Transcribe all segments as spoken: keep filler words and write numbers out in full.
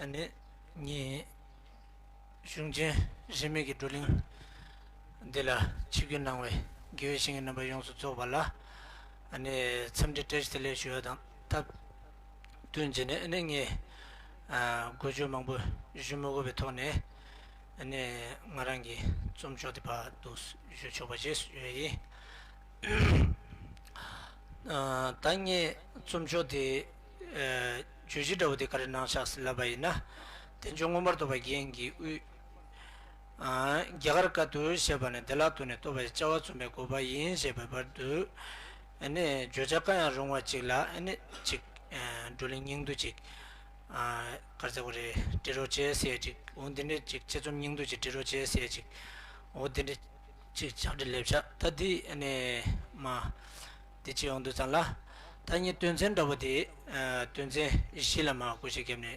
ནི་ངས་གཞུང་ཆེན་རིས་མེད་ཀྱི་བགྲོ་གླེང་འདི་ལ་ཆིབས་བསྒྱུར་གནང་བའི་དགེ་བའི་བཤེས་གཉེན་རྣམ་པ་ཡོངས་སུ་རྫོགས་པ་ལ་ཨ་ནི་འཚམས་འདྲི་བཀྲ་ཤིས་བདེ་ལེགས་ཞུ་བ་དང་སྟབས་བསྟུན་བྱས་ནས། ཨ་ནི་ངས་ཨ་འགུལ་སྐྱོད་མང་པོ་ཞུ་མི་དགོས་པའི་ཐོག་ནས། ཨ་ནི་ང་རང་གི་རྩོམ་ཤོག་དེ་ཕར་འདུག་ཞུ་ཆོག་པ་བྱས་ཞུ་ཡ་ཡིན། ཨ་ད་ངས་རྩོམ་ཤོག་དེ་ཨ་བརྗོད་གཞི་འདྲ་བོ་དེ་ག་རེ་གནང་བཞག་ཟེར་ལབ་པ་ཡིན་ན། བསྟན་བཅོས་མངོན་པར་རྫོགས་པ་རྒྱན་གྱི་དབུས། ཨ་རྒྱ་གར་བཀའ་བསྡུ་ཞེས་པ་ནི་བདེ་བླག་ཏུ་ནི་རྟོགས་པའི་བྱ་བ་རྩོམ་པའི་དགོས་པ་ཡིན་ཞེས་པའི་བར་དུ། ཨ་ནི་བརྗོད་བྱ་གང་ཡང་རུང་བ་ཅིག་ལ་ཨ་ནི་ཅིག་ཨ་བགྲོ་གླེང་སྙིང་བསྡུས་ཅིག་ཨ་ག་རེ་ཟེར་དགོས་རེད། འབྲི་རོགས་བྱེད་ཟེར་ཅིག་འོ་འདི་འདྲ་ཅིག་དཔྱད་རྩོམ་སྙིང་བསྡུས་ཅིག་འབྲི་རོགས་བྱེད་ཟེར་ཅིག་འོ་འདི་འདྲ་ཅིག་ཕྱག་བྲིས་ལེབ་ཤག་ད་འདི་ཨ་ནི་མ་འདི་བྱེད་ཡོང་དུས་ཙང་ལ། ད་ངས་དོན་ཚན་འདྲ་པོ་དེ་ཨ་དོན་ཚན་བཞི་ལ་མ་བགོ་བཤའ་བརྒྱབ་ནས་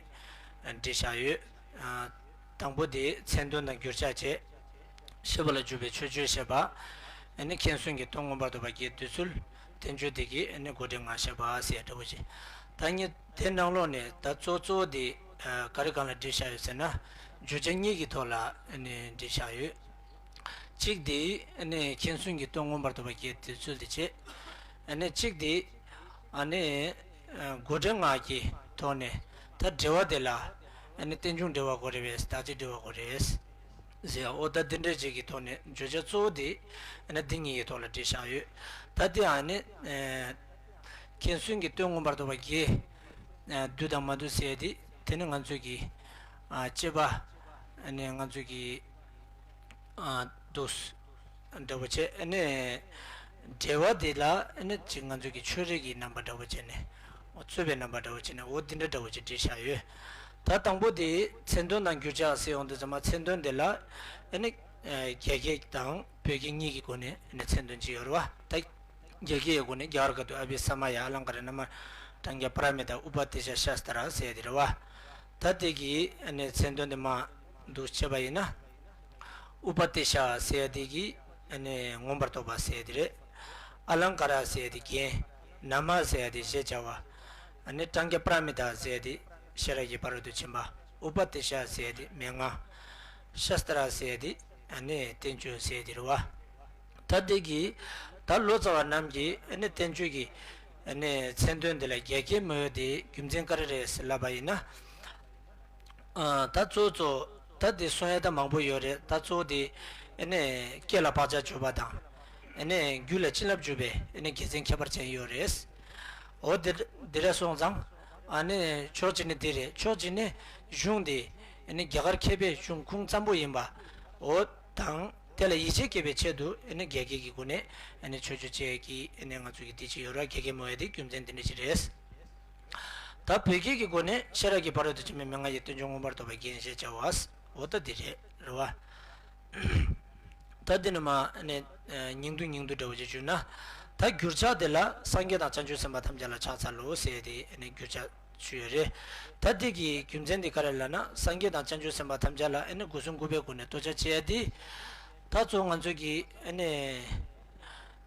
ཨ་བྲིས་བཞག་ཡོད། ཨ་དང་པོ་དེ་མཚན་དོན་དང་འགྱུར་ཕྱག་བཅས། ཤེས་པ་ལ་འཇུག་པའི་མཆོད་བརྗོད་ཞེས་པ། ཨ་ནི་མཁྱེན་གསུམ་གྱི་དོན་མངོན་པར་རྟོགས་པ་བརྒྱད་བསྡུས་ཚུལ། བསྟན་བཅོས་དེ་གའི་ཨ་ནི་འགོ་འགྲེལ་ལྔ་ཞེས་པ་ཟེར་འདྲ་པོ་ཞིག་ད་ངས་དེ་ནང་ལོགས་ནས་ད་གཙོ་གཙོ་བོ་དེ་ཨ་ག་རེ་སྒང་ལ་བྲིས་བཞག་ཡོད་ཟེར་ན། བརྗོད་བྱ་གཉིས་ཀྱི་ཐོག་ལ་ཨ་ནི་བྲིས་བཞག་ཡོད། གཅིག་དེ་ཨ་ནི་མཁྱེན་གསུམ་གྱི་དོན་མངོན་པར་རྟོགས་པ་བརྒྱད་བསྡུས་ཚུལ་དེ་བྱས། ཨ་ནི་གཅིག་དེ་ཨ་ནི་ཨ་འགོ་འགྲེལ་ལྔ་གི་ཐོག་ནས་ད་འགྲེལ་པ་དེ་ལ་ཨ་ནི་རྟེན་འབྱུང་འགྲེལ་པ་དགོས་རེད་པས། བདག་ཆེན་འགྲེལ་པ་དགོས་རེད་ཟེར། འོ་ད་འདི་འདྲ་ཅིག་གི་ཐོག་ནས་བརྗོད་བྱ་གཙོ་བོ་དེ་ཨ་ནི་འདི་གཉིས་ཀྱི་ཐོག་ལ་བྲིས་བཞག་ཡོད། ད་དེ་ཨ་ནི་ཨ་མཁྱེན་གསུམ་གྱི་དོན་མངོན་པར་རྟོགས་པ་བརྒྱད་ཨ་བསྡུས་དང་མ་བསྡུས་ཟེར་དེ་དེ་ནི་ང་ཚོས་ཀྱི་ཨ་དཔྱད་པ་ཨ་ནི་ང་ཚོས་ཀྱི་ཨ་འདུག་འདྲ་པོ་བྱས། ཨ་ནི་འགྲེལ་པ་འདི་ལ་ཨ་ནི་ཅིག་ང་ཚོས་ཀྱི་ཕྱོགས་རིས་ཀྱི་རྣམ་པ་འདྲ་པོ་བྱས་ནས། འོ་རྩོད་པའི་རྣམ་པ་འདྲ་པོ་བྱས་ནས། འོ་འདི་འདྲ་འདྲ་པོ་ཅིག་བྲིས་བཞག་ཡོད། ད་དང་པོ་དེ་མཚན་དོན་དང་འགྱུར་ཕྱག་ཟེར་ཡོང་དུས་ཙམ་པ། མཚན་དོན་འདི་ལ་ཨ་ནི་རྒྱ་སྐད་དང་བོད་སྐད་གཉིས་ཀྱི་སྒོ་ནས་ཨ་ནི་མཚན་དོན་ཅིག་ཡོད་རེད་པ། ད་རྒྱ་སྐད་ཀྱི་སྒོ་ནས་རྒྱ་གར་སྐད་དུ་ཨ་བྷི་ས་མ་ཡ་ཨ་ལང་ཀ་ར་ན་མ་ཊཱིཀྱ་པཱ་ར་མི་ཏཱ་ཨུ་པ་དེ་ཤ་ཤ་སྟ་ར་ཟེར་ཡ་དེ་རེད་པ། ད་དེ་གི་ཨ་ནི་མཚན་དོན་དེ་མར་འདུག་བྱས་པ་ཡིན་ན། ཨུ་པ་དེ་ཤ་ཟེར་ཡ་དེ་གི་ཨ་ནི་མངོན་པར་རྟོགས་པ་ཟེར་ཡ་དེ་རེད། ཨ་ལང་ཀ་ར་ཟེར་ཡ་དེ་རྒྱན། ན་མ་ཟེར་ཡ་དེ་ཞེས་བྱ་བ། ཨ་ནི་ཊཱིཀྱ་པཱ་ར་མི་ཏཱ་ཟེར་ཡ་དེ་ཤེས་རབ་ཀྱི་ཕ་རོལ་ཏུ་ཕྱིན་པ། ཨུ་པ་དེ་ཤ་ཟེར་ཡ་དེ་མན་ངག་ཤ་སྟ་ར་ཟེར་ཡ་དེ་ཨ་ནི་བསྟན་བཅོས་ཟེར་ཡ་དེ་རེད་པ། ད་དེ་གི་ད་ལོ་ཙཱ་བ་རྣམས་ཀྱིས་ཨ་ནི་བསྟན་བཅོས་ཀྱི་ཨ་ནི་མཚན་དོན་འདི་ལ་རྒྱ་སྐད་མི་ཡོད་དེ་རྒྱུ་མཚན་ག་རེ་རེད་ཟེར་ལབ་པ་ཡིན་ན། ཨ་ད་གཙོ་བོ་གཙོ་བོ་ད་དེ་གསུང་ཡ་ད་མང་པོ་ཡོད་རེད། ད་གཙོ་བོ་དེ་ཨ་ནི་སྐད་ལ་བག་ཆགས་འཇུག་པ་དང་། ཨ་ནི་རྒྱུད་ལ་བྱིན་རླབས་འཇུག་པའི་ཨ་ནི་དགེ་མཚན་ཁྱད་པར་ཅན་ཡོད་རེད། འོ་དེ་དེ་འདྲ་སོང་ཙང་། ཨ་ནི་ཕྱོགས་གཅིག་ནས་དེ་རེད། ཕྱོགས་གཅིག་ནས་གཞུང་དེ་ཨ་ནི་རྒྱ་གར་མཁས་པའི་གཞུང་ཁུངས་བཙན་པོ་ཡིན་པ། འོ་དང་། དེ་ལ་ཡིད་ཆེས་སྐྱེད་པའི་ཆེད་དུ་ཨ་ནི་རྒྱ་སྐད་ཀྱི་སྒོ་ནས་ཨ་ནི་མཆོད་བརྗོད་བཅས་ཀྱི་ཨ་ནི་ང་ཚོ་གི་དེ་ཅིག་ཡོད་ར། རྒྱ་སྐད་མི་ཡོད་དེ་རྒྱུ་མཚན་དེ་འདྲ་ཅིག་རེད། ད་བོད་སྐད་ཀྱི་སྒོ་ནས་ཤེས་རབ་ཀྱི་ཕ་རོལ་ཏུ་ཕྱིན་པའི་མན་ངག་གི་བསྟན་བཅོས་མངོན་པར་རྟོགས་པའི་རྒྱན་ཞེས་བྱ་བ། འོ་ད་འདི་རེད། རེད་པ། ད་འདི་ནི་མ་ཨ་ནི་སྙིང་བསྡུས་སྙིང་བསྡུས་འདྲ་བོ་ཅིག་བརྗོད་ན། ད་འགྱུར་ཕྱག་འདི་ལ་སངས་རྒྱས་དང་བྱང་ཆུབ་སེམས་དཔའ་ཐམས་ཅད་ལ་ཕྱག་འཚལ་ལོ་ཟེར་ཏེ་ཨ་ནི་འགྱུར་ཕྱག་ཞུས་ཡོད་རེད། ད་འདི་གི་རྒྱུ་མཚན་འདི་ག་རེ་ལབ་ན། སངས་རྒྱས་དང་བྱང་ཆུབ་སེམས་དཔའ་ཐམས་ཅད་ལ་ཨ་ནི་སྒོ་གསུམ་གུས་པའི་སྒོ་ནས་བསྟོད་ཕྱག་བྱེད་ཡ་འདི། ད་གཙོ་བོ་ང་ཚོ་གི་ཨ་ནི་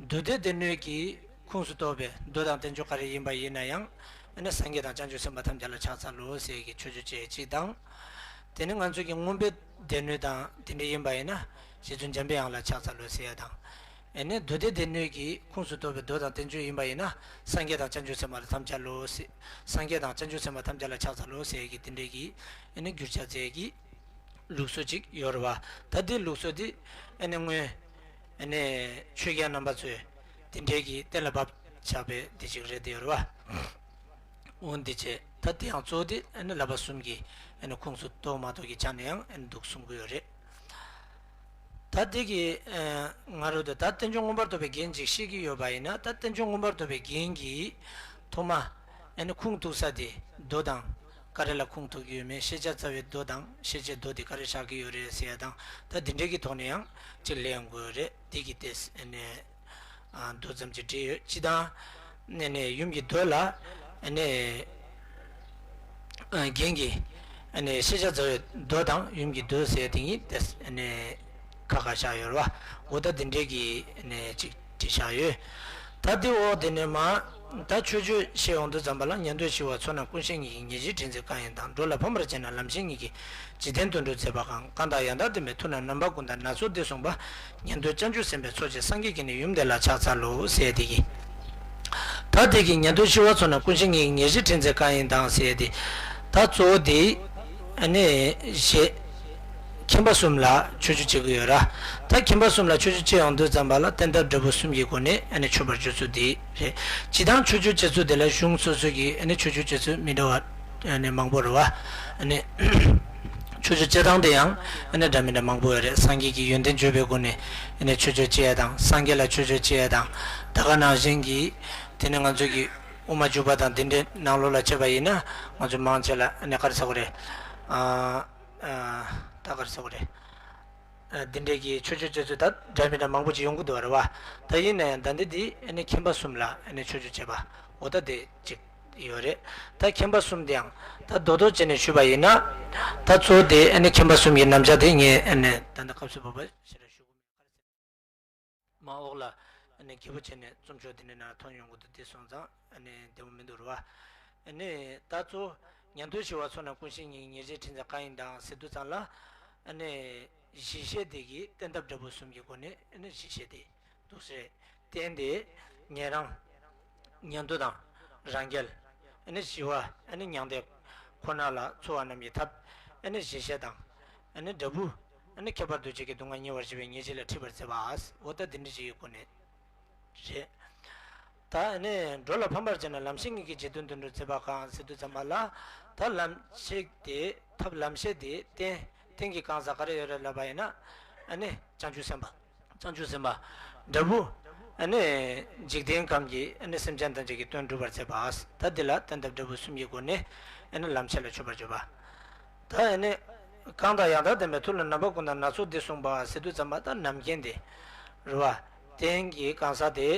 མདོ་སྡེ་སྡེ་སྣོད་ཀྱི་ཁུངས་སུ་གཏོགས་པའི་མདོ་དང་བསྟན་བཅོས་ག་རེ་ཡིན་པ་ཡིན་ན་ཡང་། ཨ་ནི་སངས་རྒྱས་དང་བྱང་ཆུབ་སེམས་དཔའ་ཐམས་ཅད་ལ་ཕྱག་འཚལ་ལོ་ཟེར་གྱི་མཆོད་བརྗོད་བཅས་གཅིག་དང་། དེ་ནི་ང་ཚོ་གི་མངོན་པའི་སྡེ་སྣོད་དང་དེ་འདྲ་ཡིན་པ་ཡིན་ན། རྗེ་བཙུན་འཇམ་པའི་དབྱངས་ལ་ཕྱག་འཚལ་ལོ་ཟེར་ཡ་དང་། ཨ་ནི་མདོ་སྡེ་སྡེ་སྣོད་ཀྱི་ཁུངས་སུ་གཏོགས་པའི་མདོ་དང་བསྟན་བཅོས་ཡིན་པ་ཡིན་ན། སངས་རྒྱས་དང་བྱང་ཆུབ་སེམས་དཔའ་ལ་ཐམས་ཅད་ལོ་ཟེར། སངས་རྒྱས་དང་བྱང་ཆུབ་སེམས་དཔའ་ཐམས་ཅད་ལ་ཕྱག་འཚལ་ལོ་ཟེར་གྱི་དེ་འདྲའི་གི་ཨ་ནི་འགྱུར་ཕྱག་མཛད་ཀྱི་ལུགས་སྲོལ་ཅིག་ཡོད་རེད་པ། ད་དེ་ལུགས་སྲོལ་དེ་ཨ་ནི་སྔོན་ཨ་ནི་ཆོས་རྒྱལ་རྣམ་པ་ཚོས་དེ་འདྲའི་གི་གཏན་ལ་ཕབ་བཞག་པའི་དེ་ཅིག་རེད་དེ་ཡོད་རེད་པ། འོ་འདི་བྱས། ད་དེ་ཡང་གཙོ་བོ་དེ་ཨ་ནི་བསླབ་པ་གསུམ་གྱི་ཨ་ནི་ཁུངས་སུ་གཏོགས་མ་གཏོགས་ཀྱི་ཆ་ནས་ཡང་ཨ་ནི་འདུག་གསུང་གི་ཡོད་རེད། ད་དེ་གི་ང་རོ་དེ་ད་བསྟན་བཅོས་མངོན་པར་རྟོགས་པའི་རྒྱན་ཅིག་ཤེས་ཀྱི་ཡོད་པ་ཡིན་ན། ད་བསྟན་བཅོས་མངོན་པར་རྟོགས་པའི་རྒྱན་གྱི་ཐོག་མ་ཨ་ནི་ཁུངས་གཏུགས་ས་དེ་མདོ་དང་ག་རེ་ལ་ཁུངས་གཏུགས་ཀྱི་ཡོད་མེད། ཤེས་བྱ་རྩ་བའི་མདོ་དང་ཤེས་བྱའི་མདོ་དེ་ག་རེ་བཞག་གི་ཡོད་རེད་ཟེར་ཡ་དང་། ད་དེ་འདྲའི་གི་ཐོག་ནས་ཡང་ཅིག་ལན་དགོས་རེད། དེ་གི་ཏེས་ཨ་ནི། ཨ་མདོ་ཙམ་ཅིག་བྲིས་ཡོད། སྤྱི་དང་། ནས་ནས་ཡུམ་གྱི་མདོ་ལ་ཨ་ནི་ཨ་རྒྱན་གྱི་ཨ་ནི་ཤེས་བྱ་རྩ་བའི་མདོ་དང་ཡུམ་གྱི་མདོ་ཟེར་དེ་གཉིས་དེ་ཨ་ནི་ཁ་ཁ་བཞག་ཡོད་རེད་པ། འོ་ད་དེ་འདྲའི་གི་ཨ་ནི་ཅིག་བྲིས་བཞག་ཡོད། ད་དེ་འོག་དེ་ནས་མ་ ད་མཆོད་བརྗོད་བྱེད་ཡོང་དུས་ཙམ་པ་ལ། ཉན་ཐོས་ཞི་བ་མཚོ་རྣམས་ཀུན་ཤེས་ཉིད་ཀྱིས། ཉེར་ཞིའི་ཕྲིན་ཚེ་གང་ཡིན་དང་། འགྲོ་ལ་ཕན་པར་བྱེད་ན་ལམ་ཤེས་ཉིད་ཀྱིས། འཇིག་རྟེན་དོན་སྒྲུབ་མཛད་པ་གང་། གང་དང་ཡང་དག་ལྡན་པའི་མཐུ་རྣམས། རྣམ་པ་ཀུན་དང་སྣ་ཚོགས་འདི་གསུངས་པ། ཉན་ཐོས་བྱང་ཆུབ་སེམས་དཔའི་ཚོགས་བཅས་སངས་རྒྱས་ཀྱིས་ནི་ཡུམ་དེ་ལ་ཕྱག་འཚལ་ལོ་ཟེར་དེ་གི། ད་དེ་གི་ཉན་ཐོས་ཞི་བ་མཚོ་རྣམས་ཀུན་ཤེས་ཉིད་ཀྱིས། ཉེར་ཞིའི་ཕྲིན་ཚེ་གང་ཡིན་དང་ཟེར་དེ། ད་གཙོ་བོ་དེ་ཨ་ནི་ཞེས་མཁྱེན་པ་གསུམ་ལ་མཆོད་བརྗོད་བྱེད་ཀྱི་ཡོད་ར། ད་མཁྱེན་པ་གསུམ་ལ་མཆོད་བརྗོད་བྱེད་ཡོང་དུས་ཙམ་པ་ལ། བསྟན་དཔྱད་འབྲས་བུ་གསུམ་གྱི་སྒོ་ནས་ཨ་ནི་མཆོད་པར་བརྗོད་ཚུལ་དེ་རེད། སྤྱིར་བཏང་མཆོད་བརྗོད་བྱེད་ཚུལ་དེ་ལ་གཞུང་སོ་སོ་གི་ཨ་ནི་མཆོད་བརྗོད་བྱེད་ཚུལ་མི་འདྲ་བ་ཨ་ནི་མང་པོ་རེད་བ། ཨ་ནི་མཆོད་བརྗོད་བྱེད་སྟངས་དེ་ཡང་ཨ་ནི་འདྲ་མི་འདྲ་མང་པོ་ཡོད་རེད། སངས་རྒྱས་ཀྱི་ཡོན་ཏན་བརྗོད་པའི་སྒོ་ནས་ཨ་ནི་མཆོད་བརྗོད་བྱེད་ཡ་དང་། སངས་རྒྱས་ལ་མཆོད་བརྗོད་བྱེད་ཡ་དང་། ད་ག་ནང་བཞིན་གྱི་དེ་ནི་ང་ཚོ་གི་དབུ་མ་འཇུག་པ་དང་དེ་འདྲའི་ནང་ལོགས་ལ་བྱས་པ་ཡིན་ན། ང་ཚོ་མང་ཆེ་ལ་ཨ་ནི་ག་རེ་ཟེར་དགོས་རེད། ཨ་ཨ་ད་ག་རེ་ཟེར་དགོས་རེད། ཨ་འདི་འདྲའི་གི་མཆོད་བརྗོད་བྱེད་ཚུལ་ད་འདྲ་མི་འདྲ་མང་པོ་ཅིག་ཡོང་གི་འདུག་བ་རེད་བ། ད་ཡིན་ན་ཡང་ད་འདི་འདི་ཨ་ནི་མཁྱེན་པ་གསུམ་ལ་ཨ་ནི་མཆོད་བརྗོད་བྱེད་པ། འོ་ད་དེ་གཅིག་ཡོད་རེད། ད་མཁྱེན་པ་གསུམ་དེའང་ད་རྡོག་རྡོག་བྱས་ནས་ཞུས་པ་ཡིན་ན། ད་གཙོ་བོ་དེ་ཨ་ནི་མཁྱེན་པ་གསུམ་གྱི་རྣམ་གཞག་དེ་ངས་ཨ་ནི་ད་ལྟ་སྐབས་སུ་བབ་པ་ཞེ་དྲག་ཞུ་གི་མེད། མ་འོག་ལ་ཨ་ནི་རྒྱས་པོ་བྱས་ནས་རྩོམ་ཤོག་དེ་འདྲ་ནང་མཐོང་ཡོང་གི་འདུག་དེ་སོང་ཙང་ཨ་ནི་བདེ་པོ་མི་འདུག་རེད་བ། ཨ་ནི་ད་གཙོ་ཉན་ཐོས་ཞི་བ་མཚོ་རྣམས་ཀུན་ཤེས་ཉིད་ཀྱིས། ཉེར་ཞིའི་ཕྲིན་ཚེ་གང་ཡིན་དང་ཟེར་དུས་ཙམ་ལ། ཨ་ནི་གཞི་ཤེས་དེ་གིས་བསྟན་དཔྱད་འབྲས་བུ་གསུམ་གྱི་སྒོ་ནས་ཨ་ནི་གཞི་ཤེས་དེ་འདུག་ཟེར། རྟེན་དེ་ཉན་རང་ཉན་ཐོས་དང་རང་རྒྱལ། ཨ་ནི་ཞི་བ། ཨ་ནི་མྱང་འདས་ཁོ་ན་ལ་འཚོ་བ་རྣམས་ཀྱི་ཐབས། ཨ་ནི་གཞི་ཤེས་དང་། ཨ་ནི་འབྲས་བུ། ཨ་ནི་ཁྱད་པར་འདུ་བྱེད་ཀྱི་སྡུག་བསྔལ་ཉེ་བར་ཞི་བའི་ཉེར་ཞི་ལ་ཁྲིད་པར་མཛད་པ། འོ་ད་འདི་འདྲ་ཞིག་གི་སྒོ་ནས་རེད། ད་ཨ་ནི་འགྲོ་ལ་ཕན་པར་བྱེད་ན་ལམ་ཤེས་ཉིད་ཀྱིས། འཇིག་རྟེན་དོན་སྒྲུབ་མཛད་པ་གང་ཟེར་དུས་ཙམ་པ་ལ། ད་ལམ་ཤེས་དེ་ཐབས་ལམ་ཤེས་དེ་རྟེན། རྟེན་གྱི་གང་ཟག་ག་རེ་ཡོད་རེད་ལབ་པ་ཡིན་ན། ཨ་ནི་བྱང་ཆུབ་སེམས་དཔའ། བྱང་ཆུབ་སེམས་དཔའ། འབྲས་བུ། ཨ་ནི་འཇིག་རྟེན་ཁམས་ཀྱི་ཨ་ནི་སེམས་ཅན་ཐམས་ཅད་ཀྱི་དོན་སྒྲུབ་པར་མཛད་པ། ད་འདི་ལ་བསྟན་དཔྱད་འབྲས་བུ་གསུམ་གྱི་སྒོ་ནས་ཨ་ནི་ལམ་ཤེས་ལ་མཆོད་པར་བརྗོད་པ། ད་ཨ་ནི་གང་དང་ཡང་དག་ལྡན་པའི་མཐུ་ལ། རྣམ་པ་ཀུན་དང་སྣ་ཚོགས་འདི་གསུངས་པ་ཟེར་དུས་ཙམ་པ། ད་རྣམ་མཁྱེན་དེ་རེད་བ། རྟེན་གྱི་གང་ཟག་དེ་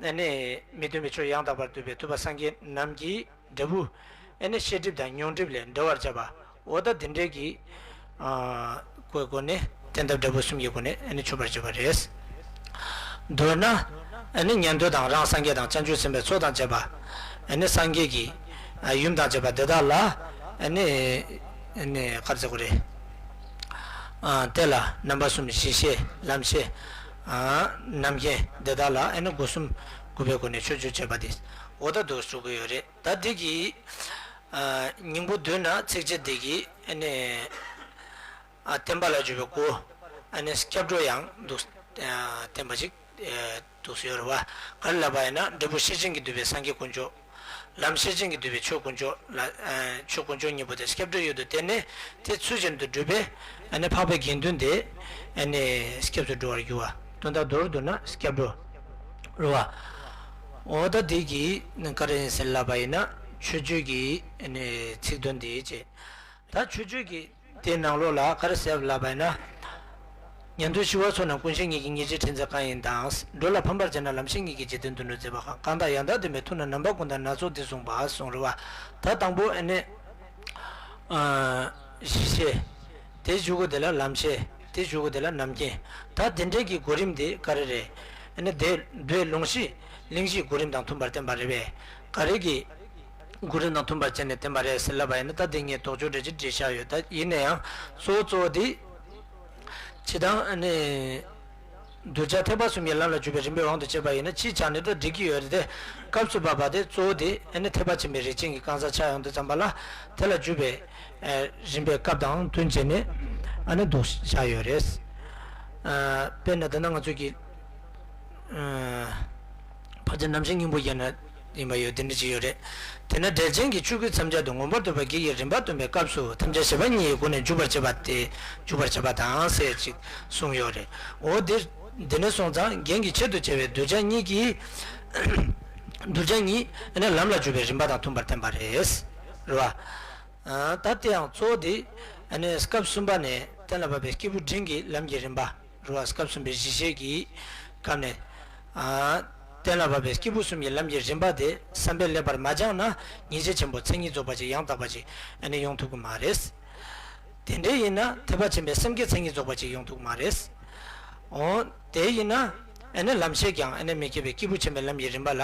ཨ་ནི་མི་མཐུན་པའི་ཕྱོགས་ཡང་དག་པར་འདུལ་བའི་ཐུབ་པ་སངས་རྒྱས་རྣམས་ཀྱི་འབྲས་བུ། ཨ་ནི་ཤེས་སྒྲིབ་དང་མྱོང་སྒྲིབ་ལས་འགྲོལ་བར་བྱ་བ། འོ་ད་འདི་འདྲའི་གི་ཨ་སྒོའི་སྒོ་ནས་བསྟན་དཔྱད་འབྲས་བུ་གསུམ་གྱི་སྒོ་ནས་ཨ་ནི་མཆོད་པར་བརྗོད་པ་རེད། མདོར་ན་ཨ་ནི་ཉན་ཐོས་དང་རང་སངས་རྒྱས་དང་བྱང་ཆུབ་སེམས་དཔའི་ཚོགས་དང་བཅས་པ། ཨ་ནི་སངས་རྒྱས་ཀྱི་ཨ་ཡུམ་དང་བཅས་པ་དེ་དག་ལ་ཨ་ནི་ཨ་ནི་ག་རེ་ཟེར་དགོས་རེད། ཨ་དེ་ལ་རྣམ་པ་གསུམ། གཞི་ཤེས། ལམ་ཤེས། ཨ་རྣམ་མཁྱེན་དེ་དག་ལ་ཨ་ནི་སྒོ་གསུམ་གུས་པའི་སྒོ་ནས་མཆོད་བརྗོད་བྱེད་པ་དེ། འོ་ད་འདུག་ཞུ་གི་ཡོད་རེད། ད་འདི་གི་ཨ་སྙིང་པོ་བསྡུས་ན་ཚིགས་བཅད་འདི་གི་ཨ་ནི་ཨ་བསྟན་པ་ལ་འཇུག་པའི་སྒོ། ཨ་ནི་སྐྱབས་འགྲོ་ཡང་འདུག་ཨ་བསྟན་པ་ཅིག་ཨ་འདུག་སེ་ཡོད་རེད་བ། ག་རེ་ལབ་པ་ཡིན་ན། འབྲས་བུ་ཤེར་ཕྱིན་གྱིས་བསྡུས་པའི་སངས་རྒྱས་དཀོན་མཆོག་ལམ་ཤེར་ཕྱིན་གྱིས་བསྡུས་པའི་ཆོས་དཀོན་མཆོག་ལ། ཨ་ཆོས་དཀོན་མཆོག་གཉིས་པོ་དེ་སྐྱབས་འགྲོའི་ཡུལ་དུ་བསྟེན་ནས། དེ་ཚུལ་བཞིན་དུ་སྒྲུབ་པས་ཨ་ནི་འཕགས་པའི་དགེ་འདུན་དེ་ཨ་ནི་སྐྱབས་སུ་འགྲོ་བར་འགྱུར་བ། དོན་དག་མདོར་བསྡུ་ན་སྐྱབས་འགྲོ་རེད་བ། འོ་ད་འདི་གི་ག་རེ་ཡིན་ཟེར་ལབ་པ་ཡིན་ན། མཆོད་བརྗོད་ཀྱི་ཨ་ནི་ཚིག་དོན་འདི་བྱས། ད་མཆོད་བརྗོད་ཀྱི་དེའི་ནང་ལོགས་ལ་ག་རེ་ཟེར་ལབ་པ་ཡིན་ན། ཉན་ཐོས་ཞི་བ་མཚོ་རྣམས་ཀུན་ཤེས་ཉིད་ཀྱིས། ཉེར་ཞིའི་ཕྲིན་ཚེ་གང་ཡིན་དང་། འགྲོ་ལ་ཕན་པར་བྱེད་ན་ལམ་ཤེས་ཉིད་ཀྱིས། འཇིག་རྟེན་དོན་སྒྲུབ་མཛད་པ་གང་། གང་དང་ཡང་དག་ལྡན་པའི་མཐུ་རྣམས། རྣམ་པ་ཀུན་དང་སྣ་ཚོགས་འདི་གསུངས་པ། གསུངས་རེད་བ། ད་དང་པོ་ཨ་ནི་ཨ་གཞི་ཤེས། དེ་གཞུག་གུ་དེ་ལ་ལམ་ཤེས། དེ་གཞུག་གུ་དེ་ལ་རྣམ་མཁྱེན། ད་དེ་འདྲའི་གི་གོ་རིམ་དེ་ག་རེ་རེད། ཨ་ནི་དེ་མདོའི་ལུང་གཞི་གླེང་གཞིའི་གོ་རིམ་དང་མཐུན་པར་བསྟན་པ་རེད་པས། ག་རེ་གི་གོ་རིམ་དང་མཐུན་པར་བྱས་ནས་བསྟན་པ་རེད་ཟེར་ལབ་པ་ཡིན་ན། ད་དེ་ངས་དོགས་གཅོད་འདྲ་ཅིག་བྲིས་བཞག་ཡོད། ད་ཡིན་ན་ཡང་གཙོ་བོ་གཙོ་བོ་དེ་སྤྱིར་བཏང་ཨ་ནི་གདུལ་བྱ་ཐེག་པ་གསུམ་གྱི་ལམ་ལ་འཇུག་པའི་རིམ་པའི་དབང་དུ་བྱས་པ་ཡིན་ན། སྤྱིའི་ཆ་ནས་ད་འགྲིག་གི་ཡོད་རེད་དེ། སྐབས་སུ་བབ་པ་དེ་གཙོ་བོ་དེ་ཨ་ནི་ཐེག་པ་ཆེན་པོའི་རིགས་ཅན་གྱི་གང་ཟག་ཆགས་ཡོང་དུས་ཙམ་པ་ལ། དེ་ལ་འཇུག་པའི་ཨ་རིམ་པའི་སྐབས་དང་བསྟུན་བྱས་ནས་ཨ་ནི་འདུག་བཞག་ཡོད་རེད། ཨ་དཔེར་ན་ད་ལྟ་ང་ཚོས་ཀྱི་ཨ་ཕལ་ཆེར་རྣམ་བཤད་སྙིང་པོ་བརྒྱབ་ན་ཡིན་པ་ཡོད། དེ་འདྲ་ཅིག་ཡོད་རེད། དེས་ན་འགྲེལ་ཆེན་གྱི་ཆོས་སྐུའི་མཚམས་སྦྱར་དུ། མངོན་པར་རྫོགས་པའི་རྒྱུད་ཀྱི་རིམ་པ་སྟོན་པའི་སྐབས་སུ་ཐམས་ཅད་བྱེད་པ་གཉིས་ཀྱི་སྒོ་ནས་འཇུག་པར་བྱེད་པ་སྟེ། འཇུག་པར་བྱེད་པ་དང་ཟེར་ཅིག་གསུངས་ཡོད་རེད། འོ་དེ་འདི་ནས་སོང་ཙང་རྒྱན་གྱི་ཆེད་དུ་བྱ་བའི་གདུལ་བྱ་གཉིས་ཀྱི་གདུལ་བྱ་གཉིས་ནི་ལམ་ལ་འཇུག་པའི་རིམ་པ་དང་མཐུན་པར་བསྟན་པ་རེད། རེད་བ། ཨ་ད་དེ་ཡང་གཙོ་བོ་དེ་ཨ་ནི་སྐབས་གསུམ་པ་ནས་གཏན་ལ་ཕབ་པའི་སྐྱེས་བུ་འབྲིང་གི་ལམ་གྱི་རིམ་པ། རེད་བ། སྐབས་གསུམ་པའི་གཞི་ཤེས་ཀྱི་སྐབས་ནས་ཨ་གཏན་ལ་ཕབ་པའི་སྐྱེས་བུ་གསུམ་གྱི་ལམ་གྱི་རིམ་པ་དེ་བསམ་པས་ལེགས་པར་མ་སྦྱངས་ན། ཉེས་བྱས་ཆེན་པོ་མཚན་ཉིད་རྫོགས་པ་ཅིག་ཡང་དག་པ་ཅིག་ཨ་ནི་ཡོང་ཐུབ་ཀྱི་མ་རེད། དེ་འདྲ་ཡིན་ན་ཐེག་པ་ཆེན་པོའི་སེམས་བསྐྱེད་མཚན་ཉིད་རྫོགས་པ་ཅིག་ཡོང་ཐུབ་ཀྱི་མ་རེད། འོ་དེ་ཡིན་ན། ཨ་ནི་ལམ་ཤེས་ཀྱང་ཨ་ནི་མི་སྐྱེ་བའི་སྐྱེས་བུ་ཆེན་པོའི་ལམ་གྱི་རིམ་པ་ལ།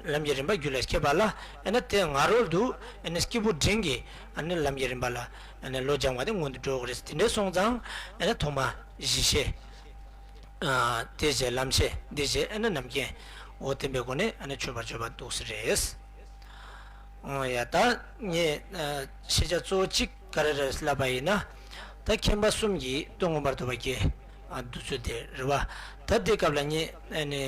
ལམ་གྱི་རིམ་པ་རྒྱུད་ལ་སྐྱེས་པ་ལ། ཨ་ནི་དེ་ང་རོལ་དུ་ཨ་ནི་སྐྱེས་བུ་འབྲིང་གི་ཨ་ནི་ལམ་གྱི་རིམ་པ་ལ་ཨ་ནི་བློ་སྦྱང་བ་དེ་སྔོན་དུ་འགྲོ་དགོས་རེད། དེ་འདྲ་སོང་ཙང་ཨ་ནི་ཐོག་མ་གཞི་ཤེས། ཨ་དེ་རྗེས་ལམ་ཤེས། དེ་རྗེས་ཨ་ནི་རྣམ་མཁྱེན། འོ་དེ་འདྲའི་སྒོ་ནས་ཨ་ནི་མཆོད་པར་བརྗོད་པ་འདུག་སེ་རེད། ཨོ་ཡ། ད་ངས་ཨ་ཤེས་བྱ་གཙོ་བོ་གཅིག་ག་རེ་རེད་ལབ་པ་ཡིན་ན། ད་མཁྱེན་པ་གསུམ་གྱིས་དོན་མངོན་པར་རྟོགས་པ་བརྒྱད། ཨ་འདུག་ཚུལ་དེ་རེད་བ། ད་དེ་སྐབས་ལ་ངས་ཨ་ནི་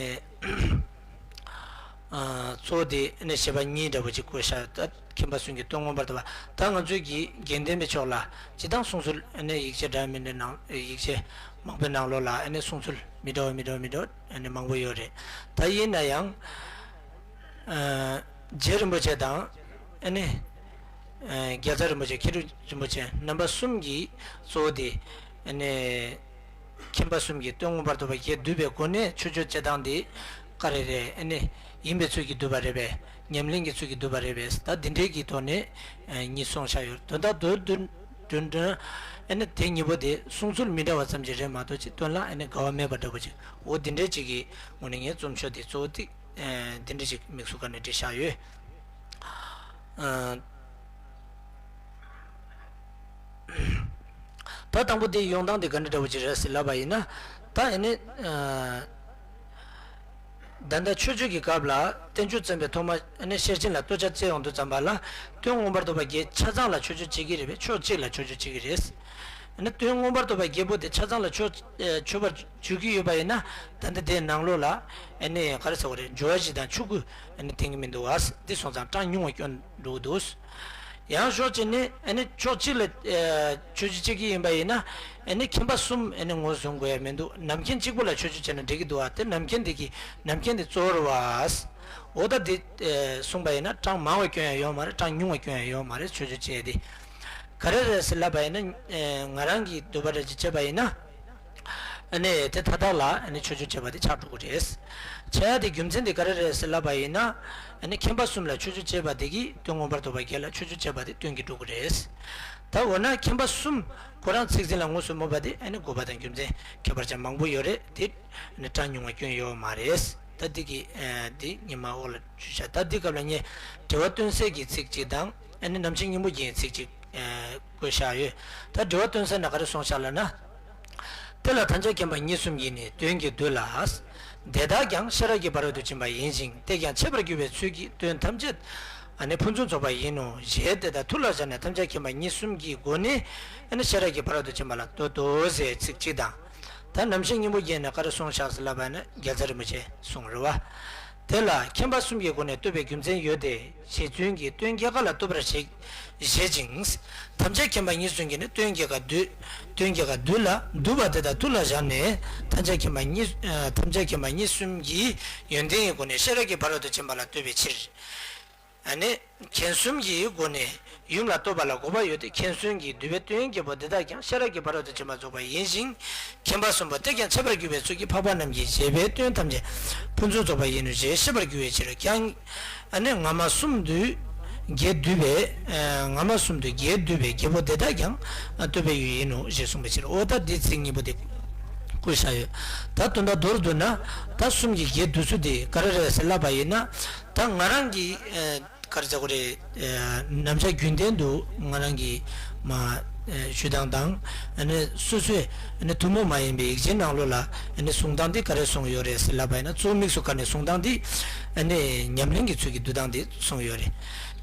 ཨ་གཙོ་བོ་དེ་ཨ་ནི་བཤད་པ་གཉིས་འདྲ་པོ་ཅིག་བཀོད་བཞག་ད་མཁྱེན་པ་གསུམ་གྱིས་དོན་མངོན་པར་རྟོགས་པ། ད་ང་ཚོའི་གི་དགེ་ལྡན་པའི་ཕྱོགས་ལ་སྤྱིར་བཏང་གསུང་ཚུལ་ཨ་ནི་ཡིག་ཆ་འདྲ་མི་འདྲ་ནང་ཡིག་ཆ་མང་པོའི་ནང་ལོགས་ལ་ཨ་ནི་གསུང་ཚུལ་མི་འདྲ་བ་མི་འདྲ་བ་མི་འདྲ་བ་ཨ་ནི་མང་པོ་ཡོད་རེད། ད་ཡིན་ན་ཡང་། ཨ་རྗེ་རིན་པོ་ཆེ་དང་ཨ་ནི་ཨ་རྒྱལ་ཚབ་རིན་པོ་ཆེ། མཁས་གྲུབ་རིན་པོ་ཆེ། རྣམ་པ་གསུམ་གྱིས་གཙོ་བོ་དེ་ཨ་ནི་མཁྱེན་པ་གསུམ་གྱིས་དོན་མངོན་པར་རྟོགས་པ་བརྒྱད་བསྡུས་པའི་སྒོ་ནས་མཆོད་བརྗོད་བྱེད་སྟངས་དེ་ག་རེ་རེད། ཨ་ནི་ཡིན་པའི་ཚུལ་གྱིས་བསྡུས་པ་རེད་པས། ཉམས་ལེན་གྱི་ཚུལ་གྱིས་བསྡུས་པ་རེད་པས། ད་འདི་འདྲའི་གི་ཐོག་ནས་ཨ་གཉིས་གསུངས་བཞག་ཡོད། དོན་དག་མདོར་བསྡུས་དོན་དོན་ཨ་ནི་དེ་གཉིས་པོ་དེ་གསུང་ཚུལ་མི་འདྲ་བ་ཙམ་ཞིག་རེད་མ་གཏོགས་ཅིག་དོན་ལ་ཨ་ནི་འགལ་བ་མེད་པ་འདྲ་པོ་ཅིག་འོ་འདི་འདྲའི་ཅིག་གི་ངོས་ནས་ངས་རྩོམ་ཤོག་དེ་གཙོ་བོ་ཏིག་ཨ་འདི་འདྲ་ཅིག་དམིགས་སུ་བཀར་ནས་བྲིས་བཞག་ཡོད། ཨ་ད་དང་པོ་དེའི་ཡོང་སྟངས་དེ་ག་འདྲ་འདྲ་པོ་ཅིག་རེད་ཟེར་ལབ་པ་ཡིན་ན། ད་ཨ་ནི་ཨ་ད་ལྟ་མཆོད་བརྗོད་ཀྱི་སྐབས་ལ་བསྟན་བཅོས་བརྩམས་པའི་ཐོག་མ་ཨ་ནི་ཤེར་ཕྱིན་ལ་བསྟོད་ཕྱག་བྱེད་ཡོང་དུས་ཙམ་པ་ལ་དོན་མངོན་པར་རྟོགས་པ་བརྒྱད་ཆ་ཚང་ལ་མཆོད་བརྗོད་བྱེད་ཀྱི་རེད་པས། ཕྱོགས་གཅིག་ལ་མཆོད་བརྗོད་བྱེད་ཀྱི་རེད། ཨ་ནི་དོན་མངོན་པར་རྟོགས་པ་བརྒྱད་པོ་དེ་ཆ་ཚང་ལ་མཆོད་ཨ་མཆོད་པར་བརྗོད་ཀྱི་ཡོད་པ་ཡིན་ན། ད་ལྟ་དེའི་ནང་ལོགས་ལ་ཨ་ནི་ག་རེ་ཟེར་དགོས་རེད། སྦྱོར་བ་བཞི་དང་ཆོས་སྐུ་ཨ་ནི་བསྟན་གྱི་མི་འདུག་བ། འདི་སོང་ཙང་གྲངས་ཉུང་བ་སྐྱོན་འགྲོ་གི་འདུག་ཡང་ཕྱོགས་གཅིག་ནས་ཨ་ནི་ཕྱོགས་གཅིག་ལ་ཨ་མཆོད་བརྗོད་བྱེད་ཀྱི་ཡིན་པ་ཡིན་ན། ཨ་ནི་མཁྱེན་པ་གསུམ་ཨ་ནི་ངོས་བཟུང་དགོས་ཡ་མི་འདུག་རྣམ་མཁྱེན་གཅིག་པོ་ལ་མཆོད་བརྗོད་བྱས་ན་འགྲིག་གི་འདུག་བ། དེ་རྣམ་མཁྱེན་དེ་གི་རྣམ་མཁྱེན་དེ་གཙོ་བོ་རེད་བ། འོ་ད་དེ་ཨ་གསུངས་པ་ཡིན་ན་གྲངས་མང་བ་སྐྱོན་ཡ་ཡོད་མ་རེད། གྲངས་ཉུང་བ་སྐྱོན་ཡ་ཡོད་མ་རེད། མཆོད་བརྗོད་བྱས་ཏེ། ག་རེ་རེད་ཟེར་ལབ་པ་ཡིན་ན། ཨ་ང་རང་གིས་འདོད་པ་འདྲ་ཅིག་བྱས་པ་ཡིན་ན། ཨ་ནི་དེ་མཐའ་དག་ལ་ཨ་ནི་མཆོད་བརྗོད་བྱས་པ་དེ་ཆགས་འགྲོ་གི་རེད། བྱ་ཡ་དེ་རྒྱུ་མཚན་དེ་ག་རེ་རེད་ཟེར་ལབ་པ་ཡིན་ན། ཨ་ནི་མཁྱེན་པ་གསུམ་ལ་མཆོད་བརྗོད་བྱས་པ་དེ་གིས་དོན་མངོན་པར་རྟོགས་པ་བརྒྱད་ལ་མཆོད་བརྗོད་བྱས་པ་དེ་སྟོན་གྱི་འགྲོ་གི་རེད། ད་འོ་ན་མཁྱེན་པ་གསུམ་ཁོ་རང་ཚིག་ཟིན་ལ་དངོས་སུ་སྨོས་པ་དེ་ཨ་ནི་དགོས་པ་དང་རྒྱུ་མཚན་ཁྱད་པར་ཅན་མང་པོ་ཡོད་རེད་དེ། ཨ་ནི་གྲངས་ཉུང་བ་སྐྱོན་ཡོད་མ་རེད། ད་འདི་གི་ཨ་འདི་ཉི་མ་འོག་ལ་འཇུས་བཞག་ད་འདི་སྐབས་ལ་ངས་དྲི་བ་སྟོན་སའི་གི་ཚིག་གཅིག་དང་ཨ་ནི་རྣམ་མཁྱེན་སྙིང་པོ་བརྒྱད་ཀྱི་ཚིག་གཅིག་ཨ་བཀོད་བཞག་ཡོད། ད་དྲི་བ་སྟོན་ས་ན་ག་རེ་གསུངས་བཞག་ལབ་ན། དེ་ལ་ཐམས་ཅད་མཁྱེན་པ་གཉིས་གསུམ་གྱིས་ནི་དོན་གྱིས་བསྡུས་ལ། དེ་དག་ཀྱང་ཤེས་རབ་ཀྱི་ཕ་རོལ་ཏུ་ཕྱིན་པ་ཡིན་ཞིང་དེས་ཀྱང་འཆད་པར་འགྱུར་བའི་ཚུལ་གྱིས་དོན་ཐམས་ཅད་ཨ་ནི་ཕུན་སུམ་ཚོགས་པ་ཡིན་ནོ། ཞེས་དེ་དག་ཐུགས་ལ་བཞག་ནས་ཐམས་ཅད་མཁྱེན་པ་གཉིས་གསུམ་གྱི་སྒོ་ནས་ཨ་ནི་ཤེས་རབ་ཀྱི་ཕ་རོལ་ཏུ་ཕྱིན་པ་ལ་བསྟོད་དོ་ཟེར་ཚིག་གཅིག་དང་། ད་རྣམ་མཁྱེན་སྙིང་པོ་བརྒྱད་ནས་ག་རེ་གསུངས་བཞག་ཟེར་ལབ་པ་ན་རྒྱལ་ཚབ་རིན་པོ་ཆེ་གསུངས་རེད་བ། དེ་ལ་མཁྱེན་པ་གསུམ་གྱི་སྒོ་ནས་བསྟོད་པའི་རྒྱུ་མཚན་ཡོད་དེ། རྗེ་བཙུན་གྱིས་དོན་སྐྱེ་འགག་ལ་བསྟོད་པར་བཞེད་བཞེད་ཅིང་། ཐམས་ཅད་མཁྱེན་པ་གཉིས་གསུམ་གྱིས་ནི་དོན་སྐྱེ་འགག་བསྡུས། དོན་སྐྱེ་འགག་བསྡུས་ལ་བསྡུས་པ་དེ་དག་ཐུགས་ལ་བཞག་ནས་ཐམས་ཅད་མཁྱེན་པ་གཉིས་ཨ་ཐམས་ཅད་མཁྱེན་པ་གཉིས་གསུམ་གྱི་ཡོན་ཏན་གྱི་སྒོ་ནས་ཤེས་རབ་ཀྱི་ཕ་རོལ་ཏུ་ཕྱིན་པ་ལ་བསྟོད་པའི་ཕྱིར། ཨ་ནི་མཁྱེན་གསུམ་གྱི་སྒོ་ནས་ཡུམ་ལ་བསྟོད་པ་ལ་དགོས་པ་ཡོད་དེ། མཁྱེན་གསུམ་གྱིས་བསྡུས་པའི་དོན་བརྒྱད་པོ་འདི་དག་ཀྱང་ཤེས་རབ་ཀྱི་ཕ་རོལ་ཏུ་ཕྱིན་པ་རྫོགས་པ་ཡིན་ཞིང་། མཁྱེན་པ་གསུམ་པོ་དེས་ཀྱང་འཆད་པར་འགྱུར་བའི་ཚུལ་གྱིས་འཕགས་པ་རྣམས་ཀྱི་བཞེད་པའི་དོན་ཐམས་ཅད་ཕུན་སུམ་ཚོགས་པ་ཡིན་ནོ་ཞེས་ཤེས་པར་འགྱུར་བའི་ཕྱིར། ཀྱང་ཨ་ནི་སྔ་མ་གསུམ་དུ་བརྒྱད་བསྡུས་པའི་ཨ་སྔ་མ་གསུམ་དུ་བརྒྱད་བསྡུས་པའི་བརྒྱད་པོ་འདི་དག་ཀྱང་བསྟོད་པའི་ཡུལ་ཡིན་ནོ་ཞེས་གསུངས་པའི་ཕྱིར། འོ་ད་འདི་ཚིག་གཉིས་པོ་དེ་བཀོད་བཞག་ཡོད། ད་དོན་དག་མདོར་བསྡུ་ན་ད་གསུམ་གྱིས་བརྒྱད་བསྡུ་ཚུལ་དེ་ག་རེ་རེད་ཟེར་ལབ་པ་ཡིན་ན། ད་ང་རང་གི་ཨ། ག་རེ་ཟེར་དགོས་རེད། ཨ་རྣམ་གཞག་རྒྱུན་ལྡན་དུ་ང་རང་གིས་མ་ཨ་ཞུ་སྟངས་དང་། ཨ་ནི་སོ་སོའི་ཨ་ནི་ཐུན་མོང་མ་ཡིན་པའི་ཡིག་ཆའི་ནང་ལོགས་ལ་ཨ་ནི་གསུང་སྟངས་འདི་ག་རེ་གསུངས་ཡོད་རེད་ཟེར་ལབ་པ་ཡིན་ན། གཙོ་བོ་དམིགས་སུ་བཀར་ནས་གསུང་སྟངས་འདི་ཨ་ནི་ཉམས་ལེན་གྱི་ཚུལ་གྱིས་བསྡུ་སྟངས་འདི་གསུངས་ཡོད་རེད།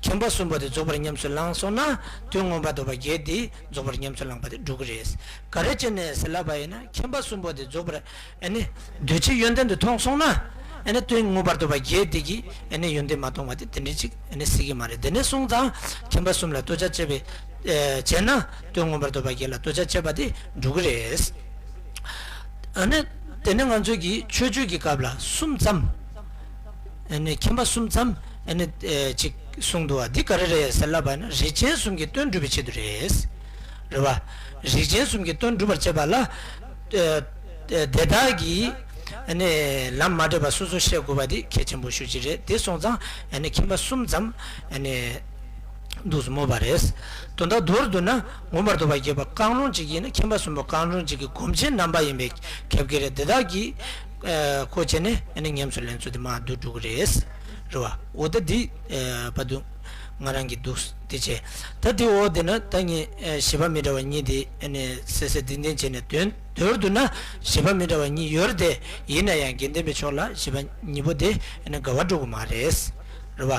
མཁྱེན་པ་གསུམ་པོ་དེ་རྫོགས་པར་ཉམས་སུ་བླངས་སོང་ན་དོན་མངོན་པར་རྟོགས་པ་བརྒྱད་དེ་རྫོགས་པར་ཉམས་སུ་བླངས་པ་དེ་འགྲུབ་ཀྱི་རེད། ག་རེ་བྱས་ནས་ཟེར་ལབ་པ་ཡིན་ན། མཁྱེན་པ་གསུམ་པོ་དེ་རྫོགས་པར་ཨ་ནི་འདོད་བྱའི་ཡོན་ཏན་དུ་མཐོང་སོང་ན། ཨ་ནི་དོན་མངོན་པར་རྟོགས་པ་བརྒྱད་དེ་གིས་ཨ་ནི་ཡོན་ཏན་མ་མཐོང་བ་དེ་དེ་འདྲ་ཅིག་ཨ་ནི་སྲིད་ཀྱི་མ་རེད། དེ་ནས་སོང་ཙང་མཁྱེན་པ་གསུམ་ལ་བསྟོད་ཕྱག་བྱས་པའི་ཨ་བྱས་ན་དོན་མངོན་པར་རྟོགས་པ་བརྒྱད་ལ་བསྟོད་ཕྱག་བྱས་པ་དེ་འགྲུབ་ཀྱི་རེད། ཨ་ནི་དེ་ནས་ང་ཚོས་ཀྱི་མཆོད་བརྗོད་ཀྱི་སྐབས་ལ་གསུམ་ཙམ། ཨ་ནི་མཁྱེན་པ་གསུམ་ཙམ་ཨ་ནི་ཨེ་ཅིག་གསུངས་འདུག་བ། འདི་ག་རེ་རེད་ཟེར་ལབ་པ་ན་རིགས་ཅན་གསུམ་གྱི་དོན་སྒྲུབ་པའི་ཆེད་དུ་རེད། རེད་བ། རིགས་ཅན་གསུམ་གྱི་དོན་སྒྲུབ་པར་བྱེད་པ་ལ། ཨ་དེ་དག་གིས་ཨ་ནི་ལམ་མ་འདྲེས་པ་སོ་སོར་ཤེས་དགོས་པ་དེ་གལ་ཆེན་པོ་ཤོས་ཅིག་རེད། དེ་སོང་ཙང་ཨ་ནི་མཁྱེན་པ་གསུམ་ཙམ་ཨ་ནི་འདུག་སེ་སྨོས་པ་རེད། དོན་དག་མདོར་བསྡུ་ན་མངོན་པར་རྟོགས་པ་བརྒྱད་པོ་གང་རུང་གཅིག་ཡིན་ན་མཁྱེན་པ་གསུམ་པོ་གང་རུང་གཅིག་གི་སྒོམ་ཆེན་རྣམ་པ་ཡིན་པས་ཁྱབ་ཀྱི་རེད། དེ་དག་གིས་ ཨ་ཁོ་བྱས་ནས་ཨ་ནི་ཉམས་སུ་ལེན་ཚུལ་དེ་མར་བསྡུ་འགྲོ་གི་རེད། རེད་བ། འོ་ད་འདི་ཨ་བར་དུ་ང་རང་གིས་འདུག་འདི་བྱས། ད་འདི་འོ་དེ་ན་ད་ངས་ཨ་བཞི་པ་མི་འདྲ་བ་གཉིས་དེ་ཨ་ནི་གསལ་གསལ་ཏན་ཏན་བྱས་ནས་དོན་མདོར་བསྡུ་ན་བཞི་པ་མི་འདྲ་བ་གཉིས་ཡོད་རེད་དེ། ཡིན་ན་ཡང་དགེ་ལྡན་པའི་ཕྱོགས་ལ་བཞི་པ་གཉིས་པོ་དེ་ཨ་ནི་དགའ་བ་འགྲོ་གི་མ་རེད། རེད་བ།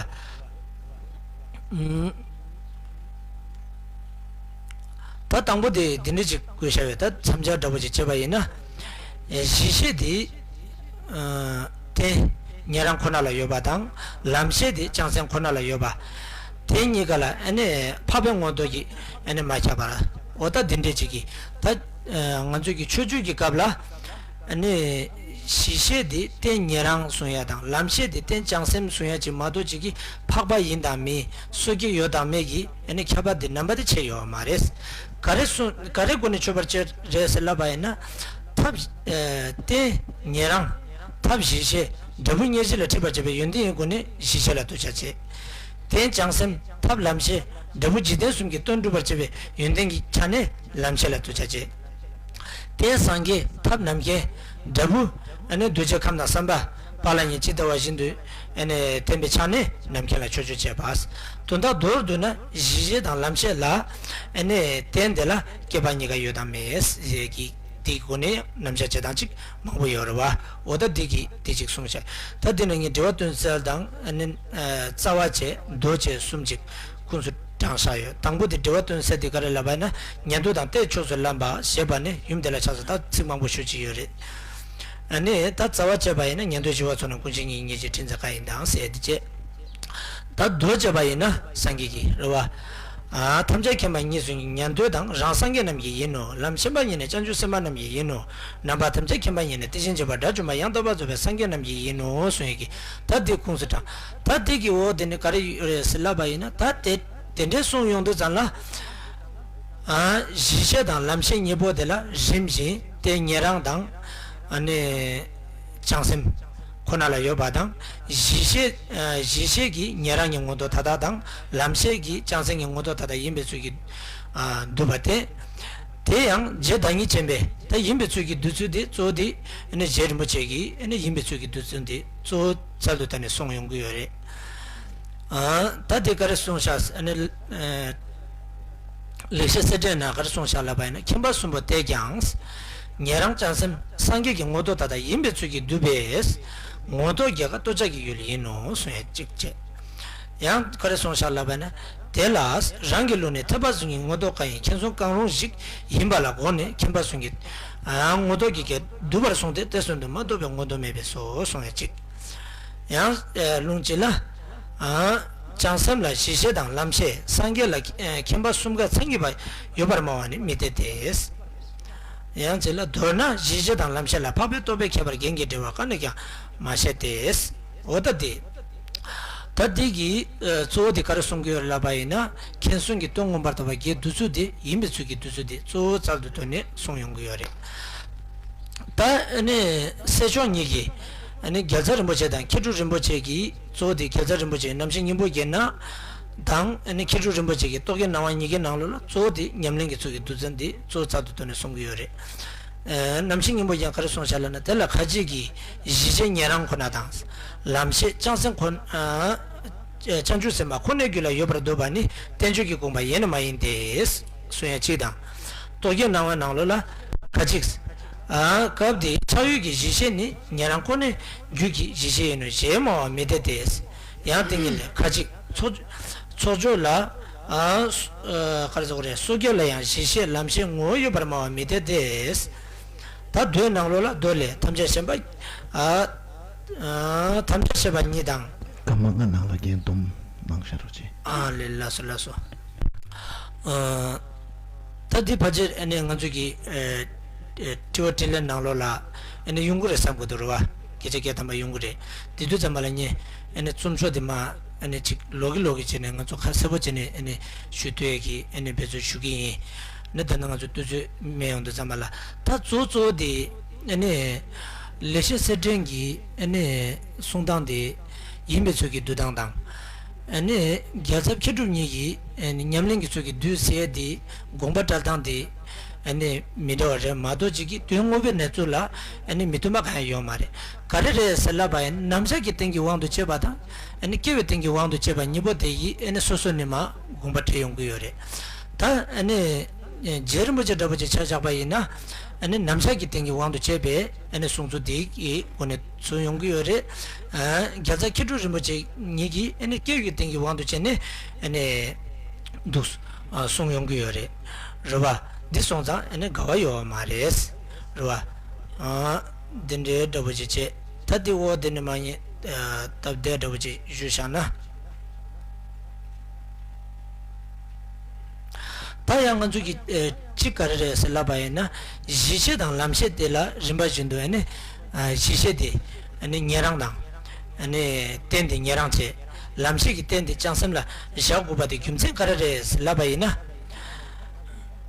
ཨུམ། ད་དང་པོ་དེ་འདི་འདྲ་ཅིག་བཀོད་བཞག་ཡོད། ད་མཚམས་སྦྱར་འདྲ་པོ་ཅིག་བྱས་པ་ཡིན་ན། ཨེ་གཞི་ཤེས་དེ་ཨ་རྟེན་ཉན་རང་ཁོ་ན་ལ་ཡོད་པ་དང་། ལམ་ཤེས་དེ་བྱང་སེམས་ཁོ་ན་ལ་ཡོད་པ། དེ་གཉིས་ཀ་ལ་ཨ་ནི་འཕགས་པའི་ངོ་བོ་གིས་ཨ་ནི་མ་ཁྱབ་པ། འོ་ད་འདི་འདྲ་ཅིག་གིས་ད་ཨ་ང་ཚོས་ཀྱི་མཆོད་བརྗོད་ཀྱི་སྐབས་ལ། ཨ་ནི་གཞི་ཤེས་དེ་རྟེན་ཉན་རང་གསུང་ཡ་དང་། ལམ་ཤེས་དེ་རྟེན་བྱང་སེམས་གསུང་ཡ་ཅིག་མ་གཏོགས་ཅིག་གིས་འཕགས་པ་ཡིན་དང་མིན། སོ་སྐྱེ་ཡོད་དང་མེད་ཀྱི་ཨ་ནི་ཁྱད་པར་དེ་རྣམ་པ་དེ་ཕྱེ་ཡོད་མ་རེད། ག་རེ་གསུང་ག་རེ་སྒོ་ནས་མཆོད་པར་བྱེད་རེད་ཟེར་ལབ་པ་ཡིན་ན། ཐབས་ཨ་རྟེན་ཉན་རང་། ཐབས་གཞི་ཤེས། འབྲས་བུ་སྙེད་བཞི་ལ་འཁྲིད་པར་བྱེད་པའི་ཡོན་ཏན་གྱི་སྒོ་ནས་གཞི་ཤེས་ལ་གདུལ་བྱ་བྱེད། རྟེན་བྱང་སེམས། ཐབས་ལམ་ཤེས། འབྲས་བུ་འཇིག་རྟེན་གསུམ་གྱི་དོན་སྒྲུབ་པར་བྱེད་པའི་ཡོན་ཏན་གྱི་ཆ་ནས་ལམ་ཤེས་ལ་གདུལ་བྱ་བྱེད། རྟེན་སངས་རྒྱས། ཐབས་རྣམ་མཁྱེན། འབྲས་བུ་ཨ་ནི་གདུལ་བྱའི་ཁམས་དང་བསམ་པ་དཔག་བླ་གཉིས་ཇི་ལྟ་བ་བཞིན་དུ་ཨ་ནི་བསྟན་པའི་ཆ་ནས་རྣམ་མཁྱེན་ལ་མཆོད་བརྗོད་བྱེད་པ། དོན་དག་མདོར་བསྡུ་ན་གཞི་ཤེས་དང་ལམ་ཤེས་ལ་ཨ་ནི་རྟེན་དེ་ལ་སྐྱེ་བ་གཉིས་ཀ་ཡོད་དང་མེད་ཟེར་གྱི་དེའི་སྒོ་ནས་རྣམ་གཞག་བྱེད་སྟངས་ཅིག་མང་པོ་ཡོད་རེད་བ། འོ་ད་འདི་གི་དེ་ཅིག་གསུངས་བྱས། ད་འདི་ནས་ངས་འགྲེལ་པ་སྟོན་གསལ་དང་ཨ་ནི་ཨ་རྩ་བ་བཅས་མདོ་བཅས་གསུམ་ཅིག་ཁུངས་སུ་དྲངས་བཞག་ཡོད། དང་པོ་དེ་འགྲེལ་པ་སྟོན་གསལ་དེ་ག་རེ་ལབ་པ་ཡིན་ན། ཉན་ཐོས་དང་ལྟའི་ཕྱོགས་སུ་ལམ་པ་ཞེས་པ་ནི་ཡུམ་དེ་ལ་ཆགས་སོ། ད་ཚིག་མང་པོ་ཞུ་ཅི་ཡོད་རེད། ཨ་ནི་ད་རྩ་བ་བཅད་པ་ཡིན་ན། ཉན་ཐོས་ཞི་བ་འཚོ་རྣམས་ཀུན་ཤེས་ཉིད། ཉེར་གཅིག་ཕྲིན་ཚེ་བཀའ་ཡི་མདངས་ཟེར་དེ་བཅད། ད་མདོ་བཅད་པ་ཡིན་ན་སངས་རྒྱས་ཀྱི་རེད་བ། ཨ་ཐམས་ཅད་མཁྱེན་པ་ཉིད་སུ་ཉན། ཉན་ཐོས་དང་རང་སངས་རྒྱས་རྣམས་ཀྱི་ཡིན་ནོ། ལམ་ཤེས་པ་ཉིད་ནི་བྱང་ཆུབ་སེམས་དཔའ་རྣམས་ཀྱི་ཡིན་ནོ། རྣམ་པ་ཐམས་ཅད་མཁྱེན་པ་ཉིད་ནི་དེ་བཞིན་གཤེགས་པ་དགྲ་བཅོམ་པ་ཡང་དག་པར་རྫོགས་པའི་སངས་རྒྱས་རྣམས་ཀྱི་ཡིན་ནོ་གསུངས་ཡོད་ཀྱི། ད་འདི་ཁུངས་སུ་དྲངས། ད་འདི་གི་འོ་དེ་ནི་ག་རེ་ཡོད་རེད་ཟེར་ལབ་པ་ཡིན་ན། ད་དེ་དེ་འདྲའི་གསུངས་ཡོང་དུས་ཙམ་ལ། ཨ་གཞི་ཤེས་དང་ལམ་ཤེས་གཉིས་པོ་དེ་ལ་རིམ་བཞིན་རྟེན་ཉན་རང་དང་ཨ་ནི་བྱང་སེམས་ཁོ་ན་ལ་ཡོད་པ་དང་། གཞི་ཤེས་ཨ་གཞི་ཤེས་ཀྱིས་ཉན་རང་གི་ངོ་ཐོག་མཐའ་དག་དང་། ལམ་ཤེས་ཀྱིས་བྱང་སེམས་ཀྱི་ངོ་ཐོག་མཐའ་དག་ཡིན་པའི་ཚུལ་གྱིས་ཨ་བསྡུས་པ་སྟེ། དེ་ཡང་རྗེ་བདག་ཉིད་ཆེན་པོས་ད་ཡིན་པའི་ཚུལ་གྱིས་བསྡུས་ཚུལ་དེ་གཙོ་བོ་དེ་ཨ་ནི་རྗེ་རིན་པོ་ཆེ་གིས་ཨ་ནི་ཡིན་པའི་ཚུལ་གྱིས་བསྡུས་ཚུལ་དེ་གཙོ་བོ་རྩལ་དུ་བཏོན་ནས་གསུངས་ཡོང་གི་ཡོད་རེད། ཨ་ད་དེ་ག་རེ་གསུངས་བཞག་ཨ་ནི་ཨ། ལེགས་བཤད་གསེར་ཕྲེང་ན་ག་རེ་གསུངས་བཞག་ལབ་པ་ཡིན་ན། མཁྱེན་པ་གསུམ་པོ་དེས་ཀྱང་། ཉན་རང་བྱང་སེམས་སངས་རྒྱས་ཀྱི་ངོ་ཐོག་མཐའ་དག་ཡིན་པའི་ཚུལ་གྱིས་བསྡུས་པས། ངོ་ཐོག་རྒྱལ་ཁ་ལྟོ་འཇགས་ཀྱི་ཡུལ་ཡིན་ནོ་གསུངས་ཡ་གཅིག་བྱས། ཡང་ག་རེ་གསུངས་བཞག་ལབ་པ་ཡིན་ན། དེ་ལ་རང་གི་ལུགས་ནི་ཐེག་པ་གསུམ་གྱི་ངོ་ཐོག་གང་ཡིན་མཁྱེན་སོང་གང་རུང་ཞིག་ཡིན་པ་ལ་དགོངས་ནས་མཁྱེན་པ་གསུམ་གྱི་ཨ་ངོ་ཐོག་གི་རྒྱལ་བསྡུས་པར་གསུངས་ཏེ། དེ་གསུམ་དུ་མ་གཏོགས་པའི་ངོ་ཐོག་མེད་པས་སོ་གསུངས་ཡ་གཅིག། ཡང་ལུང་གཅིག་ལ། བྱང་སེམས་ལ་གཞི་ཤེས་དང་ལམ་ཤེས། སངས་རྒྱས་ལ་མཁྱེན་པ་གསུམ་ཀ་མཚན་ཉིད་པ་ཡོད་པར་སྨྲ་བ་ནི་མི་འཐད་དེ། ཡང་གཅིག་ལ། མདོར་ན་གཞི་ཤེས་དང་ལམ་ཤེས་ལ་འཕགས་པའི་རྟོགས་པའི་ཁྱད་པར་རྒྱན་གྱི་འགྲེལ་བ་གང་ནས་ཀྱང་མ་བཤད་དེ། འོ་ད་དེ། ད་འདི་གི་གཙོ་བོ་དེ་ག་རེ་གསུང་གི་ཡོད་རེད་ལབ་པ་ཡིན་ན། མཁྱེན་སོང་གི་དོན་མངོན་པར་དག་པ་རྒྱས་བསྡུས་ཚུལ་དེ་ཡིན་པའི་ཚུལ་གྱིས་བསྡུས་ཚུལ་དེ་གཙོ་བོ་རྩལ་དུ་བཏོན་ནས་གསུངས་ཡོང་གི་ཡོད་རེད། ད་ཨ་ནི་སྲས་མཆོག་གཉིས་ཀྱིས་ཨ་ནི་རྒྱལ་ཚབ་རིན་པོ་ཆེ་དང་མཁས་གྲུབ་རིན་པོ་ཆེ་གིས་གཙོ་བོ་དེ། རྒྱལ་ཚབ་རིན་པོ་ཆེའི་རྣམ་བཤད་སྙིང་པོ་བརྒྱད་ནང་དང་། ཨ་ནི་མཁས་གྲུབ་རིན་པོ་ཆེ་གིས་རྟོག་གེའི་སྣང་བ་གཉིས་ཀའི་ནང་ལོགས་ལ་གཙོ་བོ་དེ་ཉམས་ལེན་གྱི་ཚུལ་གྱི་བསྡུས་ཚུལ་དེ་གཙོ་བོ་རྩལ་དུ་བཏོན་ནས་གསུང་གི་ཡོད་རེད། ཨ་རྣམ་བཤད་སྙིང་པོ་བརྒྱད་ནང་ག་རེ་གསུངས་བཞག་ལབ་ན། དེ་ལ་ཁ་ཅིག་གིས་གཞི་ཤེས་ཉན་རང་ཁོ་ན་དང་། ལམ་ཤེས་བྱང་སེམས་ཁོ་ན། ཨ་བྱང་ཆུབ་སེམས་དཔའ་ཁོ་ནའི་རྒྱུད་ལ་ཡོད་པར་འདོད་པ་ནི་བསྟན་བཅོས་ཀྱི་དགོངས་པ་ཡིན་ནམ་མ་ཡིན་ཏེ། གསུང་ཡ་གཅིག་དང་། རྟོག་གེའི་སྣང་བའི་ནང་ལོགས་ལ་ཁ་ཅིག། ཨ་སྐབས་དེའི་ཆགས་ཡུལ་གྱི་གཞི་ཤེས་ནི་ཉན་རང་ཁོ་ནའི་རྒྱུད་ཀྱི་གཞི་ཤེས་ཡིན་ནོ་ཞེས་སྨྲ་བ་མི་འཐད་དེ། ཡང་དེ་ཉིད་ལས་ཁ་ཅིག་ཚོགས་ཚོགས་ཆོས་ལ། ཨ་ག་རེ་ཟེར་དགོས་རེད། སོ་སྐྱེ་ལ་ཡང་གཞི་ཤེས་ལམ་ཤེས་ངོ་བོ་ཡོད་པར་སྨྲ་བ་མི་འཐད་དེ། ད་མདོའི་ནང་ལོགས་ལ་མདོ་ལས་ཐམས་ཅད་མཁྱེན་པ། ཨ་ཨ་ཐམས་ཅད་མཁྱེན་པ་ཉིད་དང་། སྐར་མ་ལྔ་ནང་ལ་རྒྱན་སྡོམ་གནང་བཞག་རོགས་གྱིས། ཨ་ལས། ལགས་སོ་ལགས་སོ། ཨ་ད་འདི་ཕལ་ཆེར་ཨ་ནི་ང་ཚོ་གི་ཨ་ཨ་དྲི་བ་དྲིས་ལན་ནང་ལོགས་ལ་ཨ་ནི་ཡོང་གི་རེད་བསམ་གི་འདུག་རེད་བ། སྐད་ཆ་སྐད་དམ་པ་ཡོང་གི་རེད། དེ་དུས་ཙམ་པ་ལ་ངས་ཨ་ནི་རྩོམ་ཤོག་འདི་མར་ཨ་ནི་ཅིག་ལོག་གི་ལོག་གི་བྱས་ནས་ང་ཚོ་ཁ་གསལ་པོ་བྱས་ནས་ཨ་ནི་ཞུ་ཐུབ་ཡས་ཀྱི་ཨ་ནི་འབད་རྩོལ་ཞུ་གི་ཡིན། ནི་ད་ནི་ང་ཚོ་དུས་ཚོད་མེད་ཡོང་དུས་ཙམ་པ་ལ། ད་གཙོ་གཙོ་བོ་དེ་ཨ་ནི་ལེགས་བཤད་གསེར་ཕྲེང་གི་ཨ་ནི་གསུང་སྟངས་དེ་ཡིན་པའི་ཚུལ་གྱིས་བསྡུ་སྟངས་དང་། ཨ་ནི་རྒྱལ་ཚབ་མཁས་གྲུབ་གཉིས་ཀྱིས་ཨ་ནི་ཉམས་ལེན་གྱི་ཚུལ་གྱིས་བསྡུས་ཟེར་དེ་དགོངས་པ་བཀྲལ་སྟངས་དེ། ཨ་ནི་མི་འདྲ་བ་རེད་མ་གཏོགས་ཅིག་གིས་དོན་དངོས་པོའི་གནས་ཚུལ་ལ་ཨ་ནི་མི་མཐུན་པ་གང་ཡང་ཡོད་མ་རེད། ག་རེ་རེད་ཟེར་ལབ་པ་ཡིན་ན་རྣམ་གཞག་གི་སྟེང་གི་དབང་དུ་བྱས་པ་དང་ཨ་ནི་སྐྱེ་བའི་སྟེང་གི་དབང་དུ་བྱས་པ་གཉིས་པོ་དེ་ཡིས་ཨ་ནི་སོ་སོ་ནས་མར་དགོངས་པ་འགྲེལ་ཡོང་གི་ཡོད་རེད། ད་ཨ་ནི་རྗེ་རིན་པོ་ཆེ་འདྲ་པོ་ཅིག་ཆ་བཞག་པ་ཡིན་ན་ཨ་ནི་རྣམ་གཞག་གི་སྟེང་གི་དབང་དུ་བྱས་པའི་ཨ་ནི་གསུང་ཚུལ་འདི་གི་སྒོ་ནས་གསུང་ཡོང་གི་ཡོད་རེད། ཨ་རྒྱལ་ཚབ་མཁས་གྲུབ་རིན་པོ་ཆེ་ཉིད་ཀྱིས་ཨ་ནི་སྐྱེ་བའི་སྟེང་གི་དབང་དུ་བྱས་ནས་ཨ་ནི་འདུག་ཨ་གསུང་ཡོང་གི་ཡོད་རེད། རེད་བ། འདི་སོང་ཙང་ཨ་ནི་འགལ་བ་ཡོད་མ་རེད། རེད་བ། ཨ་འདི་འདྲའི་འདྲ་པོ་ཅིག་བྱས། ད་འདི་འོ་འདི་ནི་མ་ཉེས་སྟབས་བདེ་འདྲ་པོ་ཅིག་ཞུས་བཞག་ན། ད་ཡང་ང་ཚོ་གི་ཨེ་གཅིག་ག་རེ་རེད་ཟེར་ལབ་པ་ཡིན་ན། གཞི་ཤེས་དང་ལམ་ཤེས་དེ་ལ་རིམ་པ་བཞིན་དུ་ཨ་ནི་ཨ་གཞི་ཤེས་དེ་ཨ་ནི་ཉན་རང་དང་། ཨ་ནི་རྟེན་དེ་ཉན་རང་བྱས། ལམ་ཤེས་ཀྱི་རྟེན་དེ་བྱང་སེམས་ལ་བཞག་དགོས་པ་དེ་རྒྱུ་མཚན་ག་རེ་རེད་ཟེར་ལབ་པ་ཡིན་ན།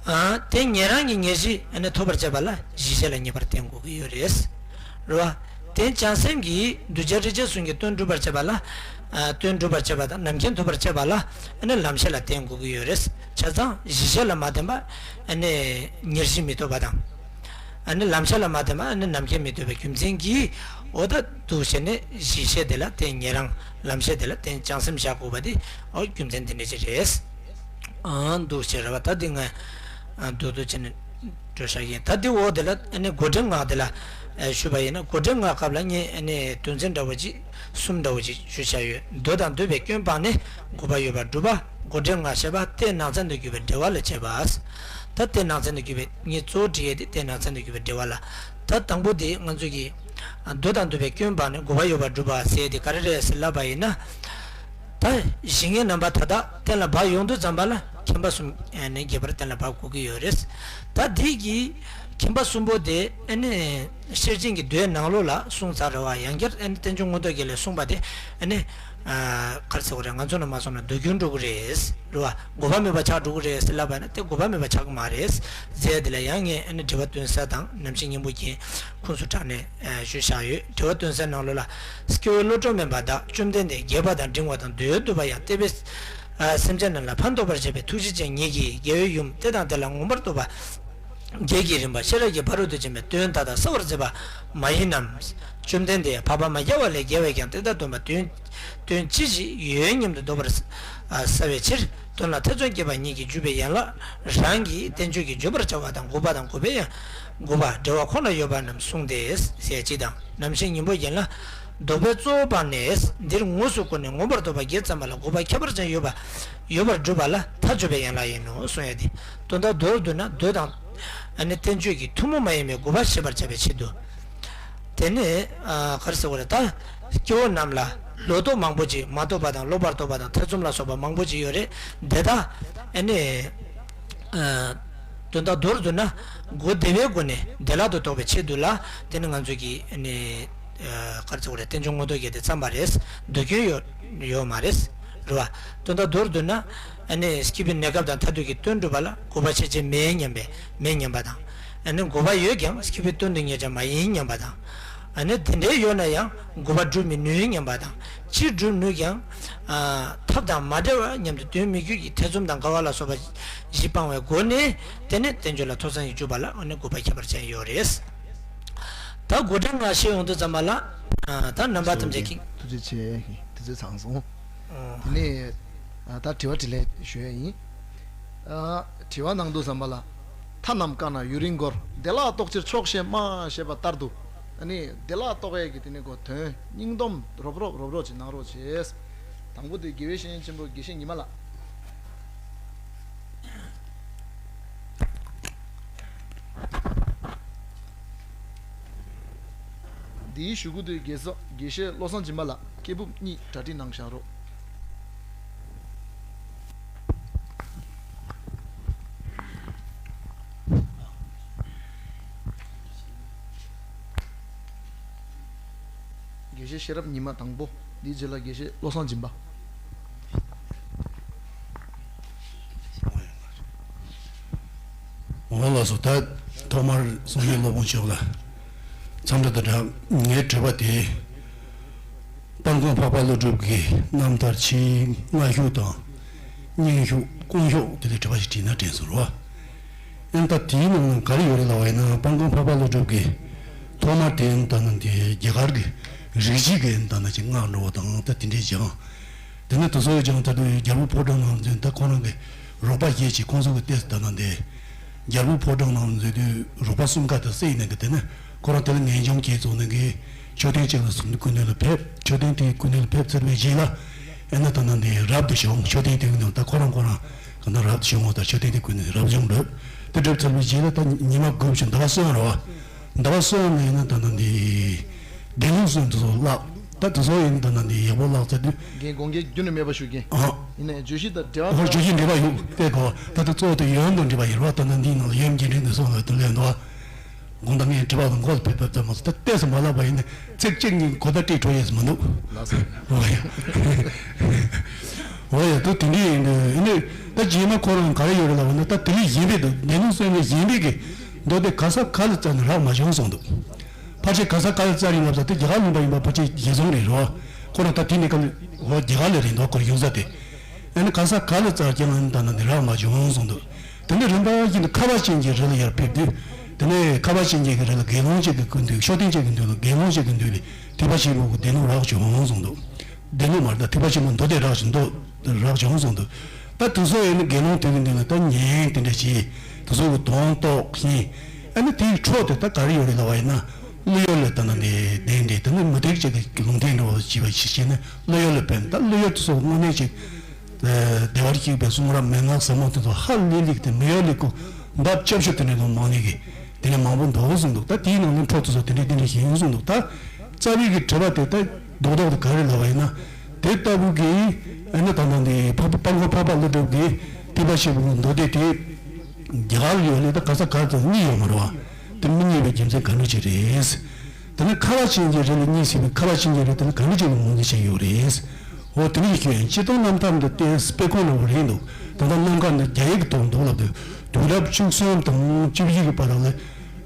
ཨ་དེ་ཉན་རང་གི་ཉེར་ཞི་ཨ་ནི་ཐོབ་པར་བྱེད་པ་ལ་གཞི་ཤེས་ལ་ངེས་པར་བརྟེན་དགོས་ཀྱི་ཡོད་རེད། རེད་བ། དེ་བྱང་སེམས་ཀྱིས་གདུལ་བྱ་རིགས་ཅན་གསུམ་གྱི་དོན་སྒྲུབ་པར་བྱེད་པ་ལ། ཨ་དོན་སྒྲུབ་པར་བྱེད་པ་དང་རྣམ་མཁྱེན་ཐོབ་པར་བྱེད་པ་ལ་ཨ་ནི་ལམ་ཤེས་ལ་བརྟེན་དགོས་ཀྱི་ཡོད་རེད། བྱས་ཙང་གཞི་ཤེས་ལ་མ་བརྟེན་པ་ཨ་ནི་ཉེར་ཞི་མི་ཐོབ་པ་དང་། ཨ་ནི་ལམ་ཤེས་ལ་མ་བརྟེན་པ་ཨ་ནི་རྣམ་མཁྱེན་མི་ཐོབ་པའི་རྒྱུ་མཚན་གྱིས། འོ་ད་འདུག་བྱས་ནས་གཞི་ཤེས་དེ་ལ་བརྟེན་ཉན་རང་། ལམ་ཤེས་དེ་ལ་བརྟེན་བྱང་སེམས་བཞག་དགོས་པ་དེ་འོ་རྒྱུ་མཚན་དེ་འདྲ་ཅིག་རེད། ཨང་འདུག་བྱས་རེད་བ། ད་འདི་ང་ཨ་འདུག་འདུག་བྱས་ནས་འགྲོ་བཞག་ཡིན། ད་འདི་འོག་དེ་ལ་ཨ་ནི་མགོ་འདྲེན་ངག་དེ་ལ་ཨ་ཞུས་པ་ཡིན་ན། མགོ་འདྲེན་ངག་སྐབས་ལ་ངས་ཨ་ནི་དོན་ཚན་འདྲ་བོ་ཅིག་གསུམ་འདྲ་བོ་ཅིག་ཞུས་བཞག་ཡོད། མདོ་དང་འདོད་པའི་སྐྱོན་སྤངས་ནས། དགོས་པ་ཡོད་པར་སྒྲུབ་པ། མགོ་འདྲེན་ངག་བཤད་པ། རྟེན་ནང་ཚན་དུ་གྱུར་པའི་འགྲེལ་བ་ལ་བྱེད་པ། ད་རྟེན་ནང་ཚན་དུ་གྱུར་པའི་ངས་གཙོ་བོ་བྲིས་ཡས་དེ་རྟེན་ནང་ཚན་དུ་གྱུར་པའི་འགྲེལ་བ་ལ། ད་དང་པོ་དེ་ང་ཚོ་གི་ཨ་མདོ་དང་འདོད་པའི་སྐྱོན་སྤངས་ནས་དགོས་པ་ཡོད་པར་སྒྲུབ་པ་ཟེར་ཡས་དེ་ག་རེ་རེད་ཟེར་ལབ་པ་ཡིན་ན། ད་གཞན་ངའི་རྣམ་པ་མཐའ་དག་གཏན་ལ་དབབ་ཡོང་དུས་ཙམ་པ་ལ་མཁྱེན་པ་གསུམ་ནས་རྒྱས་པར་གཏན་ལ་དབབ་དགོས་ཀྱི་ཡོད་རེད། ད་དེ་གི་མཁྱེན་པ་གསུམ་པོ་དེ་ཨ་ནི་ཤེར་ཕྱིན་གྱི་མདོའི་ནང་ལོགས་ལ་གསུངས་ཚར་རེད་བ། ཡང་བསྐྱར་ཨ་ནི་བསྟན་འགྱུར་མངོན་རྟོགས་རྒྱན་ལས་གསུངས་པ་དེ་ཨ་ནི་ཨ་ག་རེ་ཟེར་དགོས་རེད། ང་ཚོ་ནས་མ་སོང་ན་མདོ་རྒྱུན་འགྲོ་གི་རེད། རེད་བ། དགོས་པ་མེད་པ་ཆགས་འགྲོ་གི་རེད་ཟེར་ལབ་པ་ན་དེ་དགོས་པ་མེད་པ་ཆགས་ཀྱི་མ་རེད། ཟེར་དེ་ལ་ཡང་ངས་ཨ་ནི་དྲི་བ་བཏོན་ས་དང་རྣམ་བཤད་སྙིང་པོ་རྒྱན་ཁུངས་སུ་དྲངས་ནས་ཨ་ཞུས་བཞག་ཡོད། དྲི་བ་བཏོན་སའི་ནང་ལོགས་ལ། སྐྱེ་བོའི་བློ་གྲོས་དམན་པ་དག་བཅོམ་ལྡན་འདས་རྒྱས་པ་དང་འབྲིང་བ་དང་འདོད་ཡོན་བསྡུས་པ་ཡང་བསྟན་པས་ཨ་སེམས་ཅན་རྣམས་ལ་ཕན་འདོགས་པར་བྱེད་པའི་ཐུགས་རྗེ་ཅན་ཉིད་ཀྱིས་རྒྱལ་བའི་ཡུམ་དེ་དང་དེ་ལ་མངོན་པར་རྟོགས་པ། བརྒྱད་ཀྱི་རིམ་པ་ཤེས་རབ་ཀྱི་ཕ་རོལ་ཏུ་ཕྱིན་པའི་དོན་མཐའ་དག་གསལ་བར་མཛད་པ་མ་ཡིན་ནམ། བཅོམ་ལྡན་འདས་འཕགས་པ་མ་རྒྱལ་བ་ལས་རྒྱལ་བས་ཀྱང་དེ་ལྟར་སྟོན་པ་དོན་དོན་ཅི་ཞིག་ཡོད་སྙམ་དུ་འདོད་པར་ཨ་བྱ་བའི་ཕྱིར། དོན་ལ་ཐེ་ཚོམ་སྐྱེས་པ་ཉིད་ཀྱིས་འཇུག་པའི་ཡན་ལག་རང་གི་བསྟན་བཅོས་ཀྱིས་བརྗོད་པར་བྱ་བ་དང་། དགོས་པ་དང་དགོས་པའི་ཡང་དགོས་པ་འགྲེལ་བ་ཁོ་ན་ཡོད་པ་རྣམས་གསུངས་ཏེ་ཟེར་གཅིག་དང་། རྣམ་བཤད་སྙིང་པོ་རྒྱན་ལ། ལྡོག་པའི་གཙོ་བོ་སྤངས་ནས་འདིར་དངོས་སུ་བཀུར་ནས་མངོན་པར་རྟོགས་པ་བརྒྱད་ཙམ་པ་ལ་དགོས་པ་ཁྱད་པར་ཅན་ཡོད་པ་ཡོད་པར་སྒྲུབ་པ་ལ་མཐའ་གཅོད་པའི་ཡན་ལག་ཡིན་ནོ་གསུང་ཡ་དེ། དོན་དག་མདོར་བསྡུ་ན་མདོ་དང་ཨ་ནི་བསྟན་བཅོས་ཀྱི་ཐུན་མོང་མ་ཡིན་པའི་དགོས་པ་ཤེས་པར་བྱ་བའི་ཆེད་དུ། དེ་ནི་ཨ་ག་རེ་ཟེར་དགོས་རེད། ད་སྐྱེ་བོ་རྣམས་ལ་ལོག་རྟོག་མང་པོ་ཅིག་མ་རྟོགས་པ་དང་ལོག་པར་རྟོག་པ་དང་ཐེ་ཚོམ་ལ་སོགས་པ་མང་པོ་ཅིག་ཡོད་རེད། དེ་དག་ཨ་ནི་ཨ་དོན་དག་མདོར་བསྡུ་ན་སྒོ་བདེ་བའི་སྒོ་ནས་བདེ་བླག་ཏུ་རྟོགས་པའི་ཆེད་དུ་ལ། དེ་ནི་ང་ཚོས་ཀྱི་ཨ་ནི་ཨ་ག་རེ་ཟེར་དགོས་རེད། བསྟན་འགྱུར་མངོན་རྟོགས་རྒྱན་དེ་བརྩམས་པ་རེད། འདོད་སྐྱོན་ཡོད་ཡོད་མ་རེད། རེད་བ། དོན་དག་མདོར་བསྡུ་ན། ཨ་ནི་སྐྱེས་བུའི་གནས་སྐབས་དང་མཐར་ཐུག་གི་དོན་སྒྲུབ་པ་ལ་དགོས་པ་ཆེ་ཆེ་མེད་སྙམ་པའི་མེད་སྙམ་པ་དང་། ཨ་ནི་དགོས་པ་ཡོད་ཀྱང་སྐྱེས་བུའི་དོན་དུ་ངེས་ཀྱང་མ་ཡིན་སྙམ་པ་དང་། ཨ་ནི་དེ་འདྲའི་ཡོད་ན་ཡང་དགོས་པ་སྒྲུབ་མི་ནུས་སྙམ་པ་དང་། ཅི་སྒྲུབ་ནུས་ཀྱང་ཨ་ཐབས་དང་མ་བྲལ་བ་སྙམ་དུ་དོན་མི་འགྱུར་གྱི་ཐེ་ཚོམ་དང་འགལ་བ་ལ་སོགས་པ་བཞི་སྤངས་པའི་སྒོ་ནས། དེ་ནས་བསྟན་བཅོས་ལ་ཐོས་བསམ་གྱིས་འཇུག་པ་ལ་ཨ་ནི་དགོས་པ་ཁྱད་པར་ཅན་ཡོད་རེད། ད་མགོ་འདྲེན་ངག་བཤད་ཡོང་དུས་ཙམ་པ་ལ། ཨ་ད་རྣམ་པ་ཐམས་ཅད་ཀྱིས། ཐུགས་རྗེ་ཆེ། དུས་ཚོད་ཚང་སོང་། ཨོ། དེ་ནས་ཨ་ད་དྲི་བ་དྲིས་ལན་ཞུ་ཡ་ཡིན། ཨ་དྲི་བ་གནང་དུས་ཙམ་པ་ལ། མཐའ་རྣམས་བཀག་ན་ཡུན་རིང་འགོར། བདེ་བླག་རྟོགས་ཕྱིར་ཆོག་ཤེས་སྨྲ་ཞེས་པ་ལྟར་དུ། ཨ་ནི་བདེ་བླག་རྟོགས་ཡས་ཀྱི་དེ་ནས་གོ་དོན་སྙིང་སྡོམ་རོབ་རོབ་རོབ་རོབ་ཅིག་གནང་རོགས་བྱས། དང་པོ་དེ་དགེ་བའི་བཤེས་གཉེན་ཆེན་པོ་དགེ་བཤེས་ཉི་མ་ལགས། འདིའི་གཞུག་གུ་དེ་དགེ་ས་དགེ་བཤེས་བློ་བཟང་སྦྱིན་པ་ལགས་སྐད་སྦུབ་གཉིས་གྲ་སྒྲིག་གནང་བཞག་རོགས། དགེ་བཤེས་ཤེས་རབ་ཉི་མ་དང་པོ། འདིའི་རྗེས་ལ་དགེ་བཤེས་བློ་བཟང་སྦྱིན་པ། འོ་ལགས་སོ། ད་ཐོག་མར་གསུང་སྙན་སློབ་དཔོན་མཆོག་ལ་འཚམས་འདྲི་དང་སྦྲགས་ངའི་དྲི་བ་དེ། དཔལ་མགོན་འཕགས་པ་ཀླུ་སྒྲུབ་ཀྱི་རྣམ་ཐར་ཕྱིའི་སྔ་ཤོས་དང་། སྙིང་ཤོས་ཀུན་ཤོས་དེ་ལ་དྲི་བ་ཞིག་དྲིས་ན་དྲན་སོང་རོ། ཨེ་ད་དེའི་ནང་ལ་ག་རེ་ཡོད་རེད་ལབ་པ་ཡིན་ན། དཔལ་མགོན་འཕགས་པ་ཀླུ་སྒྲུབ་ཀྱིས་ཐོག་མར་དེ་ད་ནི་དེ་རྒྱ་གར་གྱི་རིག་བྱེད་ཀྱི་ད་ནི་ཅིག་སྔགས་འགྲོ་བ་དང་ད་དེ་འདྲའི་སྦྱངས། དེ་ནས་དེ་ཚོ་སྦྱངས་ད་དུས་རྒྱལ་པོ་ཕོ་བྲང་ནང་འཛུལ། ད་ཁོ་རང་གི་རོགས་པ་བཞེས་བྱས་ཁོང་ཚོ་གི་ལྟས་སུ་ད་ནི་དེ་རྒྱལ་པོ་ཕོ་བྲང་ནང་འཛུལ་དུས་རོགས་པ་གསུམ་ཀ་དེ་བསད་ནས་གི། དེ་ནས་ཁོ་རང་དེ་ལ་ངེས་འབྱུང་སྐྱེས་བྱུང་ནས་གི་མཆོད་རྟེན་གཅིག་ལ་སོང་སྟེ་སྐུ་མདུན་ལ་ཕེབས། མཆོད་རྟེན་དེའི་སྐུ་མདུན་ལ་ཕེབས་ཚར་བའི་རྗེས་ལ་ཨེ་ན་ད་ནི་དེ་རབ་ཏུ་བྱུང་། མཆོད་རྟེན་དེའི་ནང་ད་ཁོ་རང་ཁོ་རང་གི་ན་རབ་ཏུ་བྱུང་བ་དང་མཆོད་རྟེན་དེའི་སྐུ་མདུན་རབ་བྱུང་འགྲོ། དེ་འགྲུབ་ཚར་བའི་རྗེས་ལ་ད་ཉི་མ་དགུ་བཞིན་ཟླ་བ་གསུམ་རེད་བ། ཟླ་བ་གསུམ་ནས་ཡིན་ན་ད་ནི་འདི་བདེན་ལུགས་སྲོལ་དེ་ཚོ་བརླག་ད་དེ་ཚོ་ཡིན་ད་ནི་འདི་ཡག་པོ་བརླག་ཚར་དུས། རྒན་དགོངས་འགལ་རྒྱུན་ནས་མེད་པ་ཞུ་རྒན། ཨ། ཡིན་ནའི་བརྗོད་གཞི་དང་འབྲེལ་བ། ཨོ་བརྗོད་གཞི་འབྲེལ་བ་ཡོད་པས་གོ། ད་ལྟ་གཙོ་བོ་དེ་ཡོན་དང་འབྲེལ་བ་ཡིན་རོགས། ད་ནི་འདིའི་ནང་ལ་ཡོན་རྒྱས་འབྲིང་དུ་སོང་ལ་དུ་ལེན་འདུག་དགོངས་དག་ངས་དྲི་བ་དང་མགོ་ལ་ཕེབས་ཕེབས་ཙམ་མ་སོང་། ད་ལྟས་སུ་མ་ལབ་པ་ཡིན་ན་ཚིག་གཅིག་གཉིས་གོ་བརྡ་སྤྲད་འགྲོ་ཡས་མི་འདུག་ལགས་སོ། ཨོ་ཡ། ཨོ་ཡ། ད་དེ་འདྲ་ཡིན་དུས་ཨ་ནི་ད་རྗེས་མ་ཁོ་རང་ག་རེ་ཡོད་རེད་ལབ་ན། ད་དེ་ལས་གཞན་པའི་དུ་བདེན་ལུགས་སྲོལ་ནས་གཞན་པའི་གི་མདོ་སྡེ་ག་ས་ག་ལ་བཙལ་ནས་རག་མ་བྱུང་གསུངས་འདུག་ཕལ་ཆེར་ག་ས་ག་ལ་བཙལ་ཡིན་ལབ་ས་དེ་རྒྱ་གར་ལུང་པ་ཡིན་པ་ཕལ་ཆེར་ཞེ་ཚོང་རེད་རོ། ཁོ་རང་ད་དེ་ནས་ག་ལ་ཧོ་རྒྱ་གར་ལ་རེད་འདུག་ཁོ་རང་ཡོང་ས་དེ། ཨ་ནི་ག་ས་ག་ལ་བཙལ་ཀྱང་ཨ་ནི་ད་ནི་རག་མ་བྱུང་གསུངས་འདུག་དེ་ནས་རིམ་པ་བཞིན་དུ་ཁ་བ་ཅན་གྱི་རི་ལ་ཡར་ཕེབས་དུས། དེ་ནས་ཁ་བ་ཅན་གྱི་རི་ལ་དགེ་སློང་ཅིག་གི་སྐུ་མདུན། མཆོད་རྟེན་ཅིག་གི་མདུན་ལ་དགེ་སློང་ཅིག་གི་མདུན་ལ་ཐེག་པ་ཆེན་པོ་གི་བདེན་ལུགས་རག་བྱུང་གསུངས་འདུག་བདེན་ལུགས་མ་རེད་ད། ཐེག་པ་ཆེན་པོ་མདོ་སྡེ་རག་བྱུང་མདོ་རག་བྱུང་གསུངས་འདུག་ད་དེ་ཚོ་ཡིན་ན་དགེ་སློང་དེ་གི་མདུན་ལ་ད་ཉན་དེ་འདྲ་བྱས། དེ་ཚོ་གི་དོན་རྟོགས་ཤིང་། ཨ་ནི་དེའི་འཕྲོ་དེ་ད་ག་རེ་ཡོད་རེད་ལབ་པ་ཡིན་ན། ཀླུ་ཡུལ་ལ་ད་ནི་དེ་དེ་འདྲའི་དེ་ནི་མུ་སྟེགས་ཅིག་གི་ལུང་བསྟན་འདྲ་བ་ཞིག་བྱས་ནས་ཀླུ་ཡུལ་ལ་ཕེབས། ད་ཀླུ་ཡུལ་དེ་ཚོ་དངོས་གནས་ཅིག་བདེ་བར་གཤེགས་པའི་གསུང་རབ་མན་ངག་ཟབ་མོ་དེ་ཚོ་ཧ་ལས་ལེགས་ཏེ་མི་ཡོད་ལེགས་ཀོ་འདབ་ཆབ་ཤོ་དེ་འདྲ་ལོ་མང་ནས་གི་དེ་ནས་མང་པོ་འདུག་གསུངས་འདུག་ད་དེའི་ནང་ནས་འཕྲོ་དེ་ཚོ་དེ་འདྲ་དེ་འདྲ་ཞིག་ཡིན་གསུངས་འདུག་ད་རྩ་བའི་གི་དྲི་བ་དེ་ད་རྡོག་རྡོག་ཏུ་ག་རེ་ལབ་པ་ཡིན་ན། དེ་ལྟ་བུ་གི་ཨ་ནི་ད་ལྟ་འདི་འཕགས་པ་དཔལ་མགོན་འཕགས་པ་ཀླུ་སྒྲུབ་ཀྱི་ཐེག་པ་ཆེན་པོའི་མདོ་སྡེ་དེ་རྒྱ་གར་ལ་ཡོད་ལེ་ད་ག་ས་ག་ཚོད་རྙེད་ཡོད་མ་རེད་བ། དེ་མི་རྙེད་པའི་རྒྱུ་མཚན་ག་འདྲ་ཅིག་རེད། དེ་ནི་ཁ་བ་ཅན་གྱི་རི་ལ་རྙེད་སྲིད་པའི་ཁ་བ་ཅན་གྱི་རི་དེ་ལ་ག་འདྲ་ཅིག་ལ་ངོས་འཛིན་བྱས་ཡོད་རེད། འོ་དེ་ནི་ཞུ་ཡང་སྤྱིར་བཏང་རྣམ་ཐར་འདི་ལྟའི་དཔེ་ཁོ་ན་བ་རེད་འདུག་ད་ལྟ་རྣམ་དཀར་འདི་རྒྱ་ཡིག་གི་ཐོག་འདུག་ལབ་དུས་དུས་རབས་བཅུ་གསུམ་དང་བཅུ་བཞི་གི་བར་ལ་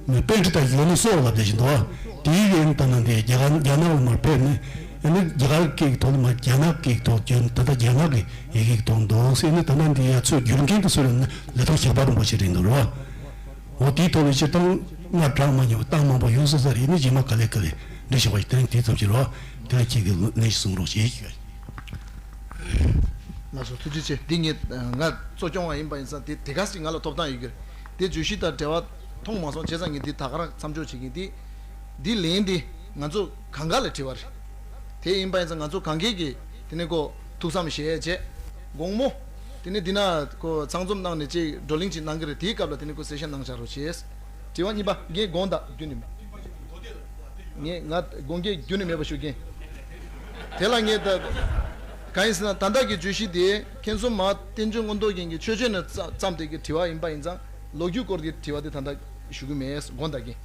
པཎྜི་ཏ་ཡོ་ནི་སོགས་ལབ་བསྡད་ཀྱི་འདུག་དེའི་གི་ད་ལྟ་འདི་རྒྱ་གར་རྒྱ་ནག་ལ་མར་ཕེབས་ནས་ཨ་ནི་རྒྱ་གར་སྐད་ཀྱི་ཐོག་ལ་མར་རྒྱ་ནག་སྐད་ཀྱི་ཐོག་བསྒྱུར་ནས་ད་ལྟ་རྒྱ་ནག་གི་ཡི་གེ་གི་ཐོག་འདུག་ཟེར་ནས། ད་ལྟ་འདི་ཡ་ཚོས་བསྒྱུར་མཁན་དེ་ཚོ་ལ་ནི་ལི་ཐང་ཞགས་པ་རིན་པོ་ཆེ་རེད་འདུག་རེད་བ། འོ་དེའི་ཐོག་ལ་སྤྱིར་བཏང་སྔར་གྲགས་མ་མྱོང་བའི་གཏམ་མང་པོ་ཡོད་ས་ས་རེད། ནི་རྗེས་མ་ག་ལེ་ག་ལེ་འདྲི་ཞུ་བ་ཞིག་དེ་རིང་དེ་ཙམ་ཞིག་རོ། དེ་ལ་ཁྱེད་ཀྱིས་ལན་ཞིག་གསུང་རོགས་ཞེས་ཞུ་བ་ཡིན། ལགས་སོ། ཐུགས་རྗེ་ཆེ། འདི་ངས་ང་གཙོ་སྐྱོང་བ་ཡིན་པ་ཡིན་ཙང་དེ་དེ་ག་ཞིག་ང་ལ་ཐོབ་ཐང་ཡོད་ཀྱི་རེད། དེ་བརྗོད་གཞི་དང་འབྲེལ་བ་མཐོང་མ་སོང་བྱས་ཙང་ངས་འདི་ད་ག་རང་མཚམས་འཇོག་བྱེད་ཀྱིན། དེ་འདི་ལན་དེ་ང་ཚོ་གང་ག་ལ་དྲི་བ་རེད། དེ་ཡིན་པ་ཡིན་ཙང་ང་ཚོ་གང་གས་ཀྱི་དེ་ནས་ཁོ་ཐུགས་བསམ་བཞེས་བྱས་དགོང་མོ་དེ་ནས་འདི་ན་ཁོ་ཚང་འཛོམས་གནང་ནས་ཅིག་བགྲོ་གླེང་ཅིག་གནང་གི་རེད། དེའི་སྐབས་ལ་དེ་ནས་ཁོ་གསལ་བཤད་གནང་བྱ་རོགས་བྱས། དྲི་བ་གཉིས་པ་ངས་དགོངས་དག་རྒྱུན་ནས་མེད། ངས་ང་དགོངས་འགལ་རྒྱུན་ནས་མེད་པ་ཞུ་གིན། དེ་ལ་ངས་ད་གང་ཡིན་ཟེར་ན་ད་ལྟ་གི་བརྗོད་གཞི་དེ་མཁན་ཟུར་མ་བསྟན་འཛིན་མངོན་རྟོགས་རྒྱན་གྱི་ཆོས་སྤྱོད་ནས་བརྩམས་ཏེ་གི་དྲི་བ་ཡིན་པ་ཡིན་ཙང་ལོ་རྒྱུས་སྐོར་གྱི་དྲི་བ་དེ་ད་ལྟ་ཞུ་གི་མེད། དགོངས་དག་གིན།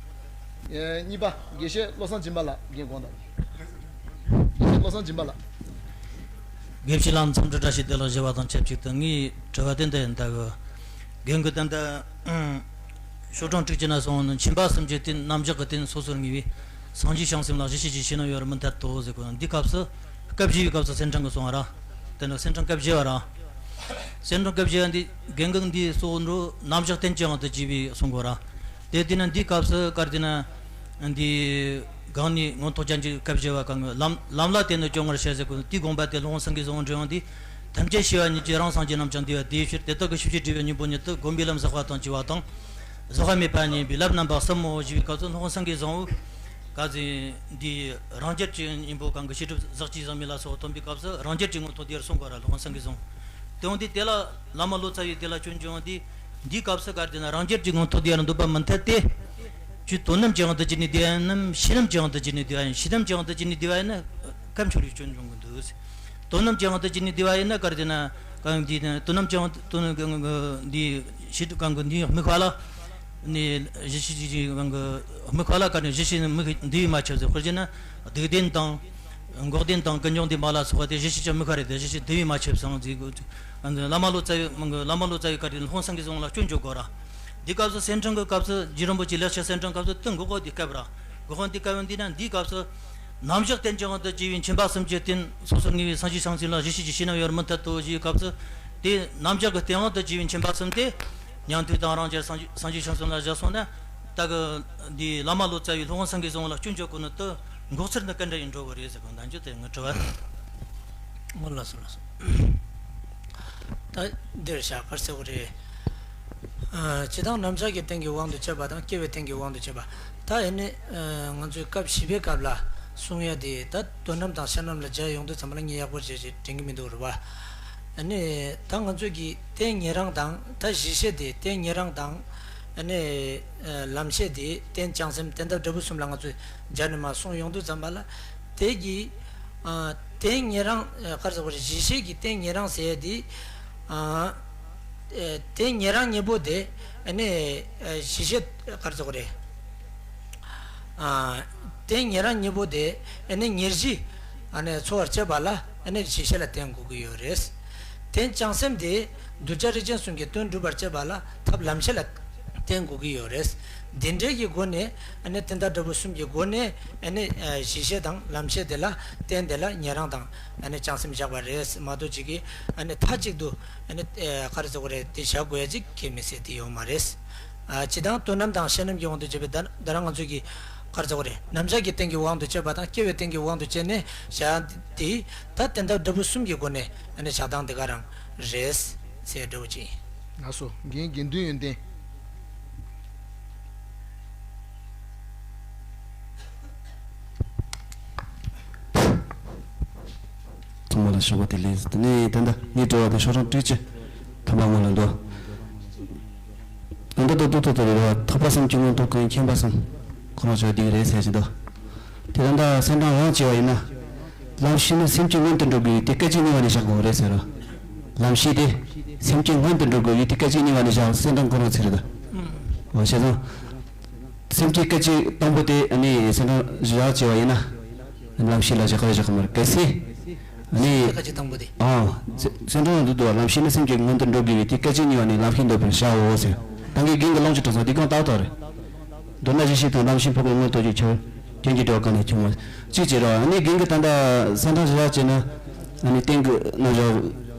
གཉིས་པ་དགེ་བཤེས་བློ་བཟང་སྦྱིན་པ་ལགས་ངས་དགོངས་དག་གིན། དགེ་བཤེས་བློ་བཟང་སྦྱིན་པ་ལགས། དགེ་བཤེས་ལགས་འཚམས་འདྲི་བཀྲ་ཤིས་བདེ་ལེགས་ཞུ་བ་དང་ཆབས་ཅིག་ཏུ་ངའི་དྲི་བ་དེ་འདི་ཡིན། ད་གི་རྒན་གྱིས་ད་ལྟ། ཤོག་གྲངས་དྲུག་ཅུ་ན་སོང་ནི་མཁྱེན་པ་གསུམ་གྱི་རྟེན་རྣམ་གཞག་གི་རྟེན་སོ་སོར་ངེས་པའི་སངས་རྒྱས་བྱང་སེམས་ལ་གཞི་ཤེས་ཀྱི་ཤེས་རྣམ་ཡོད་རུང་མི་འཐད་དོ་ཟེར་གོ། འདི་སྐབས་སུ་སྐབས་བཞི་པའི་སྐབས་སུ་སེང་ཕྲེང་གི་གསུང་བ་ར། དེ་ནི་སེང་ཕྲེང་སྐབས་བཞི་བ་ར། སེང་ཕྲེང་སྐབས་བཞི་བ་འདི་རྒན་གྱིས་འདི་སོ་འགྲོ་རྣམ་གཞག་རྟེན་གྱི་དབང་དུ་བགྱིས་པའི་གསུང་གོ་ར། དེ་དེ་ན་འདི་སྐབས་སུ་ག་རེ་དེ་ན་འདི་གང་ནི་མངོན་རྟོགས་རྒྱན་གྱི་སྐབས་བཞི་བ་གང་གི་ལམ་ལམ་ལ་བརྟེན་ནས་སྐྱོང་བར་བྱ་ཟེར་གོ། དེའི་དགོངས་པ་དེ་སློབ་དཔོན་སེང་གེའི་གསུང་འབྲི་བ་འདི། ཐམས་ཅད་ཤེས་པ་ཉིད་ཀྱིས་རང་སངས་རྒྱས་རྣམས་ཀྱང་འདུས་པ་དེའི་ཕྱིར། དེ་དག་གི་ཤེས་བྱའི་སྒྲིབ་པའི་གཉེན་པོ་ཉིད་དུ་བསྒོམ་པའི་ལམ་ཟག་པ་དང་བཅས་པ་དང་། ཟག་པ་མེད་པ་ཉིད་ཡིན་པས་ལམ་རྣམ་པ་གསུམ་མོ་ཞེས་པའི་སྐབས་སུ་སློབ་དཔོན་སེང་གེའི་གསུང་བོ། ག་ཚོད་འདི་རང་རྒྱལ་གྱི་གཉེན་པོ་གང་གི་ཤེས་སྒྲིབ་ཟག་བཅས་ཟག་མེད་ལ་སོགས་པ་སྟོན་པའི་སྐབས་སུ་རང་རྒྱལ་གྱི་མངོན་རྟོགས་དེར་གསུངས་པ་ར། སློབ་དཔོན་སེང་གེའི་གསུང་། དེ་འོང་དུས་དེ་ལ་བླ་མ་ལོ་ཙཱ་བས་དེ་ལ་སྐྱོན་བརྗོད་འོང་དུས། འདིའི་སྐབས་སུ་ག་རེ་དེ་ན་རང་རྒྱལ་གྱི་མངོན་རྟོགས་དེར་འདོད་པ་མི་འཐད་དེ། ཁྱོད་དོན་རྣམ་གྱི་དབང་དུ་བྱས་ནས་བསྡད་ཡ་ཡིན་ནམ་ཤེས་རྣམ་གྱི་དབང་དུ་བྱས་ནས་བསྡད་ཡ་ཡིན། ཤེས་རྣམ་གྱི་དབང་དུ་བྱས་ནས་བསྡད་པ་ཡིན་ན་སྐབས་འཆོལ་བའི་སྐྱོན་འབྱུང་གི་འདུག་དོན་རྣམ་གྱི་དབང་དུ་བྱས་ནས་བསྡད་པ་ཡིན་ན་ག་རེ་དེ་ན་གང་འདི་དོན་རྣམ་གྱི་དབང་དུ་དོན་འདི་ཤེས་སྒྲིབ་གང་གི་འདིའི་དམིགས་པ་ལ་ནི་གཞི་ཤེས་ཀྱི་གང་གི་དམིགས་པ་ལ་ག་ནི་གཞི་ཤེས་ནི་དམིགས་འདུས་པས་མ་ཁྱབ་ཟེར། དཔེར་བྱས་ན་སྡུག་བདེན་དང་། འགོག་བདེན་དང་ཀུན་འབྱུང་བདེན་པ་ལ་སོགས་པ་དེ་གཞི་ཤེས་ཀྱི་དམིགས་པ་རེད་དེ། གཞི་ཤེས་འདུས་པས་མ་ཁྱབ་སོང་ཟེར་གོ། བླ་མ་ལོ་ཙཱ་བའི་མང་གི་བླ་མ་ལོ་ཙཱ་བའི་བཀའ་དྲིན་སློབ་དཔོན་སེང་གེའི་གསུང་ལ་སྐྱོན་བརྗོད་དགོས་ར། འདི་སྐབས་སུ་སེང་ཕྲེང་གི་སྐབས་སུ་རྗེ་རིན་པོ་ཆེ་ལེགས་བཤད་སེང་ཕྲེང་སྐབས་སུ་དོན་འགོག་པ་འདི་སྐབས་ར། འགོག་པ་འདི་སྐབས་འདི་ན་འདིའི་སྐབས་སུ། རྣམ་གཞག་རྟེན་གྱི་དབང་དུ་བགྱིས་པའི་མཁྱེན་པ་གསུམ་གྱི་རྟེན་སོ་སོར་ངེས་པའི་སངས་རྒྱས་བྱང་སེམས་ལ་གཞི་ཤེས་ཀྱི་ཤེས་རྣམ་ཡོད་རུང་མི་འཐད་དོ་ཞེས་སྐབས་སུ། དེ་རྣམ་གཞག་གི་རྟེན་དབང་དུ་བགྱིས་པའི་མཁྱེན་པ་གསུམ་དེ། ཉན་ཐོས་དང་རང་རྒྱལ་སངས་རྒྱས་སངས་རྒྱས་བྱང་སེམས་ལ་བཞག་སོང་ན། ད་གི་འདི་བླ་མ་ལོ་ཙཱ་བའི་སློབ་དཔོན་སེང་གེ་བཟང་པོ་ལ་སྐྱོན་བརྗོད་དགོས་ནི་དེ་འགོག་ཚུལ་འདི་ག་འདྲ་ཡིན་འགྲོ་གི་རེད་ཟེར་གི། ད་འཇུ་དེ་ངའི་དྲི་བ། ཨོ་ལགས་སོ་ལགས་སོ། ད་འདིར་བཞག་གར་ཟེར་བ་རེད། ཨ། ཇི་ལྟར་རྣམ་གཞག་གི་རྟེན་གྱི་དབང་དུ་བྱས་པ་དང་སྐྱེ་བའི་རྟེན་གྱི་དབང་དུ་བྱས་པ། ད་ཨ་ནི་ཨ་ང་ཚོའི་སྐབས་བཞི་པའི་སྐབས་ལ་གསུང་ཡ་དེ་ད་དོན་རྣམ་དང་བཤད་རྣམ་ལ་སྦྱར་ཡོང་དུས་ཙམ་པ་ལ་ངས་ཡག་པོ་བྱས་བྱས་དྲན་གྱི་མི་འདུག་རེད་བ། ཨ་ནི་ད་ང་ཚོས་ཀྱི་རྟེན་ཉན་རང་དང་ད་གཞི་ཤེས་དེ་རྟེན་ཉན་རང་དང་། ཨ་ནི་ཨ་ལམ་ཤེས་དེ་རྟེན་བྱང་སེམས་རྟེན་དང་འབྲས་བུ་གསུམ་ལ་ང་ཚོས་སྦྱར་ནས་མར་གསུང་ཡོང་དུས་ཙམ་པ་ལ། དེ་གི་ཨ་རྟེན་ཉན་རང་ཨ་ག་རེ་ཟེར་དགོས་རེད། གཞི་ཤེས་ཀྱི་རྟེན་ཉན་རང་ཟེར་ཡ་དེ། ཨ་ཨ་རྟེན་ཉན་རང་གཉིས་པོ་དེ་ཨ་ནི་ཨ་གཞི་ཤེས་ག་རེ་ཟེར་དགོས་རེད། ཨ་རྟེན་ཉན་རང་གཉིས་པོ་དེ་ཨ་ནི་ཉེར་བཞི་ཨ་ནི་འཚོ་བར་བྱེད་པ་ལ་ཨ་ནི་གཞི་ཤེས་ལ་བརྟེན་དགོས་ཀྱི་ཡོད་རེད། རྟེན་བྱང་སེམས་དེ་གདུལ་བྱ་རིགས་ཅན་གསུམ་གྱི་དོན་སྒྲུབ་པར་བྱེད་པ་ལ་ཐབས་ལམ་ཤེས་ལ་བརྟེན་དགོས་ཀྱི་ཡོད་རེད། འདི་འདྲའི་གི་སྒོ་ནས་ཨ་ནི་རྟེན་དང་འབྲས་བུ་གསུམ་གྱི་སྒོ་ནས་ཨ་ནི་ཨ་གཞི་ཤེས་དང་ལམ་ཤེས་དེ་ལ་བརྟེན་དེ་ལ་ཉན་རང་དང་ཨ་ནི་བྱང་སེམས་བཞག་པ་རེད་མ་གཏོགས་ཅིག་གིས་ཨ་ནི་མཐའ་གཅིག་ཏུ་ཨ་ནི་ཨ་ག་རེ་ཟེར་དགོས་རེད། དེ་བཞག་དགོས་ཡ་ཅིག་གལ་མི་སྲིད་དེ་ཡོད་མ་རེད། ཨ་སྤྱིར་བཏང་དོན་རྣམ་དང་བཤད་རྣམ་གྱི་དབང་དུ་བྱས་པའི་ད་ད་རང་ང་ཚོས་ཀྱི་ག་རེ་ཟེར་དགོས་རེད། རྣམ་གཞག་གི་རྟེན་གྱི་དབང་དུ་བྱས་པ་དང་སྐྱེ་བའི་རྟེན་གྱི་དབང་དུ་བྱས་ནས་བཞག་དེ་ད་རྟེན་དང་འབྲས་བུ་གསུམ་གྱི་སྒོ་ནས་ཨ་ནི་བཞག་སྟངས་དེ་ག་རང་རེད་ཟེར་འདྲ་བོ་ཅིག་ཡིན། ལགས་སོ། རྒན་དགེ་འདུན་ཡོན་ཏན། ཚང་མ་ལ་ཞོགས་པ་བདེ་ལེགས། དེ་ནས་ད་ལྟ་ངའི་དྲི་བ་དེ་ཤོག་གྲངས་བཀྲ་ཤིས་ཐོག་མ་སྔོན་ལ་འདུག་ད་ལྟ་ཏོག་ཏོག་ཏོག་ཏོག་རེད་བ། ཐོབ་པ་སེམས་ཀྱི་མངོན་རྟོགས་ཀུན་མཁྱེན་པ་གསུམ་ཁོ་རང་ཆགས་བསྡད་ཀྱི་རེད་ཟེར་གྱི་འདུག་དེ་ད་ལྟ་གསལ་སྒྲོན་རང་བྱས་པ་ཡིན་ན། ལམ་ཤེས་ནི་སེམས་ཀྱི་སྔོན་དུ་འགྲོ་དགོས་པའི་དེ་སྐད་ཅིག་གཉིས་པ་ནས་བཞག་དགོས་རེད་ཟེར་རོ། ལམ་ཤེས་དེ་སེམས་ཀྱི་སྔོན་དུ་འགྲོ་དགོས་པའི་དེ་སྐད་ཅིག་གཉིས་པ་ནས་བཞག་གསལ་སྒྲོན་ཁོ་རང་ཚིག་རེད་ད། འོ་བྱས་ཙང་། སེམས་ཀྱི་སྐད་ཅིག་དང་པོ་དེ་ཨ་ནི་གསལ་སྒྲོན་བཞག་བྱས་པ་ཡིན་ན། ལམ་ཤེས་ལ་བཞག་པ་བཞག་གི་མ་རེད། གལ་སྲིད། ཨ་ནི། སྐད་ཅིག་དང་པོ་དེ། ཨ། གསལ་སྒྲོན་ལ་འདུག་འདུག་བ། ལམ་ཤེས་ནི་སེམས་ཀྱི་སྔོན་དུ་འགྲོ་དགོས་པའི་དེ་སྐད་ཅིག་གཉིས་པ་ནི་ལམ་ཤེས་འདོད་པར་བྱའོ་ཟེར། ད་གིན་རྒན་གྱི་ལུང་གཅིག་དྲངས་སོང་། འདི་གང་ལྟར་ལྟར་རེད། མདོར་ན་གཞི་ཤེས་དང་ལམ་ཤེས་ཕུང་པོའི་མངོན་རྟོགས་ཀྱི་ཁྱད་པར་རྐྱེན་གྱིས་འབྲེལ་བ་གང་ལས་བྱུང་བ། གཅིག་བྱས་རོགས། ཨ་ནི་རྒན་གྱི་ད་ལྟ་གསལ་སྒྲོན་བཞག་བྱས་ན། ཨ་ནི་རྟེན་གྱི་རྣམ་གཞག་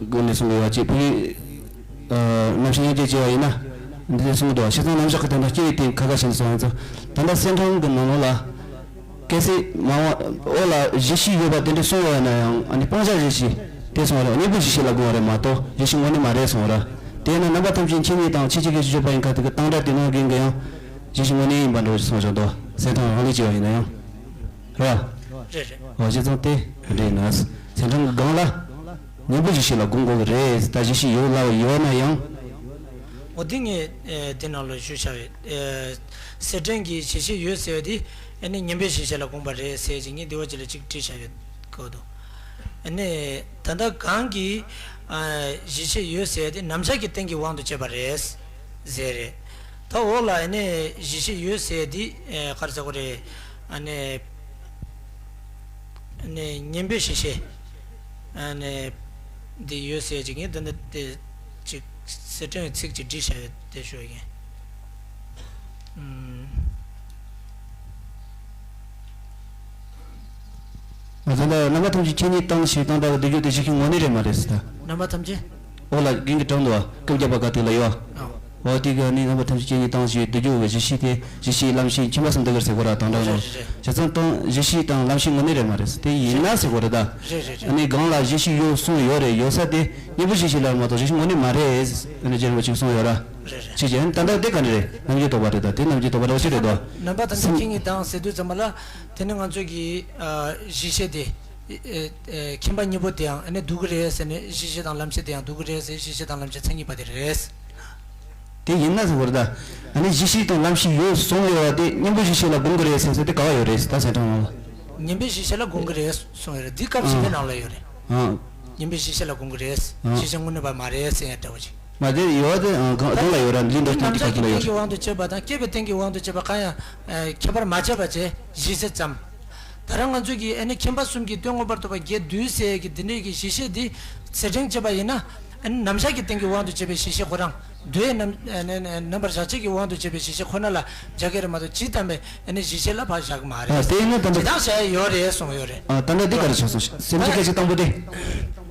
སྒོ་ནས་གསུང་དགོས་པ་གཅིག་ཕུང་པོའི། ཨ། རྣམ་ཤེས་དབྱེ་འབྱེད་བྱས་པ་ཡིན་ན། འདི་ལས་གསུངས་འདུག་བ། བྱས་ཙང་རྣམ་གཞག་གི་དོན་དང་སྐྱེ་བའི་རྟེན་ཁ་ཁ་བྱས་ནས་གསུངས་ཡོད་ཙང་། ད་ལྟ་གསལ་སྒྲོན་གྱི་ནང་ལོགས་ལ། གལ་སྲིད་མ་འོངས་པ་ལ་གཞི་ཤེས་ཡོད་པ་དེ་འདྲ་གསུངས་ཡོད་ན་ཡང་། ཨ་ནི་སྤང་བྱ་གཞི་ཤེས་དེ་གསུངས་པ་རེད། གཉེན་པོ་གཞི་ཤེས་ལ་དགོངས་པ་རེད་མ་གཏོགས་གཞི་ཤེས་དངོས་གནས་མ་རེད་གསུངས་པ་རེད། དེས་ན་རྣམ་པ་ཐམས་ཅད་མཁྱེན་ཉིད་དང་ཆོས་ཅན་སྐད་ཅེས་བརྗོད་པ་ཡིན་ཁ་ཐུག་གི་དང་སྒྲ་དེ་ནང་རྒན་གྱིས་ཡང་གཞི་ཤེས་དངོས་གནས་ཡིན་པ་འདྲ་བོ་ཞིག་གསུངས་བཞག་འདུག་གསལ་སྒྲོན་རང་ལས་ཅི་བ་ཡིན་ན་ཡང་། རེད་བ། རེད་རེད། འོ་བྱས་ཙང་དེ་འདྲ་ཡིན་ན། གསལ་སྒྲོན་གྱི་སྒང་ལ། གཉེན་པོ་གཞི་ཤེས་ལ་དགོངས་དགོས་ཀྱི་རེད། ད་གཞི་ཤེས་ཡོད་ལབ་ཡོད་ན་ཡང་། འོ་དེ་ངས་ཨེ་དེ་ནང་ལ་ཞུས་བཞག་ཡོད། ཨེ་གསལ་སྒྲོན་གྱི་གཞི་ཤེས་ཡོད་ཟེར་བ་དེ་ཨ་ནི་གཉེན་པོའི་གཞི་ཤེས་ལ་དགོངས་པ་རེད་ཟེར་ཅིག་ངས་འདི་བ་ཅིག་ལ་ཅིག་བྲིས་བཞག་ཡོད་གོ་འདུག་ཨ་ནི་ད་ལྟ་གོང་གི་ཨ་གཞི་ཤེས་ཡོད་ཟེར་བ་དེ་རྣམ་གཞག་གི་རྟེན་གྱི་དབང་དུ་བྱས་པ་རེད་ཟེར་རེད། ད་འོག་ལ་ཨ་ནི་གཞི་ཤེས་ཡོད་ཟེར་བ་དེ་ཨེ་ག་རེ་ཟེར་དགོས་རེད། ཨ་ནི། ཨ་ནི་གཉེན་པོའི་གཞི་ཤེས། ཨ་ནི། འདི་ཡོད་ཟེར་ཅིག་ངས་འདི་འདི་དེ་ཅིག་གསལ་སྒྲོན་ཚིག་ཅིག་བྲིས་བཞག་ཡོད་དེ་ཞུ་ཡིན། ཨུམ། ང་ཚོ་ལ་རྣམ་པ་ཐམས་ཅད་མཁྱེན་ཉིད་དང་ཞེས་དང་འདྲ་བའི་འདོད་རྒྱུ་དེ་གཞི་ཤེས་དངོས་གནས་རེད་མ་རེད་ཟེར་ད། རྣམ་པ་ཐམས་ཅད། འོག་ལ་རྒན་གྱིས་དྲངས་འདུག་བ། སྐབས་བརྒྱ་པ་ག་དུས་ལ་ཡོད། ཨ། འོ་དེ་ག་ནི་རྣམ་པ་ཐམས་ཅད་མཁྱེན་ཉིད་དང་ཞེས་འདོད་རྒྱུ་བའི་གཞི་ཤེས་དེ་གཞི་ཤེས་ལམ་ཤེས་མཁྱེན་པ་གསུམ་འདི་གར་ཟེར་གོ་ར་དང་འདྲ་ནོ། རེད་རེད་རེད། བྱས་ཙང་དང་གཞི་ཤེས་དང་ལམ་ཤེས་དངོས་གནས་རེད་མ་རེད། དེ་ཡིན་ན་ཟེར་གོ་རེད་ད། རེད་རེད་རེད། ཨ་ནི་གང་ལ་གཞི་ཤེས་ཡོད་གསུངས་ཡོད་རེད། ཡོད་ས་དེ་གཉེན་པོ་གཞི་ཤེས་ལ་མ་གཏོགས་གཞི་ཤེས་དངོས་གནས་མ་རེད། ཨ་ནི་རྗེ་རིན་པོ་ཆེས་གསུངས་ཡོད་ར། རེད་རེད། ཅིག་བྱས་ཨ་ནི་ད་ལྟ་དེ་ག་ནི་རེད། རྣམ་འགྱུར་རྟོག་པ་རེད་ད། དེ་རྣམ་འགྱུར་རྟོག་པ་རེད་ཅི་རེད་དོ། རྣམ་པ་དང་ཚིག་མཁྱེན་ཉིད་དང་ཟེར་དུས་ཙམ་པ་ལ་དེ་ནི་ང་ཚོ་གི་ཨ་གཞི་ཤེས་དེ། ཨེ་ཨེ་མཁྱེན་པ་གཉིས་པོ་དེའང་ཨ་ནི་འདུ་གི་རེད་ཟེར་ནས། གཞི་ཤེས་དང་ལམ་ཤེས་དེའང་འདུ་གི་རེད་ཟེར། གཞི་ཤེས་དང་ལམ་ཤེས་མཚན་ཉིད་པ་དེ་རེད། དེ་ཡིན་ན་ཟེར་བ་རེད་ད། ཨ་ནི་གཞི་ཤེས་དང་ལམ་ཤེས་ཡོད་གསུངས་ཡོད་པ་དེ་གཉེན་པོ་གཞི་ཤེས་ལ་དགོངས་གི་རེད་ཟེར་ཟེར་དེ་ག་བ་ཡོད་རེད་ཟེར་ད་གསལ་སྒྲོན་ནང་ལ། གཉེན་པོའི་གཞི་ཤེས་ལ་དགོངས་གི་རེད་གསུངས་ཡོད་རེད། འདི་སྐབས་བཞི་པའི་ནང་ལ་ཡོད་རེད། ཨང་། གཉེན་པོའི་གཞི་ཤེས་ལ་དགོངས་གི་རེད། ཨང་། གཞི་ཤེས་དངོས་གནས་པ་མ་རེད་ཟེར་ཡ་འདྲ་བོ་ཅིག་མ་དེ་ཡོད་དེ་ཨང་གང་གང་ལ་ཡོད་ར། འདི་འདོར་ཐེངས་འདི་ག་ཚོད་ལ་ཡོད་རེད། རྣམ་གཞག་གི་རྟེན་གྱི་དབང་དུ་བྱས་པ་དང་སྐྱེ་བའི་རྟེན་གྱི་དབང་དུ་བྱས་པ་གང་ཡང་ཨ་ཁྱད་པར་མ་ཕྱེ་བ་བྱས་གཞི་ཤེས་ཙམ། ད་རང་ང་ཚོས་ཀྱི་ཨ་ནི་མཁྱེན་པ་གསུམ་གྱི་དོན་མངོན་པར་རྟོགས་པ་བརྒྱད་བསྡུས་ཟེར་གྱི་འདི་འདྲའི་གི་གཞི་ཤེས་འདི་གསལ་སྒྲོན་བྱས་པ་ཡིན་ན། ཨ་ནི་རྣམ་གཞག་གི་རྟེན་གྱི་དབང་དུ་བྱས་པའི་གཞི་ཤེས་ཁོ་རང་། མདོའི་རྣམ་ཨ་ནི་ཨ་ནི་རྣམ་པར་གཞག་བྱེད་ཀྱི་དབང་དུ་བྱས་པའི་གཞི་ཤེས་ཁོ་ན་ལ་སྦྱར་གྱི་རེད་མ་གཏོགས་སྤྱིར་བཏང་པའི་ཨ་ནི་གཞི་ཤེས་ལ་ཕར་བཞག་གི་མ་རེད། ཨ་དེ་ནི་ད་ལྟ་ཇི་ལྟར་བྱས་ཡོད་རེད་གསུངས་ཡོད་རེད། ཨ་ད་ལྟ་འདི་ག་རེ་ཆགས་སོང་། སེམས་ཀྱི་སྐད་ཅིག་དང་པོ་དེ།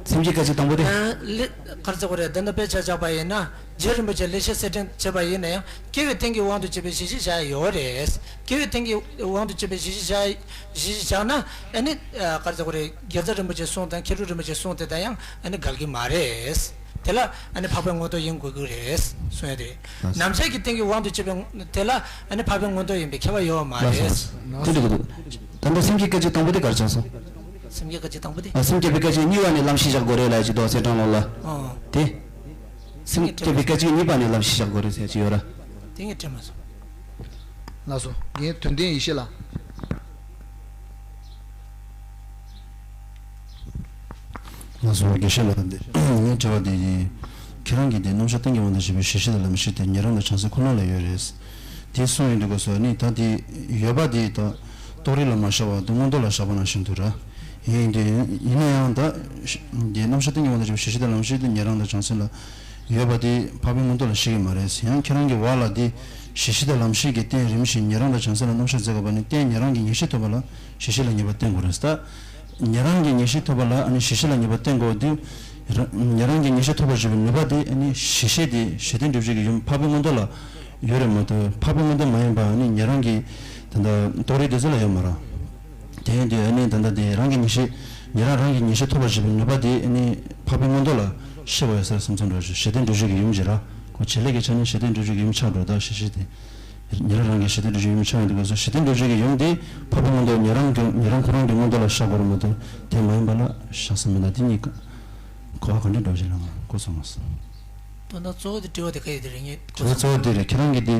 སེམས་བསྐྱེད་སྐད་ཅིག་དང་པོ་དེ། ཨ་ལེ། ག་རེ་ཟེར་དགོས་རེད། འདི་འདྲ་དཔེ་ཆ་བཞག་པ་ཡིན་ན། རྗེ་རིན་པོ་ཆེ་ལེགས་བཤད་གསེར་ཕྲེང་བྱས་པ་ཡིན་ན་ཡང་སྐྱེ་བའི་རྟེན་གྱི་དབང་དུ་བྱས་པའི་གཞི་ཤེས་བཞག་ཡོད་རེད། སྐྱེ་བའི་རྟེན་གྱི་དབང་དུ་བྱས་པའི་གཞི་ཤེས་བཞག་གཞི་ཤེས་བཞག་ན། ཨ་ནི་ཨ་ག་རེ་ཟེར་དགོས་རེད། རྒྱལ་ཚབ་རིན་པོ་ཆེའི་གསུང་དང་མཁས་གྲུབ་རིན་པོ་ཆེའི་གསུང་དེ་དང་ཡང་ཨ་ནི་འགལ་གྱི་མ་རེད། དེ་ལ་ཨ་ནི་འཕགས་པའི་མངོན་རྟོགས་ཡིན་དགོས་ཀྱི་རེད་གསུང་ཡ་དེ་རེད། ལགས་སོ། རྣམ་གཞག་གི་རྟེན་གྱི་དབང་དུ་བྱས་པའི་དེ་ལ་ཨ་ནི་འཕགས་པའི་མངོན་རྟོགས་ཡིན་པའི་ཁྱབ་པ་ཡོད་མ་ལགས་རེད། སོ། དེ་འགྲིག་གི་འདུག་ད་ལྟ་སེམས་བསྐྱེད་སྐད་ཅིག་དང་པོ་དེ་ག་རེ་ཆགས་སོང་། སེམས་བསྐྱེད་སྐད་ཅིག་དང་པོ་དེ། ཨ། སེམས་བསྐྱེད་པའི་སྐད་ཅིག་གཉིས་པ་ནས་ལམ་ཤེས་བཞག་དགོས་རེད་ལབ་ཀྱི་འདུག་སེ་ཀྲང་ལོ་ལ། ཨོ། དེ། སེམས་བསྐྱེད་པའི་སྐད་ཅིག་གཉིས་པ་ནས་ལམ་ཤེས་བཞག་དགོས་རེད་ཟེར་གྱི་ཡོད་ར། དེ་ངས་དྲན་མ་སོང་། ལགས་སོ། རྒན་དོན་ལྡན་ཡེ་ཤེས་ལགས། ལགས་སོ། དགེ་བཤེས་ལགས། འདི་ངའི་དྲི་བ་འདི་ཡིན། ཁྱེད་རང་གིས་འདི་རྣམ་གཞག་རྟེན་གྱི་དབང་དུ་བྱས་པའི་གཞི་ཤེས་དང་ལམ་ཤེས་དེ་ཉན་རང་དང་བྱང་སེམས་ཁོ་ན་ལ་ཡོད་རེད། དེ་གསུངས་ཡོང་དུས་སྐབས་སུ་ནི་ད་དེ་ཡོད་པ་དེ་ད་རྟོགས་རིགས་ལ་མ་བཞག་པ་དེ་མངོན་རྟོགས་ལ་བཞག་པ་ནང་བཞིན་དུ་ར། ཡིན་དེ་ཡིན་ན་ཡང་ད་དེ་རྣམ་གཞག་རྟེན་གྱི་དབང་དུ་བྱས་པའི་གཞི་ཤེས་དང་ལམ་ཤེས་དེ་ཉན་རང་དང་བྱང་སེམས་ལ་ཡོད་པ་དེ་འཕགས་པའི་མངོན་རྟོགས་ལ་བཞག་གི་མ་རེད། ཡང་ཁྱེད་རང་གི་བར་ལ་དེ་གཞི་ཤེས་དང་ལམ་ཤེས་ཀྱི་རྟེན་རིམ་བཞིན་ཉན་རང་དང་བྱང་སེམས་ལ་རྣམ་གཞག་མཛད་དགོས་པ་ནི་རྟེན་ཉན་རང་གི་ངེས་ཤེས་ཐོབ་པ་ལ་གཞི་ཤེས་ལ་ངེས་པ་བསྟེན་དགོས་རེད་ད། ཉན་རང་གི་ངེས་ཤེས་ཐོབ་པ་ལ་ཨ་ནི་གཞི་ཤེས་ལ་ངེས་པ་བསྟེན་དགོས་དུས། ར་ཉན་རང་གི་ངེས་ཤེས་ཐོབ་པར་བྱེད་པའི་ནུས་པ་དེ་ཨ་ནི་གཞི་ཤེས་དེ་གཞི་རྟེན་བསྒྲུབ་བྱེད་ཀྱི་ཡུམ་འཕགས་པའི་མངོན་རྟོགས་ལ་ཡོད་རེད་མ་གཏོགས། འཕགས་པའི་མངོན་རྟོགས་མ་ཡིན་པ་ཨ་ནི་ཉན་རང་གི་ད་ལྟ་རྟོགས་རིགས་དེ་ཚོ་ལ་ཡོད་མ་རེད། དེ་ཡིན་དུས་ཨ་ནི་ད་ལྟ་དེ་རང་གི་ངེས་ཤེས་ཉན་རང་རང་གི་ངེས་ཤེས་ཐོབ་པར་བྱེད་པའི་ནུས་པ་དེ་ཨ་ནི་འཕགས་པའི་མངོན་རྟོགས་ལ་ཤེས་དགོས་ཡོད་ས་རེད་བསམ་ཚུལ་འགྲོ་བྱེད་གཞི་རྟེན་བསྒྲུབ་བྱེད་ཀྱི་ཡུམ་གྱི་ར། ཁོ་བྱེད་ལས་ཀྱི་ཆ་ནས་གཞི་རྟེན་བསྒྲུབ་བྱེད་ཀྱི་ཡུམ་ཆགས་འགྲོ་ད་གཞི་ཤེས་དེ། ཉན་རང་རང་གི་གཞི་རྟེན་བསྒྲུབ་བྱེད་ཀྱི་ཡུམ་ཆགས་ཡོང་དུས་སྐབས་སུ་གཞི་རྟེན་བསྒྲུབ་བྱེད་ཀྱི་ཡུམ་དེ་འཕགས་པའི་མངོན་རྟོགས་ཉན་རང་གི་ཉན་རང་ཁོ་རང་གི་མངོན་རྟོགས་ལ་བཞག་དགོས་རེད་མ་གཏོགས་དེ་མ་ཡིན་པ་ལ་བཞག་ས་མེད་ན་དེ་གཉིས་ཀ་གོ་བ་ག་འདྲ་འགྲོ་བཞིན་ལ་ང་གོ་སོང་ངོ་། དོན་དག་གཙོ་བོ་དེ་དྲི་བ་དེ་ག་ཡོད་དེ་རེད་ངས་གོ་དྲི་བ་སོང་། གཙོ་བོ་དེ་རེད། ཁྱེད་རང་གིས་དེ་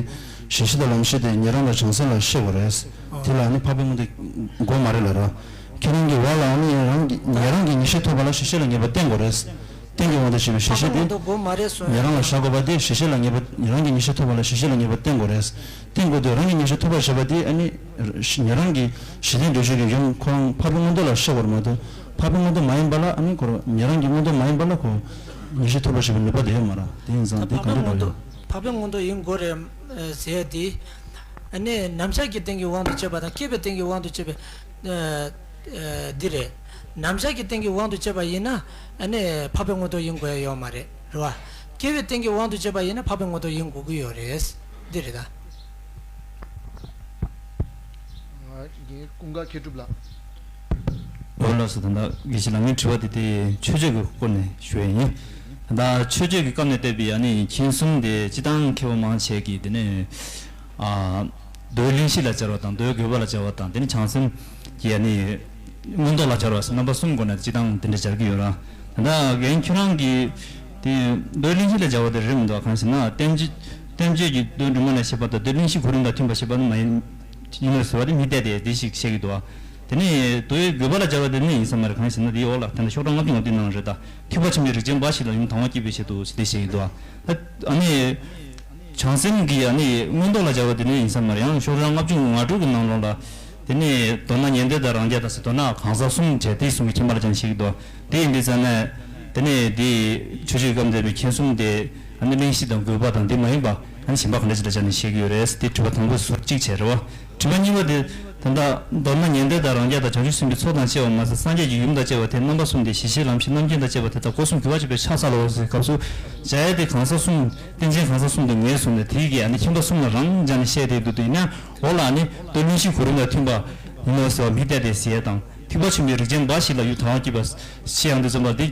གཞི་ཤེས་དང་ལམ་ཤེས་དེ་ཉན་རང་དང་བྱང་སེམས་ལ་ཤེས་དགོས་རེད། ཨོ། དེ་ལ་ནི་འཕགས་པའི་མངོན་རྟོགས་དགོས་མ་རེད་ལ་ར། ཁྱེད་རང་གི་བར་ལ་ནི་རང་གི་ཉན་རང་གི་ངེས་ཤེས་ཐོབ་པ་ལ་གཞི་ཤེས་ལ་ངེས་པ་བསྟེན་དགོས་རེད། རྟེན་གྱི་དབང་དུ་བྱས་པའི་གཞི་ཤེས་དེ་ཉན་རང་ལ་བཞག་དགོས་པ་དེ་གཞི་ཤེས་ལ་ངེས་པ་རང་གི་ངེས་ཤེས་ཐོབ་པ་ལ་གཞི་ཤེས་ལ་ངེས་པ་བསྟེན་དགོས་རེད། བསྟེན་དགོས་དུས་རང་གི་ངེས་ཤེས་ཐོབ་པར་བྱེད་པ་དེ་ཨ་ནི་ཉན་རང་གི་གཞི་རྟེན་འདོད་ཆོས་ཀྱི་ཡུམ་ཁོ་རང་འཕགས་པའི་མངོན་རྟོགས་ལ་ཤེས་དགོས་རེད་མ་གཏོགས་འཕགས་པའི་མངོན་རྟོགས་མ་ཡིན་པ་ལ་ཨ་ནི་ཁོ་རང་ཉན་རང་གི་མངོན་རྟོགས་མ་ཡིན་པ་ལ་ཁོ་ངེས་ཤེས་ཐོབ་པར་བྱེད་པའི་ནུས་པ་དེ་ཡོད་མ་རེད། དེ་ཡིན་ཙང་དེ་ག་འདྲ་འདྲ་ཡོད། འཕགས་པའི་མངོན་རྟོགས་ཡིན་དགོས་རེད་ཟེར་ཡ་དེ། ཨ་ནི་རྣམ་གཞག་གི་རྟེན་གྱི་དབང་དུ་བྱས་པ་དང་སྐྱེས་པའི་རྟེན་གྱི་དབང་དུ་བྱས་པའི་འདི་རེད། རྣམ་གཞག་གི་རྟེན་གྱི་དབང་དུ་བྱས་པ་ཡིན་ན་ཨ་ནི་འཕགས་པའི་མངོན་རྟོགས་ཡིན་དགོས་ཡ་ཡོད་མ་རེད། རེད་བ། སྐྱེ་བའི་རྟེན་གྱི་དབང་དུ་བྱས་པ་ཡིན་ན་འཕགས་པའི་མངོན་རྟོགས་ཡིན་དགོས་ཀྱི་ཡོད་རེད། འདི་རེད་ད། རྒན་ཀུན་དགའ་མཁས་གྲུབ་ལགས། འོ་ལགས་སོ། ད་ལྟ་དགེ་བཤེས་ལགས་ངའི་དྲི་བ་དེ་དེ་མཆོད་བརྗོད་ཀྱི་སྐོར་ནས་ཞུ་ཡ་ཡིན། ད་ལྟ་མཆོད་བརྗོད་ཀྱི་སྐབས་ནས་བལྟས་པའི་ཨ་ནི་མཁྱེན་གསུམ་དེ་སྤྱིར་བཏང་མཁས་པ་མང་ཆེ་གིས་དེ་ནས་ཨ། མདོའི་གླེང་གཞི་ལ་སྦྱར་བ་དང་མདོའི་དགོས་པ་ལ་སྦྱར་བ་དང་དེ་ནི་བྱང་སེམས་ཀྱི་ཨ་ནི་མངོན་རྟོགས་ལ་སྦྱར་བ་སོགས་རྣམ་པ་གསུམ་སྒོ་ནས་སྤྱིར་བཏང་དེ་འདྲ་སྦྱར་གྱི་ཡོད་ར། ད་ལྟ་རྒན་ཁྱོད་རང་གིས་དེ་མདོའི་གླེང་གཞི་ལ་སྦྱར་བ་དེ་རེད་མི་འདུག་གང་ཞེ་ན་བསྟན་བཅོས་བསྟན་བཅོས་ཀྱི་མདོའི་སྒྲོན་མ་ནས་བཤད་པ་དང་མདོའི་གླེང་གཞི་གོ་རིམ་དང་མཐུན་པ་ཞེས་པ་ནི་མ་ཡིན་ཡིན་ནོ་ཟེར་བ་དེ་མི་གཏད་དེ་དེ་ཞིག་བཤད་ཀྱི་འདུག་དེ་ནི་མདོའི་དགོས་པ་ལ་སྦྱར་བ་དེ་ནི་ཡིན་ས་མ་རེད། གང་ཞེ་ན་དེའི་འོག་ལ་ད་ལྟ་ཤོག་གྲངས་ལྔ་བཅུ་ང་བདུན་ནང་རེད་ད། ཐེག་པ་ཆེན་པོའི་རིགས་ཅན་འབའ་ཞིག་ལ་ཡུམ་དང་བ་བསྐྱེད་པའི་ཆེད་དུ་ཞེས་དེ་བཤད་ཀྱི་འདུག་ད་ཨ་ནི། བྱང་སེམས་ཀྱི་ཨ་ནི་མངོན་རྟོགས་ལ་སྦྱར་བ་དེ་ནི་ཡིན་ས་མ་རེད། ཡང་ཤོག་གྲངས་ལྔ་བཅུ་ང་དྲུག་གི་ནང་ལོགས་ལ། དེ་ནི་མདོར་ན་ཉན་ཐོས་དང་རང་རྒྱལ་དང་ཟེར་མདོར་ན་གང་ཟག་གསུམ་བྱས་དེ་གསུང་གི་ཁྱིམ་པ་ལ་ཅང་བཤད་ཀྱི་འདུག་དེ་ཡིན་པའི་ཙང་ནས་དེ་ནི་དེ་ཆོས་སྤྱོད་སྐབས་འདས་པའི་མཁྱེན་གསུམ་དེ་ཨ་ནི་གླེང་གཞི་དང་དགོས་པ་དང་དེ་མ་ཡིན་པ་ཨ་ནི་གཞན་པ་ག་འདྲ་ཅིག་ལ་སྦྱར་ནས་བཤད་ཀྱི་ཡོད་རེད། དེ་དྲི་བ་དང་པོ་ཟུར་གཅིག་བྱས་རེད་བ། དྲི་བ་གཉིས་པ་དེ། ད་ལྟ་མདོར་ན་ཉན་ཐོས་དང་རང་རྒྱལ་དང་བྱང་ཆུབ་སེམས་དཔའི་ཚོགས་དང་བཅས་པ་མ་ཟད་སངས་རྒྱས་ཀྱི་ཡུམ་དང་བཅས་པ་དེ་རྣམ་པ་གསུམ་སྟེ་གཞི་ཤེས་ལམ་ཤེས་རྣམ་མཁྱེན་དང་བཅས་པ་དེ་དག་སྒོ་གསུམ་གུས་པར་བྱེད་པའི་ཕྱག་འཚལ་ལོ་ཟེར་སྐབས་སུ། བྱ་ཡ་དེ་གང་ཟག་གསུམ་རྟེན་ཅན་གང་ཟག་གསུམ་དུ་ངེས་བཟུང་ནས་དེའི་གི་ཨ་ནི་ཁྱིམ་པ་གསུམ་ལ་རང་སྦྱར་ནས་བཤད་དེ་འདུག་དེ་ཡིན་ན་འོག་ལ་ཨ་ནི་མདོ་གླེང་གཞི་གོ་རིམ་དང་མཐུན་པ་ཡིན་ནོ་ཟེར་བ་མི་གཏད་དེ་ཟེར་ཡ་དང་ཐེག་པ་ཆེན་པོའི་རིགས་ཅན་འབའ་ཞིག་ལ་ཡུམ་དང་བ་བསྐྱེད་པ་ཞེས་ཡང་དུ་འཛོམས་པ་འདི་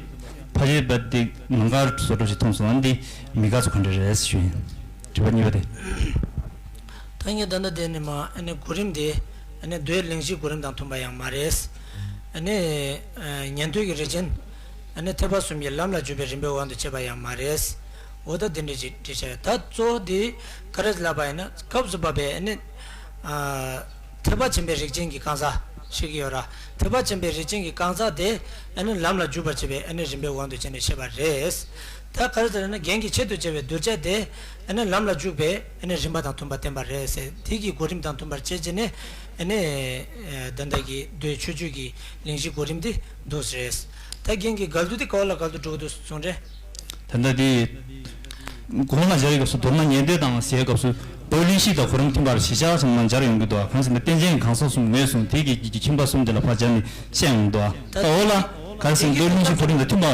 ཕལ་ཆེར་བ་འདི་ནང་ཁར་བཟོ་འདྲ་ཞིག་མཐོང་སོང་། ཨ་ནི་འདི་མི་དགའ་ཚོ་ག་འདྲ་རེད་ཞུ་ཡིན། དྲི་བ་གཉིས་པ་དེ། ད་ངས་ད་ལྟ་དེ་ནི་མ་ཨ་ནི་གོ་རིམ་དེ་ཨ་ནི་མདོའི་གླེང་གཞིའི་གོ་རིམ་དང་མཐུན་པ་ཡང་མ་རེད། ཨ་ནི་ཉན་ཐོས་ཀྱི་རིགས་ཅན་ཨ་ནི་ཐེག་པ་གསུམ་གྱི་ལམ་ལ་འཇུག་པའི་རིམ་པའི་དབང་དུ་བྱས་པ་ཡང་མ་རེད། འོ་ད་དེ་འདྲ་ཅིག་འགྲེལ་བཤད་ད་གཙོ་བོ་དེ་ག་རེ་ལབ་པ་ཡིན་ན་སྐབས་སུ་བབ་པའི་ཨ་ནི། ཐེག་པ་ཆེན་པོའི་རིགས་ཅན་གྱི་གང་ཟག་ཞིག་ཡོད་ར། ཐེག་པ་ཆེན་པོའི་རིགས་ཅན་གྱི་གང་ཟག་དེ་ཨ་ནི་ལམ་ལ་འཇུག་པར་བྱེད་པའི་ཨ་ནི་རིམ་པའི་དབང་དུ་བྱས་ནས་བཤད་པ་རེད། ད་ག་རེ་ཟེར་ན་རྒན་གྱི་ཆེད་དུ་བྱ་བའི་གདུལ་བྱ་དེ་ཨ་ནི་ལམ་ལ་འཇུག་པའི་ཨ་ནི་རིམ་པ་དང་མཐུན་པར་བསྟན་པ་རེད་ཟེར། དེ་གི་གོ་རིམ་དང་མཐུན་པར་བྱས་བྱས་ནས་ཨ་ནི་ད་ལྟ་གི་མདོའི་མཆོད་བརྗོད་ཀྱི་གླེང་གཞིའི་གོ་རིམ་དེ་འདུག་ཟེར། ད་རྒན་གྱི་འགལ་འདུ་དེ་ག་བ་ལ་འགལ་འདུ་འགྲོ་གི་འདུག་གསུངས་རེད། ད་ལྟ་དེ། གོང་ལ་སྦྱར་བའི་སྐབས་སུ་མདོར་ན་ཉན་ཐོས་དང་ཟེར་བའི་སྐབས་སུ་མདོའི་གླེང་གཞི་དང་གོ་རིམ་མཐུན་པར་གཞི་བཞག་ཙམ་མ་སྦྱར་ཡོང་གི་འདུག་གང་ཟེར་ན་རྟེན་ཅན་གང་ཟག་གསུམ་ངོས་བཟུང་དེ་གི་ཁྱིམ་པ་གསུམ་དེ་ལ་ཕར་སྦྱར་ནས་བཤད་ཡོང་གི་འདུག་ད་འོ་ལ། གལ་སྲིད་མདོའི་གླེང་གཞི་གོ་རིམ་དང་མཐུན་པ་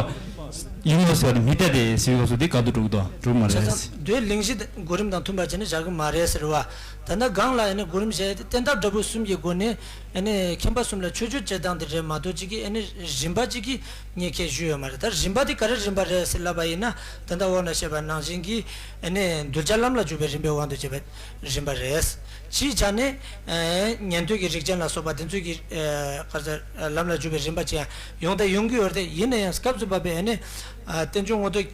ཡིན་ནོ་ཟེར་བ་དེ་མི་གཏད་དེ་ཟེར་བའི་སྐབས་སུ་དེ་ག་དུ་འགྲོ་གི་འདུག་འགྲོ་གི་མ་རེད། བྱས་ཙང་མདོའི་གླེང་གཞི་གོ་རིམ་དང་མཐུན་པར་བྱས་ནས་བཞག་གི་མ་རེད་ཟེར་བ། ད་ལྟ་སྒང་ལ་ཡིན་ན་གོ་རིམ་བྱས་ཏེ་བསྟན་ཐབས་འབྲས་བུ་གསུམ་གྱི་སྒོ་ནས་ཨ་ནི་མཁྱེན་པ་གསུམ་ལ་མཆོད་བརྗོད་བྱེད་སྟངས་དེ་རེད་མ་གཏོགས་གཅིག་གིས་ཨ་ནི་རིམ་པ་གཅིག་གིས་ངས་ཁས་ཞུས་ཡོད་མ་རེད། ད་རིམ་པ་དེ་ག་རེ་རིམ་པ་རེད་ཟེར་ལབ་པ་ཡིན་ན། ད་ལྟ་འོག་ན་བཤད་པ་ནང་བཞིན་གྱི་ཨ་ནི་གདུལ་བྱ་ལམ་ལ་འཇུག་པའི་རིམ་པའི་དབང་དུ་བྱས་པའི་རིམ་པ་རེད། སྤྱིའི་ཆ་ནས་ཨ་ཉན་ཐོས་ཀྱི་རིགས་ཅན་ལ་སོགས་པ་དེ་ཚོ་གི་ཨ་ག་རེ་ཟེར་ལམ་ལ་འཇུག་པའི་རིམ་པ་ཅན་ཡོང་དང་ཡོང་གི་ཡོད་རེད། ཡིན་ན་ཡང་སྐབས་སུ་བབས་པའི་ཨ་ནི་ཨ་རྟེན་འབྱུང་མངོན་རྟོགས་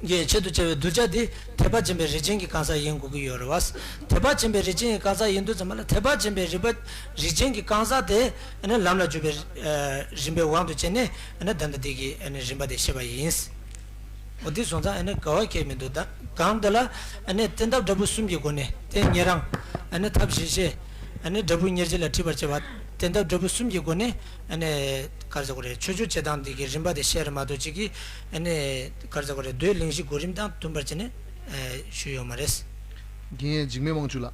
ཀྱི་ཆེད་དུ་བྱ་བའི་གདུལ་བྱ་དེ་ཐེག་པ་ཆེན་པོའི་རིགས་ཅན་གྱི་གང་ཟག་ཡིན་དགོས་ཀྱི་ཡོད་རེད་བ། ཐེག་པ་ཆེན་པོའི་རིགས་ཅན་གྱི་གང་ཟག་ཡིན་དུས་ཙམ་པ་ལ་ཐེག་པ་ཆེན་པོའི་རིགས་པ་རིགས་ཅན་གྱི་གང་ཟག་དེ་ཨ་ནི་ལམ་ལ་འཇུག་པའི་ཨ་རིམ་པའི་དབང་དུ་བྱས་ནས་ཨ་ནི་ད་ལྟ་དེ་གི་ཨ་ནི་རིམ་པ་དེ་བཤད་པ་ཡིན། འོ་དེ་སོང་ཙང་ཨ་ནི་དགའ་བ་ཁྱད་མི་འདུག་ད་གང་དེ་ལ་ཨ་ནི་བསྟན་ཐབས་འབྲས་བུ་གསུམ་གྱི་སྒོ་ནས་དེ་ཉན་རང་ཨ་ནི་ཐབས་ཤེས་བྱེད་ཨ་ནི་འབྲས་བུ་ཉེར་གཅིག་ལ་འཁྲིད་པར་བྱེད་པ་བསྟན་ཐབས་འབྲས་བུ་གསུམ་གྱི་སྒོ་ནས་ཨ་ནི་ག་རེ་ཟེར་དགོས་རེད། མཆོད་བརྗོད་བྱེད་སྟངས་འདི་གི་རིམ་པ་དེ་བཤད་རེད་མ་གཏོགས་གཅིག་གིས་ཨ་ནི་ག་རེ་ཟེར་དགོས་རེད། མདོའི་གླེང་གཞི་གོ་རིམ་དང་མཐུན་པར་བྱས་ནས་ཨ་ཞུས་ཡོད་མ་རེད། རྒན་འཇིགས་མེད་དབང་ཕྱུག་ལགས།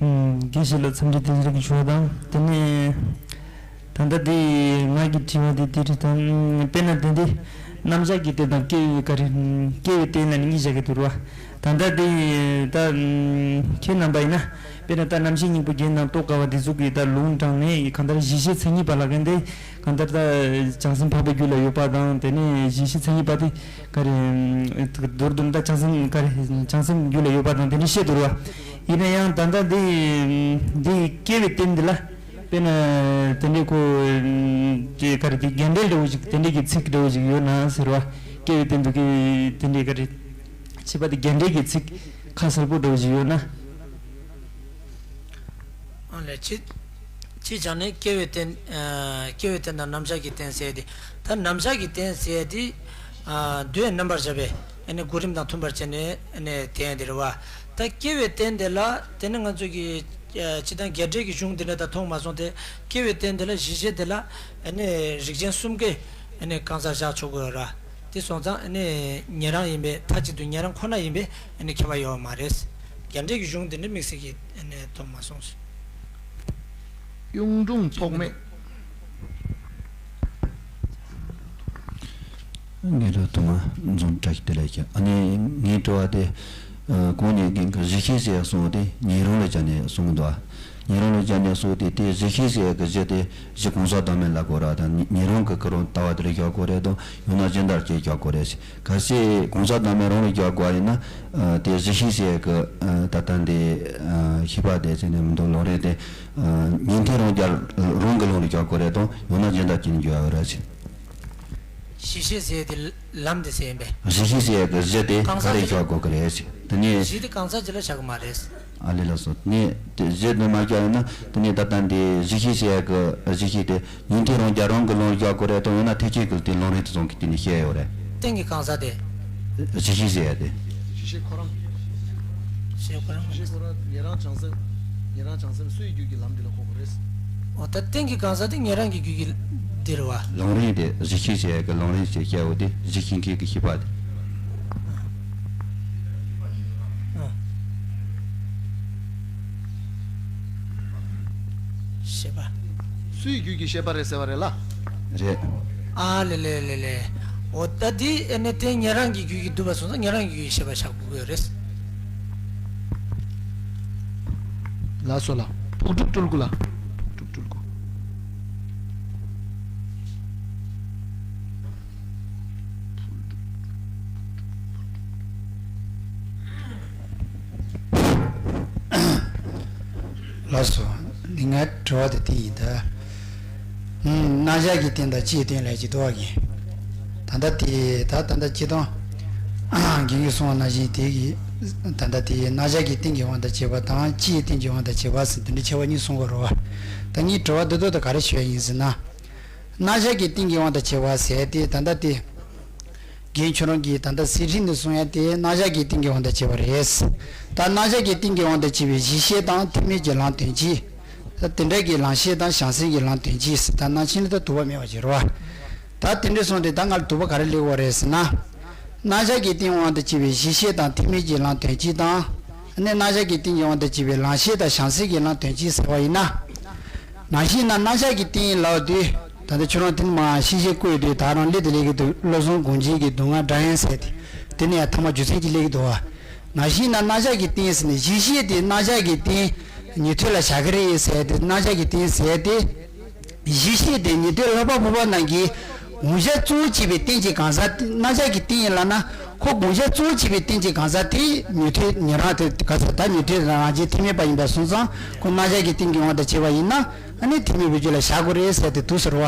ཨུམ། དགེ་བཤེས་ལ་འཚམས་འདྲི་བདེ་ལེགས་ཞུ་བ་དང་། དེ་ནས་ད་ལྟ་དེ་ང་གི་དྲི་བ་དེ་དེ་རེད་དང་། དཔེར་ན་དེ་འདི་རྣམ་གཞག་གི་རྟེན་དང་སྐྱེ་བའི་ག་རེ། སྐྱེ་བའི་རྟེན་ལ་ནི་གཉིས་བཞག་གི་འདུག་ར། ད་ལྟ་དེ་ད་ཁྱེད་རྣམ་པ་ཡིན་ན་དཔེར་ན་ད་རྣམ་ཤེས་སྙིང་པོ་རྒྱན་དང་རྟོགས་དཀའ་བ་དེ་ཚོ་གི་ད་ལུང་དྲངས་ནས་གང་ལྟར་གཞི་ཤེས་མཚན་ཉིད་པ་ལབ་མཁན་དེ་གང་ལྟར་ད་བྱང་སེམས་འཕགས་པའི་རྒྱུད་ལ་ཡོད་པ་དང་། དེ་ནས་གཞི་ཤེས་མཚན་ཉིད་པ་དེ་ག་རེ། མདོར་བསྡུ་ན་ད་བྱང་སེམས་ག་རེ། བྱང་སེམས་རྒྱུད་ལ་ཡོད་པ་དང་དེ་འདྲ་བཤད་འདུག་ར། ཡིན་ན་ཡང་ད་ལྟ་འདི་འདི་སྐྱེ་བའི་རྟེན་འདི་ལ་དཔེར་ན་དེ་འདྲའི་ཁོ་དེ་ག་རེ་དེ་རྒྱན་འགྲེལ་འདྲ་བོ་ཞིག་དེ་འདྲའི་གི་ཚིག་འདྲ་བོ་ཞིག་ཡོད་ན་ཟེར་བ། སྐྱེ་བའི་རྟེན་དུ་སྐྱེ་བའི་དེ་འདྲའི་ག་རེ་བྱེད་པ་དེ་རྒྱན་འགྲེལ་གྱི་ཚིག་ཁ་གསལ་པོ་འདྲ་བོ་ཞིག་ཡོད་ན། ཨ་ལས་ཅི། ཅི་བྱས་ནས་སྐྱེ་བའི་རྟེན། ཨ་སྐྱེ་བའི་རྟེན་དང་རྣམ་གཞག་གི་རྟེན་ཟེར་ཏེ། ད་རྣམ་གཞག་གི་རྟེན་ཟེར་ཏེ། ཨ་མདོའི་རྣམ་པར་བཞག་པའི་ཨ་ནི་གོ་རིམ་དང་མཐུན་པར་བྱས་ནས་ཨ་ནི་རྟེན་དེ་རེད་བ། ད་སྐྱེ་བའི་རྟེན་དེ་ལ་དེ་ནི་ང་ཚོ་གི་ཨ་སྤྱིར་བཏང་རྒྱས་འགྲེལ་གྱི་གཞུང་འདི་འདྲ་ད་མཐོང་མ་སོང་སྟེ། སྐྱེ་བའི་རྟེན་དེ་ལ་གཞི་ཤེས་དེ་ལ་ཨ་ནི་རིགས་ཅན་གསུམ་ཀའི་ཨ་ནི་གང་ཟག་བཞག་ཆོག་གི་ཡོད་ར། དེ་སོང་ཙང་ཨ་ནི་ཉན་རང་ཡིན་པས་མཐའ་གཅིག་ཏུ་ཉན་རང་ཁོ་ན་ཡིན་པས་ཨ་ནི་ཁྱད་པར་ཡོད་མ་རེད། རྒྱས་འགྲེལ་གྱི་གཞུང་འདི་འདྲ་དམིགས་བསལ་གྱི་ཨ་ནི་མཐོང་མ་སོང་ཟེར། གཡུང་དྲུང་ཐོགས་མེད། ངེད་རང་ཐོག་མ་འཛོམས་བཀྲ་ཤིས་བདེ་ལེགས་ཀྱི། ཨ་ནི་ངའི་དྲི་བ་དེ། ཨ་གོང་ནས་རྒན་གྱིས་གཞི་ཤེས་ཟེར་ཡག་གསུངས་པ་དེ་ཉན་རང་ལ་སྦྱར་ནས་གསུངས་འདུག་ཉན་རང་ལ་སྦྱར་ནས་གསུངས་ཏེ་དེ་གཞི་ཤེས་ཟེར་ཡག་གི་གཞི་དེ་གཞི་གང་ཟག་བདག་མེད་ལ་གོ་ར་དང་ཉན་རང་གི་ཁོ་རང་ལྟ་བ་དེ་ལ་བཞག་དགོས་རེད་དང་། ཡང་ན་གཞན་དག་ཅེས་བཞག་དགོས་རེད། གལ་སྲིད་གང་ཟག་བདག་མེད་རང་ལ་བཞག་དགོས་ཡིན་ན། ཨ་དེ་གཞི་ཤེས་ཟེར་ཡག་གི་ཨ་ད་ལྟ་འདི་ཨ་ཤེས་པ་དེ་ཟེར་ནས་མི་འདུག་ལམ་རིམ་དེ་ཨ་ཉན་ཐོས་རང་རྒྱལ་རང་གི་ལམ་ལ་བཞག་དགོས་རེད་དང་། ཡང་ན་གཞན་དག་ཅེས་བཞག་ཡོད་རེད་ཟེར། གཞི་ཤེས་ཟེར་དེ་ལམ་དེ་ཟེར་ཡིན་པས། གཞི་ཤེས་ཟེར་ཡག་གི་གཞི་དེ་གང་ཟག་ག་རེ་ཅིག་ལ་བཞག་དགོས་ཀྱི་རེད་ཟེར། དེ་ནས་གཞི་དེ་གང་ཟག་ཅིག་ལ་བཞག་གི་མ་རེད། ཨ་ལས་ལགས་སོ། དེ་ནས་དེ་གཞི་དེ་མ་བཞག་ཡིན་ན་དེ་ནས་ད་ལྟ་འདི་གཞི་ཤེས་ཟེར་ཡག་གི་གཞི་ཤེས་དེ་ཉན་ཐོས་རང་རྒྱལ་རང་གི་ལམ་ལ་བཞག་དགོས་རེད་དང་། ཡང་ན་ཐེག་ཆེན་གྱི་དེ་ལམ་རིམ་དེ་ཚོ་གི་དེ་ནས་བཤད་ཡོད་རེད། རྟེན་གྱི་གང་ཟག་དེ། གཞི་ཤེས་ཟེར་ཡག་དེ། གཞི་ཤེས་ཁོ་རང་། གཞི་ཤེས་ཁོ་རང་། གཞི་ཤེས་ཁོ་རང་ཉན་རང་བྱང་སེམས། ཉན་རང་བྱང་སེམས་སུའི་རྒྱུད་ཀྱི་ལམ་འདི་ལ་གོ་དགོས་རེད། འོ་ད་རྟེན་གྱི་གང་ཟག་དེ་ཉན་རང་གི་རྒྱུད་ཀྱི་འདི་རེད་བ། ལམ་རིམ་དེ་གཞི་ཤེས་ཟེར་ཡག་གི་ལམ་རིམ་ཞེས་བཤད་ཡོད་དེ་གཞི་ཤེས་མཁན་གྱི་ཤེས་པ་དེ། ཨ། ཤེས་པ། སུའི་རྒྱུད་ཀྱི་ཤེས་པ་རེད་ཟེར་བ་རེད་ལ། རེད། ཨ་ལེ་ལེ་ལེ་ལེ། འོ་ད་འདི་ཨ་ནི་དེ་ཉན་རང་གི་རྒྱུད་ཀྱི་འདུས་པ་སོང་ཙང་ཉན་རང་གི་རྒྱུད་ཀྱི་ཤེས་པ་བཞག་དགོས་ཀྱི་ཡོད་རེད། ལགས་སོ་ལགས། ཕུག་གྲུབ་སྤྲུལ་སྐུ་ལགས། ཕུག་གྲུབ་སྤྲུལ་སྐུ། ལགས་སོ། ངའི་དྲི་བ་དེ་དེ་ཡིན་ད། ཨུམ། རྣམ་གཞག་གི་རྟེན་དང་སྤྱིའི་རྟེན་ལབ་ཀྱི་འདུག་ག་ད་ལྟ་དེ་ད་ད་ལྟ་སྤྱིར་བཏང་རྒན་གྱིས་གསུངས་པ་ནང་བཞིན་དེ་གི་ད་ལྟ་དེ་རྣམ་གཞག་གི་རྟེན་གྱི་དབང་དུ་བྱས་པ་དང་སྤྱིའི་རྟེན་གྱི་དབང་དུ་བྱས་པ་ཟེར་འདི་འདྲའི་ཁྱད་པར་གཉིས་གསུང་གི་རེད་བ། ད་ངའི་དྲི་བ་འདི་ཚོ་ད་ག་རེ་ཞུ་ཡ་ཡིན་ཟེར་ན། རྣམ་གཞག་གི་རྟེན་གྱི་དབང་དུ་བྱས་པ་ཟེར་དེ་ད་ལྟ་དེ། རྒན་ཁྱོད་རང་གིས་ད་ལྟ་གསེར་ཕྲེང་ནས་གསུང་ཡ་དེ་རྣམ་གཞག་གི་རྟེན་གྱི་དབང་དུ་བྱས་པ་རེད། ད་རྣམ་གཞག་གི་རྟེན་གྱི་དབང་དུ་བྱས་པའི་གཞི་ཤེས་དང་ཐེག་དམན་གྱི་ལམ་དོན་གཅིག་ད་དེ་འདྲ་གི་ལམ་ཤེས་དང་བྱང་སེམས་ཀྱི་ལམ་དོན་གཅིག་ད་ནང་བཞིན་ལ་ད་དུ་བ་མེད་པ་ཅིག་རེད་བ། ད་དེ་འདྲ་སོང་སྟེ་ད་ང་ལ་དུ་བ་ག་རེ་སླེབས་ཡོད་རེད་ཟེར་ན། རྣམ་གཞག་གི་རྟེན་དབང་དུ་བྱས་པའི་གཞི་ཤེས་དང་ཐེག་དམན་གྱི་ལམ་དོན་གཅིག་དང་། ནི་རྣམ་གཞག་གི་རྟེན་གྱི་དབང་དུ་བྱས་པའི་ལམ་ཤེས་དང་བྱང་སེམས་ཀྱི་ལམ་དོན་གཅིག་ཟེར་བ་ཡིན་ན། ནང་བཞིན་ན་རྣམ་གཞག་གི་རྟེན་ལབ་དུས་ད་ལྟ་ཁྱོད་རང་དེ་ནི་མ་ཤེས་ཤེས་བཀོད་དུས་ད་རང་སླེབས་དེ་སླེབས་ཀྱི་འདུག་བློ་བཟང་དགོངས་འགྱེད་ཀྱི་སྡུག་བསྔལ་སྒྲ་དབྱངས་ཟེར་ཏེ། དེ་ནས་ཐ་མ་རྒྱུ་མཚན་གྱི་སླེབས་ཀྱི་འདུག་བ། ནང་བཞིན་ན་རྣམ་གཞག་གི་རྟེན་ཟེར་ནས་གཞི་ཤེས་དེ་རྣམ་གཞག་གི་རྟེན་ཉན་ཐོས་ལ་བཞག་གི་རེད་ཟེར་ཏེ་རྣམ་གཞག་གི་རྟེན་ཟེར་ཏེ། གཞི་ཤེས་དེ་ཉན་ཐོས་ལྷག་པ་ཕུར་པ་རྣམས་ཀྱིས་དགོངས་གཞལ་གཙོ་བོ་བྱས་པའི་རྟེན་གྱི་གང་ཟག་དེ་རྣམ་གཞག་གི་རྟེན་ཡིན་ལབ་ན། ཁོ་དགོངས་གཞལ་གཙོ་བོ་བྱས་པའི་རྟེན་གྱི་གང་ཟག་དེ་ཉན་ཐོས་ཉན་རང་དེ་ག་ས་ད་ཉན་ཐོས་རང་རྗེས་ཐེག་དམན་པ་ཡིན་པ་སོང་ཙང་ཁོ་རྣམ་གཞག་གི་རྟེན་གྱི་དབང་དུ་བྱས་པ་ཡིན་ན་ཨ་ནི་ཐེག་དམན་པའི་རྒྱུད་ལ་བཞག་དགོས་རེད་ཟེར་ཏེ་འདུག་ཟེར་བ།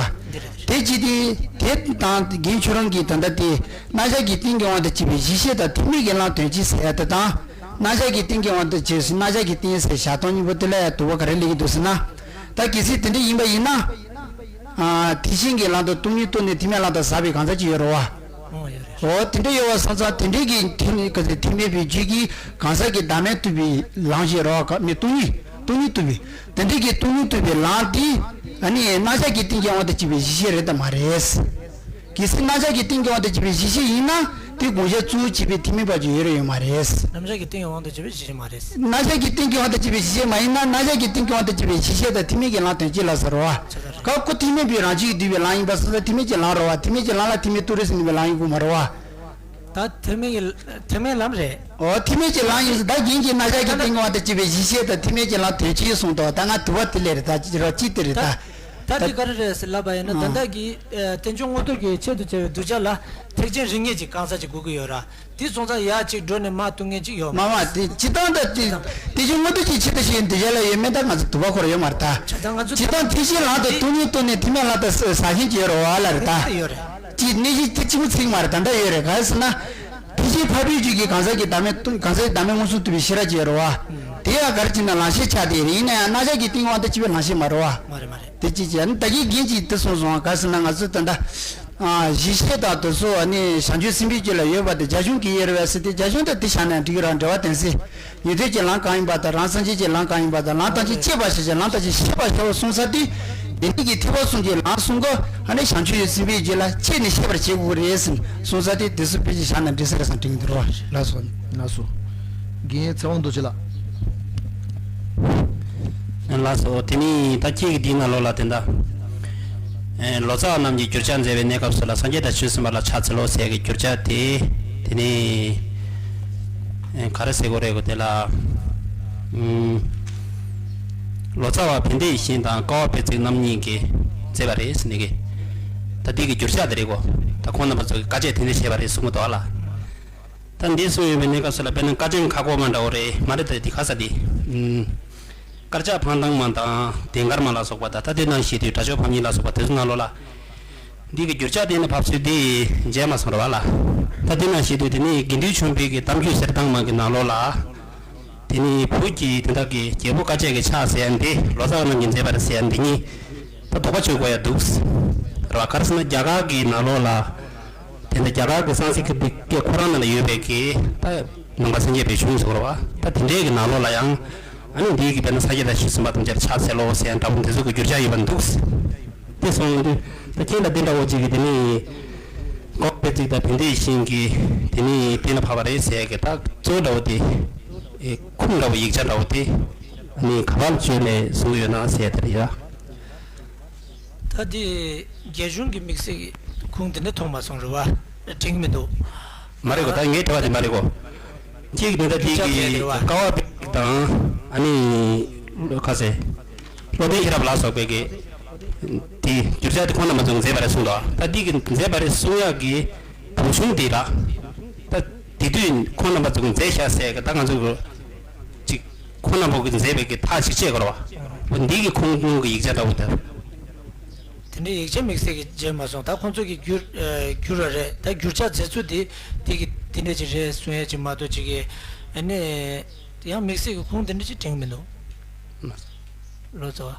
དེ་ཅི་སྟེ་དེ་དང་རྒན་ཁྱོད་རང་གིས་ད་ལྟ་དེ་རྣམ་གཞག་གི་རྟེན་གྱི་དབང་དུ་བྱས་པའི་གཞི་ཤེས་དང་ཐེག་དམན་གྱི་ལམ་དོན་གཅིག་ཟེར་ཡ་དེ་དང་། རྣམ་གཞག་གི་རྟེན་གྱི་དབང་དུ་བྱས་ཟིན་རྣམ་གཞག་གི་རྟེན་ཟེར་བཞག་སྟངས་གཉིས་པོ་དེ་ལ་ཡང་དུ་བ་ག་རེ་སླེབས་ཀྱི་འདུག་ཟེར་ན། ད་གལ་སྲིད་དེ་འདྲ་ཡིན་པ་ཡིན་ན། ཨ་ཐེག་ཆེན་གྱི་ལམ་དུ་སྟོང་ཉིད་རྟོགས་ནས་ཐེག་དམན་ལམ་དུ་ཟགས་པའི་གང་ཟག་ཅིག་ཡོད་རེད་བ། ཨོ་ཡོད་རེད། ཨོ་དེ་འདྲ་ཡོད་པ་སོང་ཙང་དེ་འདྲའི་གི་ཐེག་ནི་ག་ཚོད་ཐེག་དམན་པའི་རྒྱུད་ཀྱི་གང་ཟག་གི་བདག་མེད་རྟོགས་པའི་ལམ་ཞིག་རེད་བ། ག་མི་སྟོང་ཉིད་སྟོང་ཉིད་རྟོགས་པའི་དེ་འདྲའི་གི་སྟོང་ཉིད་རྟོགས་པའི་ལམ་དེ་ཨ་ནི་རྣམ་གཞག་གི་རྟེན་གྱི་དབང་དུ་བྱས་པའི་གཞི་ཤེས་རེད་དམ་མ་རེད། གལ་སྲིད་རྣམ་གཞག་གི་རྟེན་གྱི་དབང་དུ་བྱས་པའི་གཞི་ཤེས་ཡིན་ན་དེ་དགོངས་གཞལ་གཙོ་བོ་བྱས་པའི་ཐེག་དམན་པ་ཅིག་ཡོད་རེད་ཡོད་མ་རེད། རྣམ་གཞག་གི་རྟེན་གྱི་དབང་དུ་བྱས་པའི་གཞི་ཤེས་མ་རེད། རྣམ་གཞག་གི་རྟེན་གྱི་དབང་དུ་བྱས་པའི་གཞི་ཤེས་མ་ཡིན་ན་རྣམ་གཞག་གི་རྟེན་གྱི་དབང་དུ་བྱས་པའི་གཞི་ཤེས་དང་ཐེག་དམན་གྱི་ལམ་དོན་གཅིག་ལ་ཟེར་རོ་བ། ག་ཁོ་ཐེག་དམན་པའི་རང་རྒྱུད་ཀྱིས་བསྡུས་པའི་ལམ་ཡིན་པ་སོང་ཙང་ཐེག་དམན་གྱི་ལམ་རེད་བ། ཐེག་དམན་གྱི་ལམ་ལ་ཐེག་དམན་རྟོགས་རེད་ཟེར་ནས་པའི་ལམ་ཡིན་དགོས་མ་རེད་བ། ད་ཐེག་དམན་གྱི་ཐེག་དམན་ལམ་རེད། ཨོ་ཐེག་དམན་གྱི་ལམ་ཡིན་ཟེར་ད་རྒན་གྱིས་རྣམ་གཞག་གི་རྟེན་གྱི་དབང་དུ་བྱས་པའི་གཞི་ཤེས་དང་ཐེག་དམན་གྱི་ལམ་དོན་གཅིག་གསུངས་ཏོ། ད་ང་དུ་བ་དེ་ལས་རེད། ད་ཅི་རོ་ཅི་དེ་རེད་ད། ད་འདི་ག་རེ་རེད་ཟེར་ལབ་པ་ཡིན་ན་ད་ལྟ་གི་རྟེན་འབྱུང་དངོས་སྟོབས་ཀྱི་ཆེད་དུ་བྱས་པའི་གདུལ་བྱ་ལ་ཐེག་ཆེན་རིགས་ངེས་ཀྱི་གང་ཟག་ཅིག་དགོས་ཀྱི་ཡོད་ར། དེ་སོང་ཙང་ཡར་ཅིག་འགྲོ་ནས་མར་ཐུག་མཁན་ཅིག་ཡོད་མ་མ་དེ་སྤྱིར་བཏང་ད་དེ་རྟེན་འབྱུང་དངོས་སྟོབས་ཀྱི་ཆེད་དུ་བྱས་གདུལ་བྱ་ལ་ཡོད་མེད་ད་ང་ཚོ་དུ་བ་ཁོ་ར་ཡོད་མ་རེད་ད། ད་ང་ཚོ་སྤྱིར་བཏང་ཐེག་ཆེན་ལམ་དུ་སྟོང་ཉིད་རྟོགས་ནས་ཐེག་དམན་ལམ་དུ་ཟགས་མཁན་ཅིག་ཡོད་རེད་བ་ལ་རེད་ད། ཡོད་རེད། ཅིག་གནས་གཞི་དེ་གཅིག་པུ་ཚིག་མ་རེད་ད་ད་ཡོད་རེད། ག་རེ་ཟེར་ན། ཐེག་ཆེན་འཕགས་པའི་རྒྱུད་ཀྱི་གང་ཟག་གི་བདག་མེད་གང་ཟག་གི་བདག་མེད་མངོན་སུམ་རྟོགས་པའི་ཤེས་རབ་ཅིག་ཡོད་རེད་བ། དེ་ཡང་ག་རེ་བྱས་ན་ལམ་ཤེས་ཆགས་དེ་རེད། ཡིན་ན་ཡང་རྣམ་གཞག་གི་རྟེན་དབང་དུ་བྱས་པའི་ལམ་ཤེས་མ་རེད་བ། མ་རེད་མ་རེད། དེ་ཅི་བྱས་ནི་ད་གིན་རྒན་གྱིས་དེ་གསུངས་སོང་། ག་ཟེར་ན་ང་ཚོས་ད་ལྟ་ཨ་གཞི་ཤེས་དང་དེ་ཚོ་ནི་བྱང་ཆུབ་སེམས་དཔའི་རྒྱུད་ལ་ཡོད་པ་དེ་རྒྱ་གཞུང་གི་ཡོད་རེད་བས་ཟེར་ཏེ་རྒྱ་གཞུང་དེ་དེ་བཞག་ན་འགྲིག་གི་རང་འབྲེལ་བ་དན་སྲིད་ཉན་ཐོས་ཀྱི་ལམ་གང་ཡིན་པ་དང་རང་སངས་རྒྱས་ཀྱི་ལམ་གང་ཡིན་པ་དང་ལམ་ཐམས་ཅད་ཤེས་པར་བྱ་ཞིང་ལམ་ཐམས་ཅད་ཤེས་པར་བྱའོ་གསུངས་ས་དེ་དེ་ནི་གི་ཐེག་པ་གསུམ་གྱི་ལམ་གསུང་གི་ཨ་ནི་བྱང་ཆུབ་སེམས་དཔའི་རྒྱུད་ལ་ཁྱེད་ནི་ཤེས་པར་བྱེད་དགོས་རེད་ཟེར་གསུངས་ས་དེ་དེ་ཚོ་དཔེ་ཅིག་བཞག་ན་འགྲིག་ས་རེད་བསམ་དྲན་གྱི་འདུག་རོགས་ལགས་སོ། ལགས་སོ། རྒན་ཚེ་དབང་རྡོ་རྗེ་ལགས། ལགས་སོ། དེ་ནི་ད་ཁྱེད་ཀྱི་འདིའི་ནང་ལོགས་ལ་དེ་འདྲ། ཨེ་ལོ་ཙཱ་བ་རྣམས་ཀྱིས་བསྒྱུར་བྱ་མཛད་པའི་གནས་སྐབས་སུ་ལ་སངས་རྒྱས་དང་ཆོས་སེམས་དཔའ་ལ་ཕྱག་འཚལ་ལོ་ཟེར་གྱི་བསྒྱུར་བྱ་དེ། དེ་ནི་ཨེ་ག་རེ་ཟེར་དགོས་རེད་གོ་དེ་ལ། ཨུམ། ལོ་ཙཱ་བ་བན་དེ་ཡིད་བཞིན་དང་ཀ་བ་པད་ཚལ་རྣམ་གཉིས་ཀྱིས་མཛད་པ་རེད་ཟེར་ནས་ཀྱི། ད་འདི་གི་བསྒྱུར་བྱ་དེ་རེད་གོ། ད་ཁོང་རྣམ་པ་ཚོ་གིས་བཀའ་ཆད་དེ་འདྲ་བྱས་པ་རེད་གསུང་གི་འདུག་ཨ་ལ། ད་འདི་གསུངས་ཡོད་པའི་གནས་སྐབས་སུ་ལ་དཔེར་ན་དཀའ་ཆེན་ཁ་སྐོང་མ་འདྲ་བོ་རེད་མ་རེད། ད་འདི་ག་ས་འདི། ཨུམ། དཀར་ཆག་འཕང་ཐང་མ་དང་ལྡན་དཀར་མ་ལ་སོགས་པ་དང་ད་ལྟའི་ནང་བཞིན་དུ་དགྲ་ཕྱོགས་ཕམ་ཉེས་ལ་སོགས་པ་དེ་ཚོ་ནང་ལོགས་ལ། འདི་གི་བསྒྱུར་བྱ་དེ་ནི་ཕབ་ཚུལ་འདི་མཇལ་མ་སོང་ར་བ་ལ། ད་ལྟའི་ནང་བཞིན་དུ་དེ་ནི་དགེ་འདུན་ཆོས་འཕེལ་གྱི་གཏམ་རྒྱུད་གསེར་ཐང་མ་གི་ནང་ལོགས་ལ། དེ་ནི་བོད་ཀྱི་དེ་དག་གི་རྒྱལ་པོ་བཀའ་བཅད་ཀྱི་ཕྱག་ཟེར་ཡ་འདི་ལོ་ཙཱ་བ་རྣམས་ཀྱིས་མཛད་པ་རེད་ཟེར་ཡ་འདི་གཉིས་ད་དོགས་པ་གཅོད་དགོས་ཡ་འདུག་ར་བ། ག་རེ་ཟེར་ན་རྒྱ་གར་གྱི་ནང་ལོགས་ལ། དེ་འདྲ་རྒྱ་གར་གྱི་སང་སི་ཀྲིཏ་སྐད་ཁོ་རང་ནང་ལ་ཡོད་པའི་གི་ད་ནང་པ་སངས་རྒྱས་པའི་གཞུང་ཟེར་བ་ད་དེ་འདྲའི་གི་ནང་ལོགས་ལ་ཡང་ཨ་ནི་འདིའི་གི་དཔེར་ན་སངས་རྒྱས་དང་ཆོས་སེམས་དཔའ་ཐམས་ཅད་ལ་ཕྱག་འཚལ་ལོ་ཟེར་ཡང་འདྲ་པོ་འདི་ཚོ་གི་བསྒྱུར་བྱ་ཡོད་པ་འདུག་དེ་སོང་དུས་ད་ཁྱེད་ལ་འདི་འདྲ་བོ་ཅིག་གི་དེ་ནི་ཀོ་པེ་ཅིག་དང་བན་དེ་བཞིན་གི་དེ་ནི་གཏན་ལ་ཕབ་པ་རེད་ཟེར་གི་ད་གཙོ་འདྲ་བོ་དེ་ཁུངས་འདྲ་བོ་ཡིག་ཆ་འདྲ་བོ་དེ་ཨ་ནི་ག་པར་བཅོལ་ནས་བཟུང་ཡོད་ན་ཟེར་དེ་རེད་ཡ། ད་དེ་རྒྱ་གཞུང་གི་དམིགས་བསལ་གྱི་ཁུངས་དེ་འདྲ་མཐོང་མ་སོང་རེད་བ། དྲན་གྱི་མི་འདུག་མ་རེད་གོ། ད་ངའི་དྲི་བ་དེ་མ་རེད་གོ། གཅིག་དེ་ད་དེ་གི་ཀ་བ་པེ་དང་ཨ་ནི་ཁ་སེ་བློ་ལྡན་ཤེས་རབ་ལ་སོགས་པའི་གི་དེ་བསྒྱུར་བྱ་དེ་ཁོང་རྣམ་པ་ཚོས་མཛད་པ་རེད་གསུངས་འདུག་ད་དེ་གི་མཛད་པ་རེད་གསུང་ཡག་གི་བབ་བྱུང་དེ་ར། ད་དེ་དུས་ཁོང་རྣམ་པ་ཚོས་མཛད་བཞག་ཟེར་གི་ད་ང་ཚོ་གི་ཅིག་ཁོང་རྣམ་པ་གིས་མཛད་པའི་གི་ཐག་ཅིག་བཅད་དགོས་རེད་བ། འདི་གི་ཁུངས་ཁུངས་ཀྱི་ཡིག་ཆ་འདྲ་བོ་དེ། དེ་འདྲའི་ཡིག་ཆ་དམིགས་བསལ་གྱི་མཇལ་མ་སོང་། ད་ཁོང་ཚོ་གིས་བསྒྱུར་ཨ་བསྒྱུར་བ་རེད། ད་བསྒྱུར་བྱ་མཛད་ཚུལ་དེ་དེ་གི་དེ་འདྲ་ཅིག་རེད་གསུང་ཡ་ཅིག་མ་གཏོགས་ཅིག་གི་ཨ་ནི་ཡང་དམིགས་བསལ་གྱི་ཁུངས་དེ་འདྲ་ཅིག་དྲན་གྱི་མི་འདུག་ལོ་ཙཱ་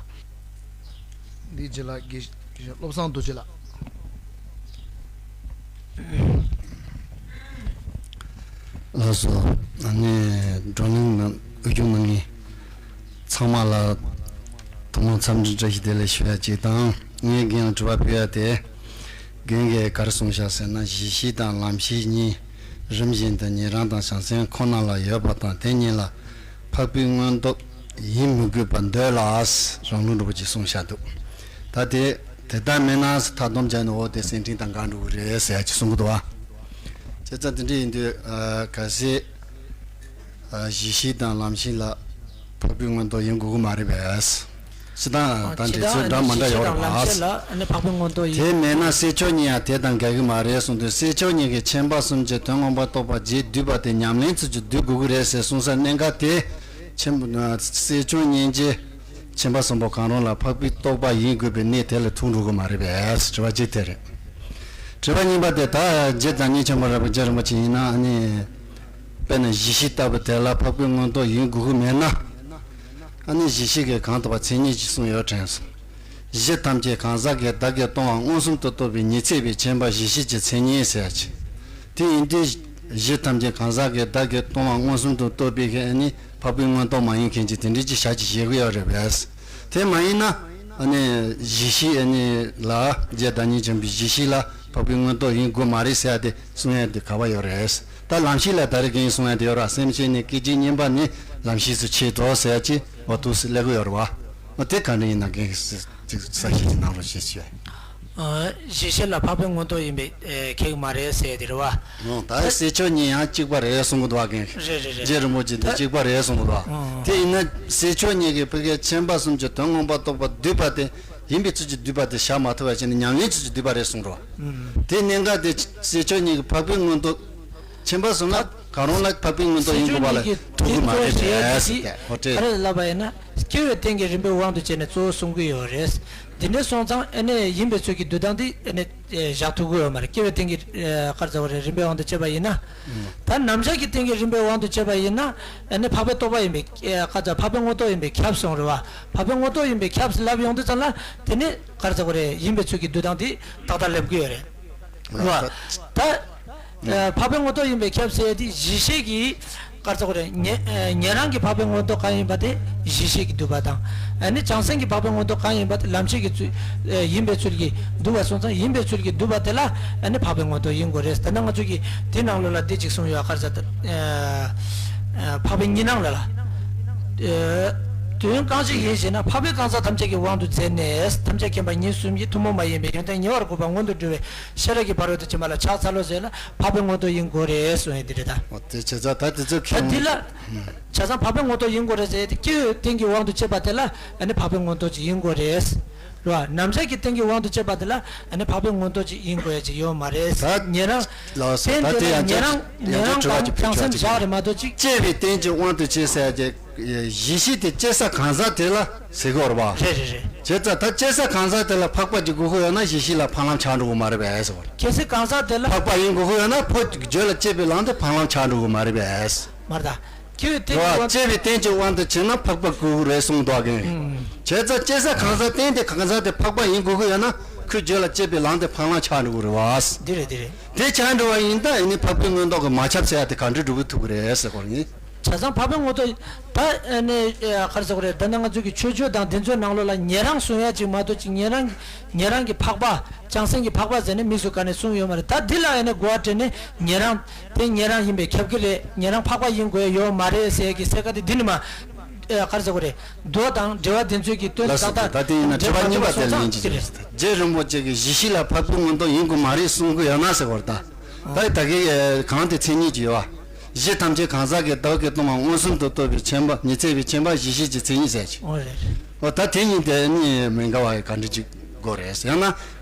བ། འདིའི་རྗེས་ལ་དགེ་དགེ་བཤེས་བློ་བཟང་རྡོ་རྗེ་ལགས། ལགས་སོ། ཨ་ནི་བགྲོ་གླེང་ནང་འོས་སྦྱོང་གནང་མཁན་ཚང་མ་ལ་ཐུགས་སྨོན་འཚམས་འདྲི་བཀྲ་ཤིས་བདེ་ལེགས་ཞུ་ཡ་གཅིག་དང་། ངས་རྒན་ལ་དྲི་བ་ཕུལ་ཡ་དེ། རྒན་གྱིས་ག་རེ་གསུངས་བཞག་ཟེར་ན་གཞི་ཤེས་དང་ལམ་ཤེས་གཉིས་རིམ་བཞིན་དུ་ཉན་རང་དང་བྱང་སེམས་ཁོ་ན་ལ་ཡོད་པ་དང་དེ་གཉིས་ལ་ འཕགས་པའི་མངོན་རྟོགས་ཡིན་མི་དགོས་པར་འདོད་ལ། རང་ལུགས་འགྲོ་བ་ཅིག་གསུངས་བཞག་འདུག་ད་དེ་དེ་ལྟར་མེད་ན་མཐའ་སྡོམ་བྱས་ནས། འོ་དེ་སེམས་ཁྲིད་དང་འགལ་འགྲོ་གི་རེད་ཟེར་ཡ་ཅིག་གསུང་གི་འདུག་བ། བྱས་ཙང་དེ་འདྲ་ཡིན་དུས་གལ་སྲིད་གཞི་ཤེས་དང་ལམ་ཤེས་ལ་འཕགས་པའི་མངོན་རྟོགས་ཡིན་དགོས་ཀྱི་མ་རེད་པས། སྤྱིར་བཏང་ད་འགྲེལ་ཚུལ་འདྲ་མ་འདྲ་ཡོད་རེད་པ། དེ་མེད་ན་སྲས་མཆོག་གཉིས་ཡང་དེ་དང་འགལ་གྱི་མ་རེད་གསུངས་དུས། སྲས་མཆོག་གཉིས་ཀྱིས་མཁྱེན་པ་གསུམ་གྱི་དོན་མངོན་པར་རྟོགས་པ་རྗེས་བསྡུས་པ་དེ་ཉམས་ལེན་ཚུལ་གྱིས་བསྡུ་དགོས་ཀྱི་རེད་ཟེར་གསུངས་སའི་གནད་འགག་དེ་མཁྱེན་པ་སྲས་མཆོག་གཉིས་ཀྱིས་མཁྱེན་པ་གསུམ་པོ་གང་རུང་ལ་འཕགས་པའི་རྟོགས་པ་ཡིན་དགོས་པའི་གནད་དེ་ལ་ཐུག་འགྲོ་གི་མ་རེད་པས། དྲི་བ་གཅིག་དེ་རེད། དྲི་བ་གཉིས་པ་དེ་ད་རྗེ་བདག་ཉིད་ཆེན་པོ་རབ་དགའ་རྗེ་རིན་པོ་ཆེ་ཡིན་ན། ཨ་ནི་དཔེར་ན་གཞི་ཤེས་ལྟ་བུ་དེ་ལ་འཕགས་པའི་མངོན་རྟོགས་ཡིན་དགོས་ཀྱི་མེད་ན། ཨ་ནི་གཞི་ཤེས་ཀྱིས་གང་ལྟ་བུ་མཚན་ཉིད་ཅིག་གསུངས་ཡོད་དྲན་སོང་། གཞི་ཐམས་ཅད་གང་ཟག་གི་བདག་གིས་སྟོང་བ་མངོན་སུམ་དུ་རྟོགས་པའི་ཉི་ཚེ་བའི་མཁྱེན་པ་གཞི་ཤེས་ཀྱི་མཚན་ཉིད་ཟེར་ཡ་ཅིག་དེ་ཡིན་དུས་གཞི་ཐམས་ཅད་གང་ཟག་གི་བདག་གིས་སྟོང་བ་མངོན་སུམ་དུ་རྟོགས་པའི་གི་ཨ་ནི་འཕགས་པའི་མངོན་རྟོགས་མ་ཡིན་མཁན་གྱི་དེ་འདྲའི་ཅིག་བྱ་ཅིག་བཞེད་གི་ཡོད་རེད་པས། དེ་མ་ཡིན་ན་ཨ་ནི་གཞི་ཤེས་ཨ་ནི་ལ་རྗེ་བདག་ཉིད་ཆེན་པོའི་གཞི་ཤེས་ལ་འཕགས་པའི་མངོན་རྟོགས་ཡིན་དགོས་མ་རེད་ཟེར་ཡ་དེ་གསུང་ཡ་དེ་ག་བ་ཡོད་རེད། ད་ལམ་ཤེས་ལ་ད་རེས་རྒན་གསུང་ཡ་དེ་ཡོད་ར། སེམས་ཅན་ནི་སྐད་ཅིག་གཉིས་པ་ནི་ལམ་ཤེས་སུ་ཆེད་དོ་ཟེར་ཡ་ཅིག་འོ་ཐུགས་སུ་སླེབས་གི་ཡོད་རེད་བ། འོ་དེ་ག་འདྲ་ཡིན་ན་རྒན་གྱིས་ཅིག་གསལ་བཤད་ཅིག་གནང་རོགས་ཞེས་ཞུ་བ་ཡིན། གཞི་ཤེས་ལ་འཕགས་པའི་མངོན་རྟོགས་ཡིན་པའི་ཁེགས་མ་རེད་ཟེར་ཡ་དེ་རེད་བ། ད་སྲས་མཆོག་གཉིས་ཡང་གཅིག་པ་རེད་གསུང་གི་འདུག་བ། རྒན་རེད་རེད་རེད། རྗེ་རིན་པོ་ཆེ་འདི་ད་གཅིག་པ་རེད་གསུང་གི་འདུག་བ། དེ་ཡིན་ན་སྲས་མཆོག་གཉིས་ཀྱིས་ཕ་གིའི་མཁྱེན་པ་གསུམ་གྱི་དོན་མངོན་པར་རྟོགས་པ་བསྡུས་པ་དེ་ཡིན་པའི་ཚུལ་གྱིས་བསྡུས་པ་དེ་བྱ་མ་ཐུབ་པ་བྱས་ནས་ཉམས་ལེན་ཚུལ་གྱིས་བསྡུས་པ་རེད་གསུངས་རོ། དེ་གནད་འགག་དེ་སྲས་མཆོག་གཉིས་ཀྱིས་འཕགས་པའི་མངོན་རྟོགས་མཁྱེན་པ་གསུམ་ལ་གང་རུང་ལ་འཕགས་པའི་མངོན་རྟོགས་ཡིན་དགོས་པ་ལ་ཐུག་གི་མ་རེད་པས་ཟེར་ཏེ། ཧོ་ཏེ། ག་རེ་ལབ་པ་ཡིན་ན་སྐྱེ་བའི་རྟེན་གྱི་རིམ་པའི་དབང་དུ་བྱས་ནས་གཙོ་བོ་གསུང་གི་ཡོད་རེད། དེ་འདྲ་སོང་ཙང་ཨ་ནི་ཡིན་པའི་ཚུལ་གྱིས་བསྡུ་སྟངས་དེ་ཨ་ནི་བཞག་ཐུབ་ཀྱི་ཡོད་མ་རེད། སྐྱེ་བའི་རྟེན་གྱི་ཨ་ག་རེ་ཟེར་བ་རེད། རིམ་པའི་དབང་དུ་བྱས་པ་ཡིན་ན། ད་རྣམ་གཞག་གི་རྟེན་གྱི་རིམ་པའི་དབང་དུ་བྱས་པ་ཡིན་ན། ཨ་ནི་འཕགས་པའི་རྟོགས་པ་ཡིན་པས་ཨ་ག་རེ་ཟེར། འཕགས་པའི་མངོན་རྟོགས་ཡིན་པས་ཁྱབ་སོང་རེད་བ། འཕགས་པའི་མངོན་རྟོགས་ཡིན་པས་ཁྱབ་ཟེར་ལབ་ཡོང་དུས་ཙམ་ལ་དེ་ནི་ག་རེ་ཟེར་བ་རེད། ཡིན་པའི་ཚུལ་གྱིས་བསྡུ་སྟངས་དེ་ཏག་ཏག་སླེབས་ཀྱི་ཡོད་རེད། རེད་བ། ད་ཨ་འཕགས་པའི་མངོན་རྟོགས་ཡིན་པས་ཁྱབ་ཟེར་དེ་གཞི་ཤེས་ཀྱི་ག་རེ་ཟེར་བ་རེད། ཉན་ཨ་ཉན་རང་གི་འཕགས་པའི་མངོན་རྟོགས་གང་ཡིན་པ་དེ་གཞི་ཤེས་ཀྱིས་བསྡུས་པ་དང་། ཨ་ནི་བྱང་སེམས་ཀྱི་འཕགས་པའི་མངོན་རྟོགས་གང་ཡིན་པ་དེ་ལམ་ཤེས་ཀྱི་ཚུལ་ཨ་ཡིན་པའི་ཚུལ་གྱིས་བསྡུས་པ་སོང་ཙང་། ཡིན་པའི་ཚུལ་གྱིས་བསྡུས་པ་དེ་ལ་ཨ་ནི་འཕགས་པའི་མངོན་རྟོགས་ཡིན་དགོས་རེད། ད་ནི་ང་ཚོ་གིས་དེ་ནང་ལོགས་ལ་དེ་གཅིག་གསུངས་ཡོད། ག་རེ་ཟེར། ཨ་ཨ་འཕགས་པའི་ཉི་སྣང་ལ་ལ། ཨ་དོན་གང་ཞིག་ཡིན་ཞེ་ན། འཕགས་པའི་གང་ཟག་ཐམས་ཅད་ཀྱི་དབང་དུ་མཛད་ནས། ཐམས་ཅད་མཁྱེན་པ་ཉིད་གསུམ་གྱི་ཐུན་མོང་མ་ཡིན་པའི་ཡོན་ཏན་ཉེ་བར་གོ་བ་མངོན་དུ་འགྲོ་བའི་ཤེས་རབ་ཀྱི་ཕ་རོལ་ཏུ་ཕྱིན་པ་ལ་ཕྱག་འཚལ་ལོ་ཟེར་ན་འཕགས་པའི་མངོན་རྟོགས་ཡིན་དགོས་རེད་གསུངས་ཡོད། འདི་རེད་ད། འོ་དེ་བྱས་ཙང་ད་དེ་ཚོ་ད་ཁྱོད་འདི་ལ་བྱས་ཙང་འཕགས་པའི་མངོན་རྟོགས་ཡིན་དགོས་རེད་ཟེར་ཏེ། སྐྱེ་བོའི་རྟེན་གྱི་དབང་དུ་བྱས་པ་དེ་ལ་ཨ་ནི་འཕགས་པའི་མངོན་རྟོགས་ཅིག་ཡིན་དགོས་རེད། རེད་བ། རྣམ་གཞག་གི་རྟེན་གྱི་དབང་དུ་བྱས་པ་དེ་ལ་ཨ་ནི་འཕགས་པའི་མངོན་རྟོགས་ཅིག་ཡིན་དགོས་ཡ་ཅིག་ཡོད་མ་རེད། ད་ཉན་རང་ལགས་སོ། རྟེན་ད་དེ་དེ་ལ་ཡང་ཉན་རང་ཉན་རང་དང་བྱང་སེམས་བཞག་རེད་མ་གཏོགས་ཅིག་སྐྱེ་བའི་རྟེན་གྱི་དབང་དུ་བྱས་ཟེར་ཡ་གི་གཞི་ཤེས་དེ་སྐྱེ་ས་གང་ཟག་དེ་ལ་ཟེར་གི་ཡོད་རེད་བ། རེད་རེད་རེད། བྱས་ཙང་ད་སྐྱེ་ས་གང་ཟག་དེ་ལ་འཕགས་པ་ཅིག་དགོས་ཀྱི་ཡོད་ན་གཞི་ཤེས་ལ་འཕགས་ལམ་ཆགས་འགྲོ་གི་མ་རེད་པས་ཟེར་བ་རེད། སྐྱེ་ས་གང་ཟག་དེ་ལ་འཕགས་པ་ཡིན་དགོས་ཀྱི་ཡོད་ན་ཕོ་རྒྱུད་ལ་སྐྱེས་པའི་ལམ་དེ་འཕགས་ལམ་ཆགས་འགྲོ་གི་མ་རེད་པས། མ་རེད་ད། སྐྱེ་བའི་རྟེན་གྱི་དབང་། སྐྱེ་བའི་རྟེན་གྱི་དབང་དུ་བྱས་ན་འཕགས་པ་དགོས་ཀྱི་རེད་གསུངས་འདུག་གིན། ཨང་། བྱས་ཙང་སྐྱེ་ས་གང་ཟག་རྟེན་དེ་གང་ཟག་དེ་འཕགས་པ་ཡིན་དགོས་ཀྱི་ཡོད་ན་ཁོའི་རྒྱུད་ལ་སྐྱེས་པའི་ལམ་དེ་འཕགས་ལམ་ཆགས་འགྲོ་གི་རེད་བ། འདི་རེད་འདི་རེད། དེ་ཆགས་འགྲོ་བ་ཡིན་ད་ཨ་ནི་འཕགས་པའི་མངོན་རྟོགས་ཀྱིས་མ་ཁྱབ་ཟེར་ཡ་དེ་ག་འདྲ་འགྲུབ་ཐུབ་ཀྱི་རེད་ཟེར་གོ་ནི། བྱས་ཙང་འཕགས་པའི་མངོན་རྟོགས་ད་ཨ་ནི་ཨ་ག་རེ་ཟེར་དགོས་རེད། ད་ནི་ང་ཚོ་གི་ཆོས་སྤྱོད་དང་འདི་ཚོའི་ནང་ལོགས་ལ་ཉན་རང་གསུང་ཡ་ཅིག་མ་གཏོགས་ཅིག་ཉན་རང་ཉན་རང་གི་འཕགས་པ་བྱང་སེམས་ཀྱི་འཕགས་པ་ཟེར་ནས་དམིགས་སུ་བཀར་ནས་གསུངས་ཡོད་མ་རེད། ད་འདི་ལ་ཨ་ནི་གོ་བ་དྲངས་ནས་ཉན་རང་དེ་ཉན་རང་ཡིན་པས་ཁྱབ་ཀྱི་རེད། ཉན་རང་འཕགས་པ་ཡིན་དགོས་ཡ་ཡོད་མ་རེད་ཟེར་གི་སེ་ག་དེ་འདི་ནི་མ་ཨ་ག་རེ་ཟེར་དགོས་རེད། མདོ་དང་འགྲེལ་བ་འདི་ཚོའི་གི་སྟོན་ལགས་སོ། ད་ལྟ་ད་དེ་ཡིན་ན་དྲི་བ་གཉིས་པ་དེ་ལ་ལན་ཅིག་ཞུ། རྗེ་རིན་པོ་ཆེ་གིས་གཞི་ཤེས་ལ་འཕགས་པའི་མངོན་རྟོགས་ཡིན་དགོས་མ་རེད་གསུང་གི་ཡོད་ན་ཟེར་བར་ད། ད་ད་གི་གང་དེ་མཚན་ཉིད་ཀྱི་ཡོད་བ། གཞི་ཐམས་ཅད་གང་ཟག་གི་བདག་གིས་སྟོང་པ་མངོན་སུམ་དུ་རྟོགས་པའི་མཁྱེན་པ་ཉི་ཚེ་བའི་མཁྱེན་པ་གཞི་ཤེས་ཀྱི་མཚན་ཉིད་ཟེར་གྱི། འོ་རེད་རེད། འོ་ད་དེ་གཉིས་དེ་ནི་མི་འགལ་བ་ག་འདྲ་ཅིག་དགོས་རེད་ཟེར་ཡང་ན།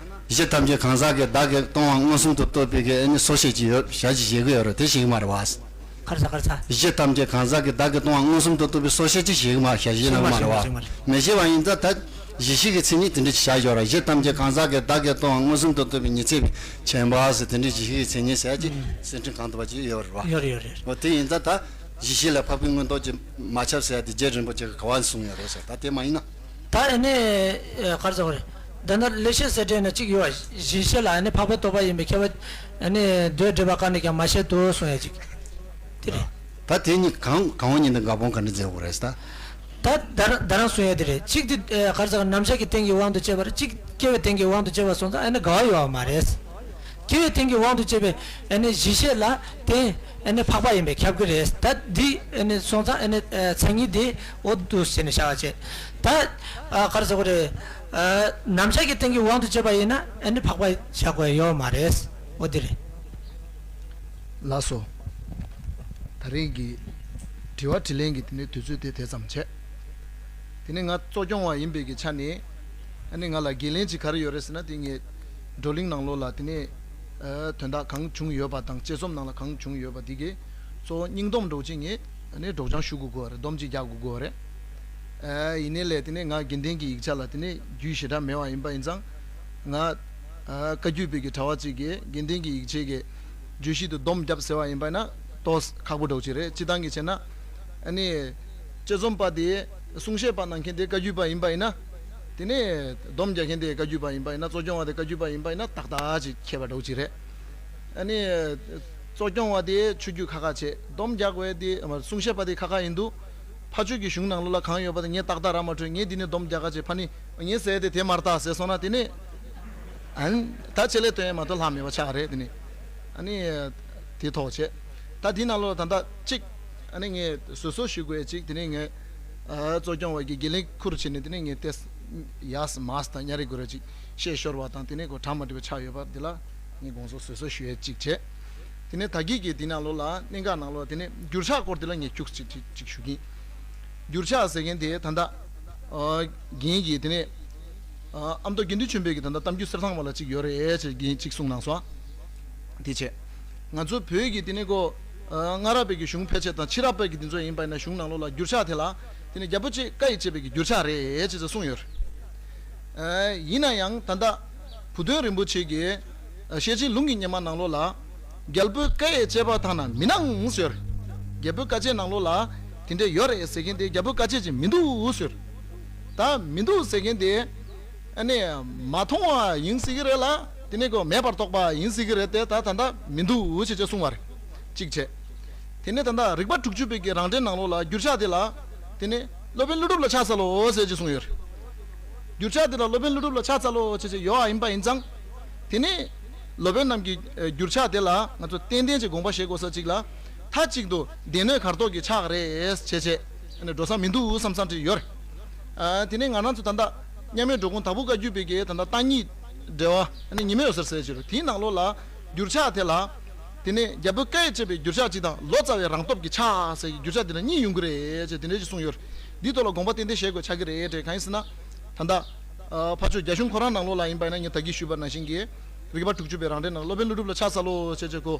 གཞི་ཐམས་ཅད་གང་ཟག་གི་བདག་གིས་སྟོང་པ་མངོན་སུམ་དུ་རྟོགས་པའི་གི་ཨ་ནི་སོ་ཤེས་ཀྱི་ཡོད་བྱ་ཅིག་བཞེད་ཀྱི་ཡོད་རེད། དེ་ཤེས་ཀྱི་མ་རེད་བ། ག་རེ་ཟ་ག་རེ་ཟ། གཞི་ཐམས་ཅད་གང་ཟག་གི་བདག་གིས་སྟོང་པ་མངོན་སུམ་དུ་རྟོགས་པའི་སོ་ཤེས་ཅིག་བཞེད་ཀྱི་མ་བཞག་བཞེད་གནང་གི་མ་རེད་བ། མི་བཞེད་པ་ཡིན་ཙང་ད་གཞི་ཤེས་ཀྱི་མཚན་ཉིད་དེ་འདྲ་ཅིག་བཞག་ཡོད་རེད། གཞི་ཐམས་ཅད་གང་ཟག་གི་བདག་གིས་སྟོང་པ་མངོན་སུམ་དུ་རྟོགས་པའི་ཉི་ཚེ་བའི་མཁྱེན་པ་ཟེར་དེ་འདྲའི་གཞི་ཤེས་ཀྱི་མཚན་ཉིད་ཟེར་ཅིག་སེམས་ཁྲིད་གང་ཐུབ་པ་ཅིག་ཡོད་རེད་བ། ཡོད་རེད་ཡོད་རེད། འོ་དེ་ཡིན་ཙང་ད་གཞི་ཤེས་ལ་འཕགས་པའི་མངོན་རྟོགས་ཀྱིས་མ་ཁྱབ་ཟེར་ཡ་དེ་རྗེ་རིན་པོ་ཆེ་གིས་ག་བ་གསུངས་ཡོད་རེད་ཟེར། ད་དེ་མ་ཡིན་ན། ད་ཨ་ནི་ཨ་ག་རེ་ཟེར་དགོས་རེད། ད་ནི་ལེགས་བཤད་ཟེར་དྲན་ན་གཅིག་ཡོད་བ། གཞི་ཤེས་ལ་ཨ་ནི་འཕགས་པའི་རྟོགས་པ་ཡིན་པས་ཁྱབ་པ། ཨ་ནི་མདོའི་འགྲེལ་པ་གང་ནས་ཀྱང་མ་བཤད་དོ་གསུང་ཡ་གཅིག་དེ་རེད། ད་དེ་གཉིས་གང་གང་བ་གཉིས་འདི་འགལ་སྤོང་ག་འདྲ་མཛད་དགོས་རེད་ད། ད་ད་རང་ད་རང་གསུང་ཡ་དེ་རེད། གཅིག་དེ་ཨ་ག་རེ་ཟེར་དགོས། རྣམ་གཞག་གི་རྟེན་གྱི་དབང་དུ་བྱས་པ་རེད། གཅིག་སྐྱེ་བའི་རྟེན་གྱི་དབང་དུ་བྱས་པ་སོང་ཙང་ཨ་ནི་འགལ་བ་ཡོད་བ་མ་རེད། དེ་བའི་སྟེང་གི་དབང་དུ་བྱས་པའི་ཨ་ནི་གཞི་ཤེས་ལ་དེ་ཨ་ནི་འཕགས་པ་ཡིན་པས་ཁྱབ་ཀྱི་རེད། ད་འདི་ཨ་ནི་སོང་ཙང་ཨ་ནི་མཚན་ཉིད་དེ་འོ་འདུག་ཟེར་ནས་བཞག་པ་བྱས། ད་ག་རེ་ཟེར་དགོས་རེད། རྣམ་གཞག་གི་སྟེང་གི་དབང་དུ་བྱས་པ་ཡིན་ན་ཨ་ནི་འཕགས་པ་བཞག་དགོས་ཡོད་མ་རེད། འོ་འདི་རེད། ལགས་སོ། ད་རེས་ཀྱི་དྲི་བ་དྲིས་ལན་གྱི་དེ་ནས་དུས་ཚོད་དེ་དེ་ཙམ་བྱས། དེ་ནས་ང་གཙོ་སྐྱོང་བ་ཡིན་པའི་གི་ཆ་ནས་ཨ་ནི་ང་ལ་འགན་ལེན་ཅིག་ག་རེ་ཡོད་རེད་ཟེར་ན། དེ་ངས་བགྲོ་གླེང་ནང་ལོགས་ལ་དེ་ནས་ཨ་དོན་དག་གང་བྱུང་ཡོད་པ་དང་དཔྱད་རྩོམ་ནང་ལ་གང་བྱུང་ཡོད་པ་འདི་གི་གཙོ་བོ་སྙིང་སྡོམ་འདྲ་བོ་ཅིག་ངས་ཨ་ནི་སྒྲོག་སྦྱང་ཞུ་དགོས་དགོས་པ་རེད། སྡོམ་ཅིག་རྒྱག་དགོས་དགོས་པ་རེད། ཨ་ཡིན་ནའི་ལས་དེ་ནས་ང་དགེ་ལྡན་གྱི་ཡིག་ཆ་ལ་དེ་ནས་རྒྱུས་ཞེ་དྲག་མེད་པ་ཡིན་པ་ཡིན་ཙང་། ང་ཨ་བཀའ་བརྒྱུད་པའི་གི་གྲྭ་བ་གཅིག་གིས་དགེ་ལྡན་གྱི་ཡིག་ཆའི་གི་བརྗོད་གཞི་དེ་སྡོམ་བརྒྱབ་ཟེར་བ་ཡིན་པ་ཡིན་ན་ཏོག་ཙམ་ཁག་པོ་འདྲ་བོ་ཅིག་རེད། སྤྱིར་བཏང་གི་བྱས་ན་ཨ་ནི་དཔྱད་རྩོམ་པ་དེ་གསུང་བཤད་པ་གནང་མཁན་དེ་བཀའ་བརྒྱུད་པ་ཡིན་པ་ཡིན་ན། དེ་ནས་སྡོམ་རྒྱག་མཁན་དེ་བཀའ་བརྒྱུད་པ་ཡིན་པ་ཡིན་ན། གཙོ་སྐྱོང་བ་དེ་བཀའ་བརྒྱུད་པ་ཡིན་པ་ཡིན་ན་ཏག་ཏག་ཅིག་ཁྱད་པར་འདྲ་བོ་ཅིག་རེད། ཨ་ནི་གཙོ་སྐྱོང་བ་དེ་ཆོས་བརྒྱུད་ཁ་ཁ་བྱས། སྡོམ་རྒྱག་དགོས་དེ་གསུང་བཤད་པ་དེ་ཁ་ཁ་ཡིན་འདུག་ཕ་ཆོས་ཀྱི་གཞུང་ནང་ལོགས་ལ་གང་ཡོད་པ་དེ་ངས་ཏག་ཏག་ར་མ་འཕྲོད། ངས་འདི་ནས་སྡོམ་རྒྱག་ག་བྱས། ཕ་ནི་ངས་ཟེར་དེ་དེ་མ་རེད་ད་ཟེར་སོང་ན་དེ་ནས་ཨ་ནི་ད་ཆེད་ལས་སྟོན་ཡས་མ་གཏོགས་ལྷག་མེད་པ་ཆགས་རེད། དེ་ནས་ཨ་ནི་དེ་ཐོག་བྱས། ད་འདི་ནང་ལོགས་ད་ལྟ་གཅིག་ཨ་ནི་ངས་བཟོད་གསོལ་ཞུ་དགོས་ཡས་གཅིག་དེ་ནས་ངས་ཨ་གཙོ་སྐྱོང་བ་གི་དགེ་ལེགས་ཁུར་བྱས་ནས་དེ་ནས་ངས་ཏེ་ཡས་མས་དང་ཉ་རེ་དགུ་རེ་གཅིག་བཤད་ཤོར་བ་དང་དེ་ནས་ཁོ་གྲ་མ་འགྲིག་པ་ཆགས་ཡོད་པ་འདི་ལ་ངས་དགོངས་སོ་བཟོད་གསོལ་ཞུ་ཡས་གཅིག་བྱས། དེ་ནས་ད་གིན་གྱི་དེ་ནང་ལོགས་ལ་གནད་འགག་ནང་ལོགས་དེ་ནས་འགྱུར་ཕྱག་སྐོར་དེ་ལ་ངས་ཁྱུག་ཅིག་ཅིག་ཅིག་ཞུ་གིན། འགྱུར་ཕྱག་ཟེར་མཁན་དེ་ད་ལྟ་ཨ་རྒན་གྱིས་དེ་ནས་ཨ་ཨ་མདོ་དགེ་འདུན་ཆོས་འཕེལ་གྱི་ད་ལྟ་གཏམ་རྒྱུད་གསེར་ཐང་པ་ལ་གཅིག་ཡོད་རེད་ཅེས་རྒན་གཅིག་གསུངས་གནང་སོང་། དེ་བྱས། ང་ཚོ་བོད་ཀྱི་དེ་ནས་ཀོ་ཨ་སྔ་རབས་པའི་གི་གཞུང་ཕལ་ཆེར་དང་ཕྱི་རབས་པའི་གི་དེ་ཚོ་ཡིན་པ་ཡིན་ན་གཞུང་ནང་ལོགས་ལ་འགྱུར་ཕྱག་དེ་ལ་དེ་ནས་རྒྱལ་པོ་གཅིག་བཀའ་ཡིས་དཔྱད་པའི་གི་འགྱུར་ཕྱག་རེད་ཅེས་གསུངས་ཡོད་རེད། ཨ་ཡིན་ན་ཡང་ད་ལྟ་བུ་སྟོན་རིན་པོ་ཆེ་གིས་ཤེར་ཕྱིན་ལུང་གི་སྙེ་མ་ནང་ལོགས་ལ་རྒྱལ་པོའི་བཀའ་ཡིས་དཔྱད་པ་དག་ན་མི་སྣང་ཟེར། རྒྱལ་པོའི་བཀའ་དཔྱད་ནང་ལོགས་ལ་དེ་འདྲ་ཡོད་རེད་ཟེར་མཁན་དེ་རྒྱལ་པོའི་བཀའ་དཔྱད་ཅིག་མི་འདུག་ཟེར། ད་མི་འདུག་ཟེར་མཁན་དེ་ཨ་ནི་མ་མཐོང་བ་ཡིན་སྲིད་ཀྱི་རེད་ལ། དེ་ནས་ཀོ་མེད་པར་རྟོགས་པ་ཡིན་སྲིད་ཀྱི་རེད་དེ། ད་ད་ལྟ་མི་འདུག་ཅེས་ཅེས་གསུང་བ་རེད། གཅིག་བྱས། དེ་ནས་ད་ལྟ་རིག་པ་དྲུག་ཅུ་པའི་གི་རང་འགྲེལ་ནང་ལོགས་ལ་འགྱུར་ཕྱག་དེ་ལ་དེ་ནས་སློབ་དཔོན་ཀླུ་སྒྲུབ་ལ་ཕྱག་འཚལ་ལོ་ཟེར་ཅེས་གསུངས་ཡོད་རེད། འགྱུར་ཕྱག་དེ་ལ་སློབ་དཔོན་ཀླུ་སྒྲུབ་ལ་ཕྱག་འཚལ་ལོ་ཅེས་ཅེས་ཡོད་པ་ཡིན་པ་ཡིན་ཙང་། དེ་ནས་སློབ་དཔོན་རྣམས་ཀྱི་ཨ་འགྱུར་ཕྱག་དེ་ལ་ང་ཚོ་ཏན་ཏན་གྱི་དགོངས་པ་བཞེས་དགོས་ས་གཅིག་ལ། མཐའ་གཅིག་ཏུ་སྡེ་སྣོད་གར་གཏོགས་ཀྱི་ཕྱག་རེད་ཅེས་བྱས་ཨ་ནི་འགྲོ་ས་མི་འདུག་བསམ་བསམ་ཅིག་ཡོད་རེད། ཨ་དེ་ནས་ང་རང་ཚོ་ད་ལྟ་མཉམ་མེད་འགྲོ་མགོན་དྭགས་པོ་བཀའ་བརྒྱུད་པའི་གི་ད་ལྟ་བརྟག་གཉིས་འགྲེལ་པ་ཨ་ནི་ཉི་མའི་འོད་ཟེར་ཟེར་གྱི་རེད། དེའི་ནང་ལོགས་ལ་འགྱུར་ཕྱག་དེ་ལ། དེ་ནས་རྒྱལ་པོའི་བཀའ་ཡིས་དཔྱད་པའི་འགྱུར་ཕྱག་གཅིག་དང་ལོ་ཙཱ་བའི་རང་སྟོབས་ཀྱི་ཕྱག་ཟེར་གྱི་འགྱུར་ཕྱག་དེ་འདྲ་གཉིས་ཡོང་གི་རེད་ཅེས་དེ་འདྲ་ཞིག་གསུངས་ཡོད་རེད། འདིའི་ཐོག་ལ་དགོངས་པ་ཏན་ཏན་བཞེས་དགོས་ཆགས་ཀྱི་རེད་དྲན། གང་ཡིན་ཟེར་ན། ད་ལྟ་ཨ་ཕ་ཆོས་རྒྱ་གཞུང་ཁོ་རང་ནང་ལོགས་ལ་ཡིན་པ་ཡིན་ན་ངས་ད་གིན་ཞུས་པ་ནང་བཞིན་གྱི་རིག་པ་དྲུག་ཅུ་པའི་རང་འགྲེལ་ནང་སློབ་དཔོན་ཀླུ་སྒྲུབ་ལ་ཕྱག་འཚལ་ལོ་ཅེས་ཅེས་ཁོ་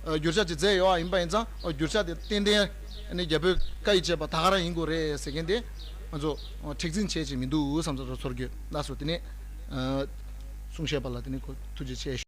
ཨ་འགྱུར་ཕྱག་ཅིག་མཛད་ཡོད་པ་ཡིན་པ་ཡིན་ཙང་། ཨ་འགྱུར་ཕྱག་དེ་ཏན་ཏན་ཨ་ནི་རྒྱལ་པོའི་བཀའ་ཡིས་དཔྱད་པ་ད་ག་རང་ཡིན་དགོས་རེད་ཟེར་མཁན་དེ་ང་ཚོ་ཨ་མཁྲེགས་འཛིན་བྱེད་ཅིག་མི་འདུག་བསམ་ཚོར་ཚོར་གྱི། ལགས་སོ། དེ་ནས་ཨ་གསུང་བཤད་པ་ལ་དེ་ནས་ཁོ་ཐུགས་རྗེ་ཆེ་ཞུ།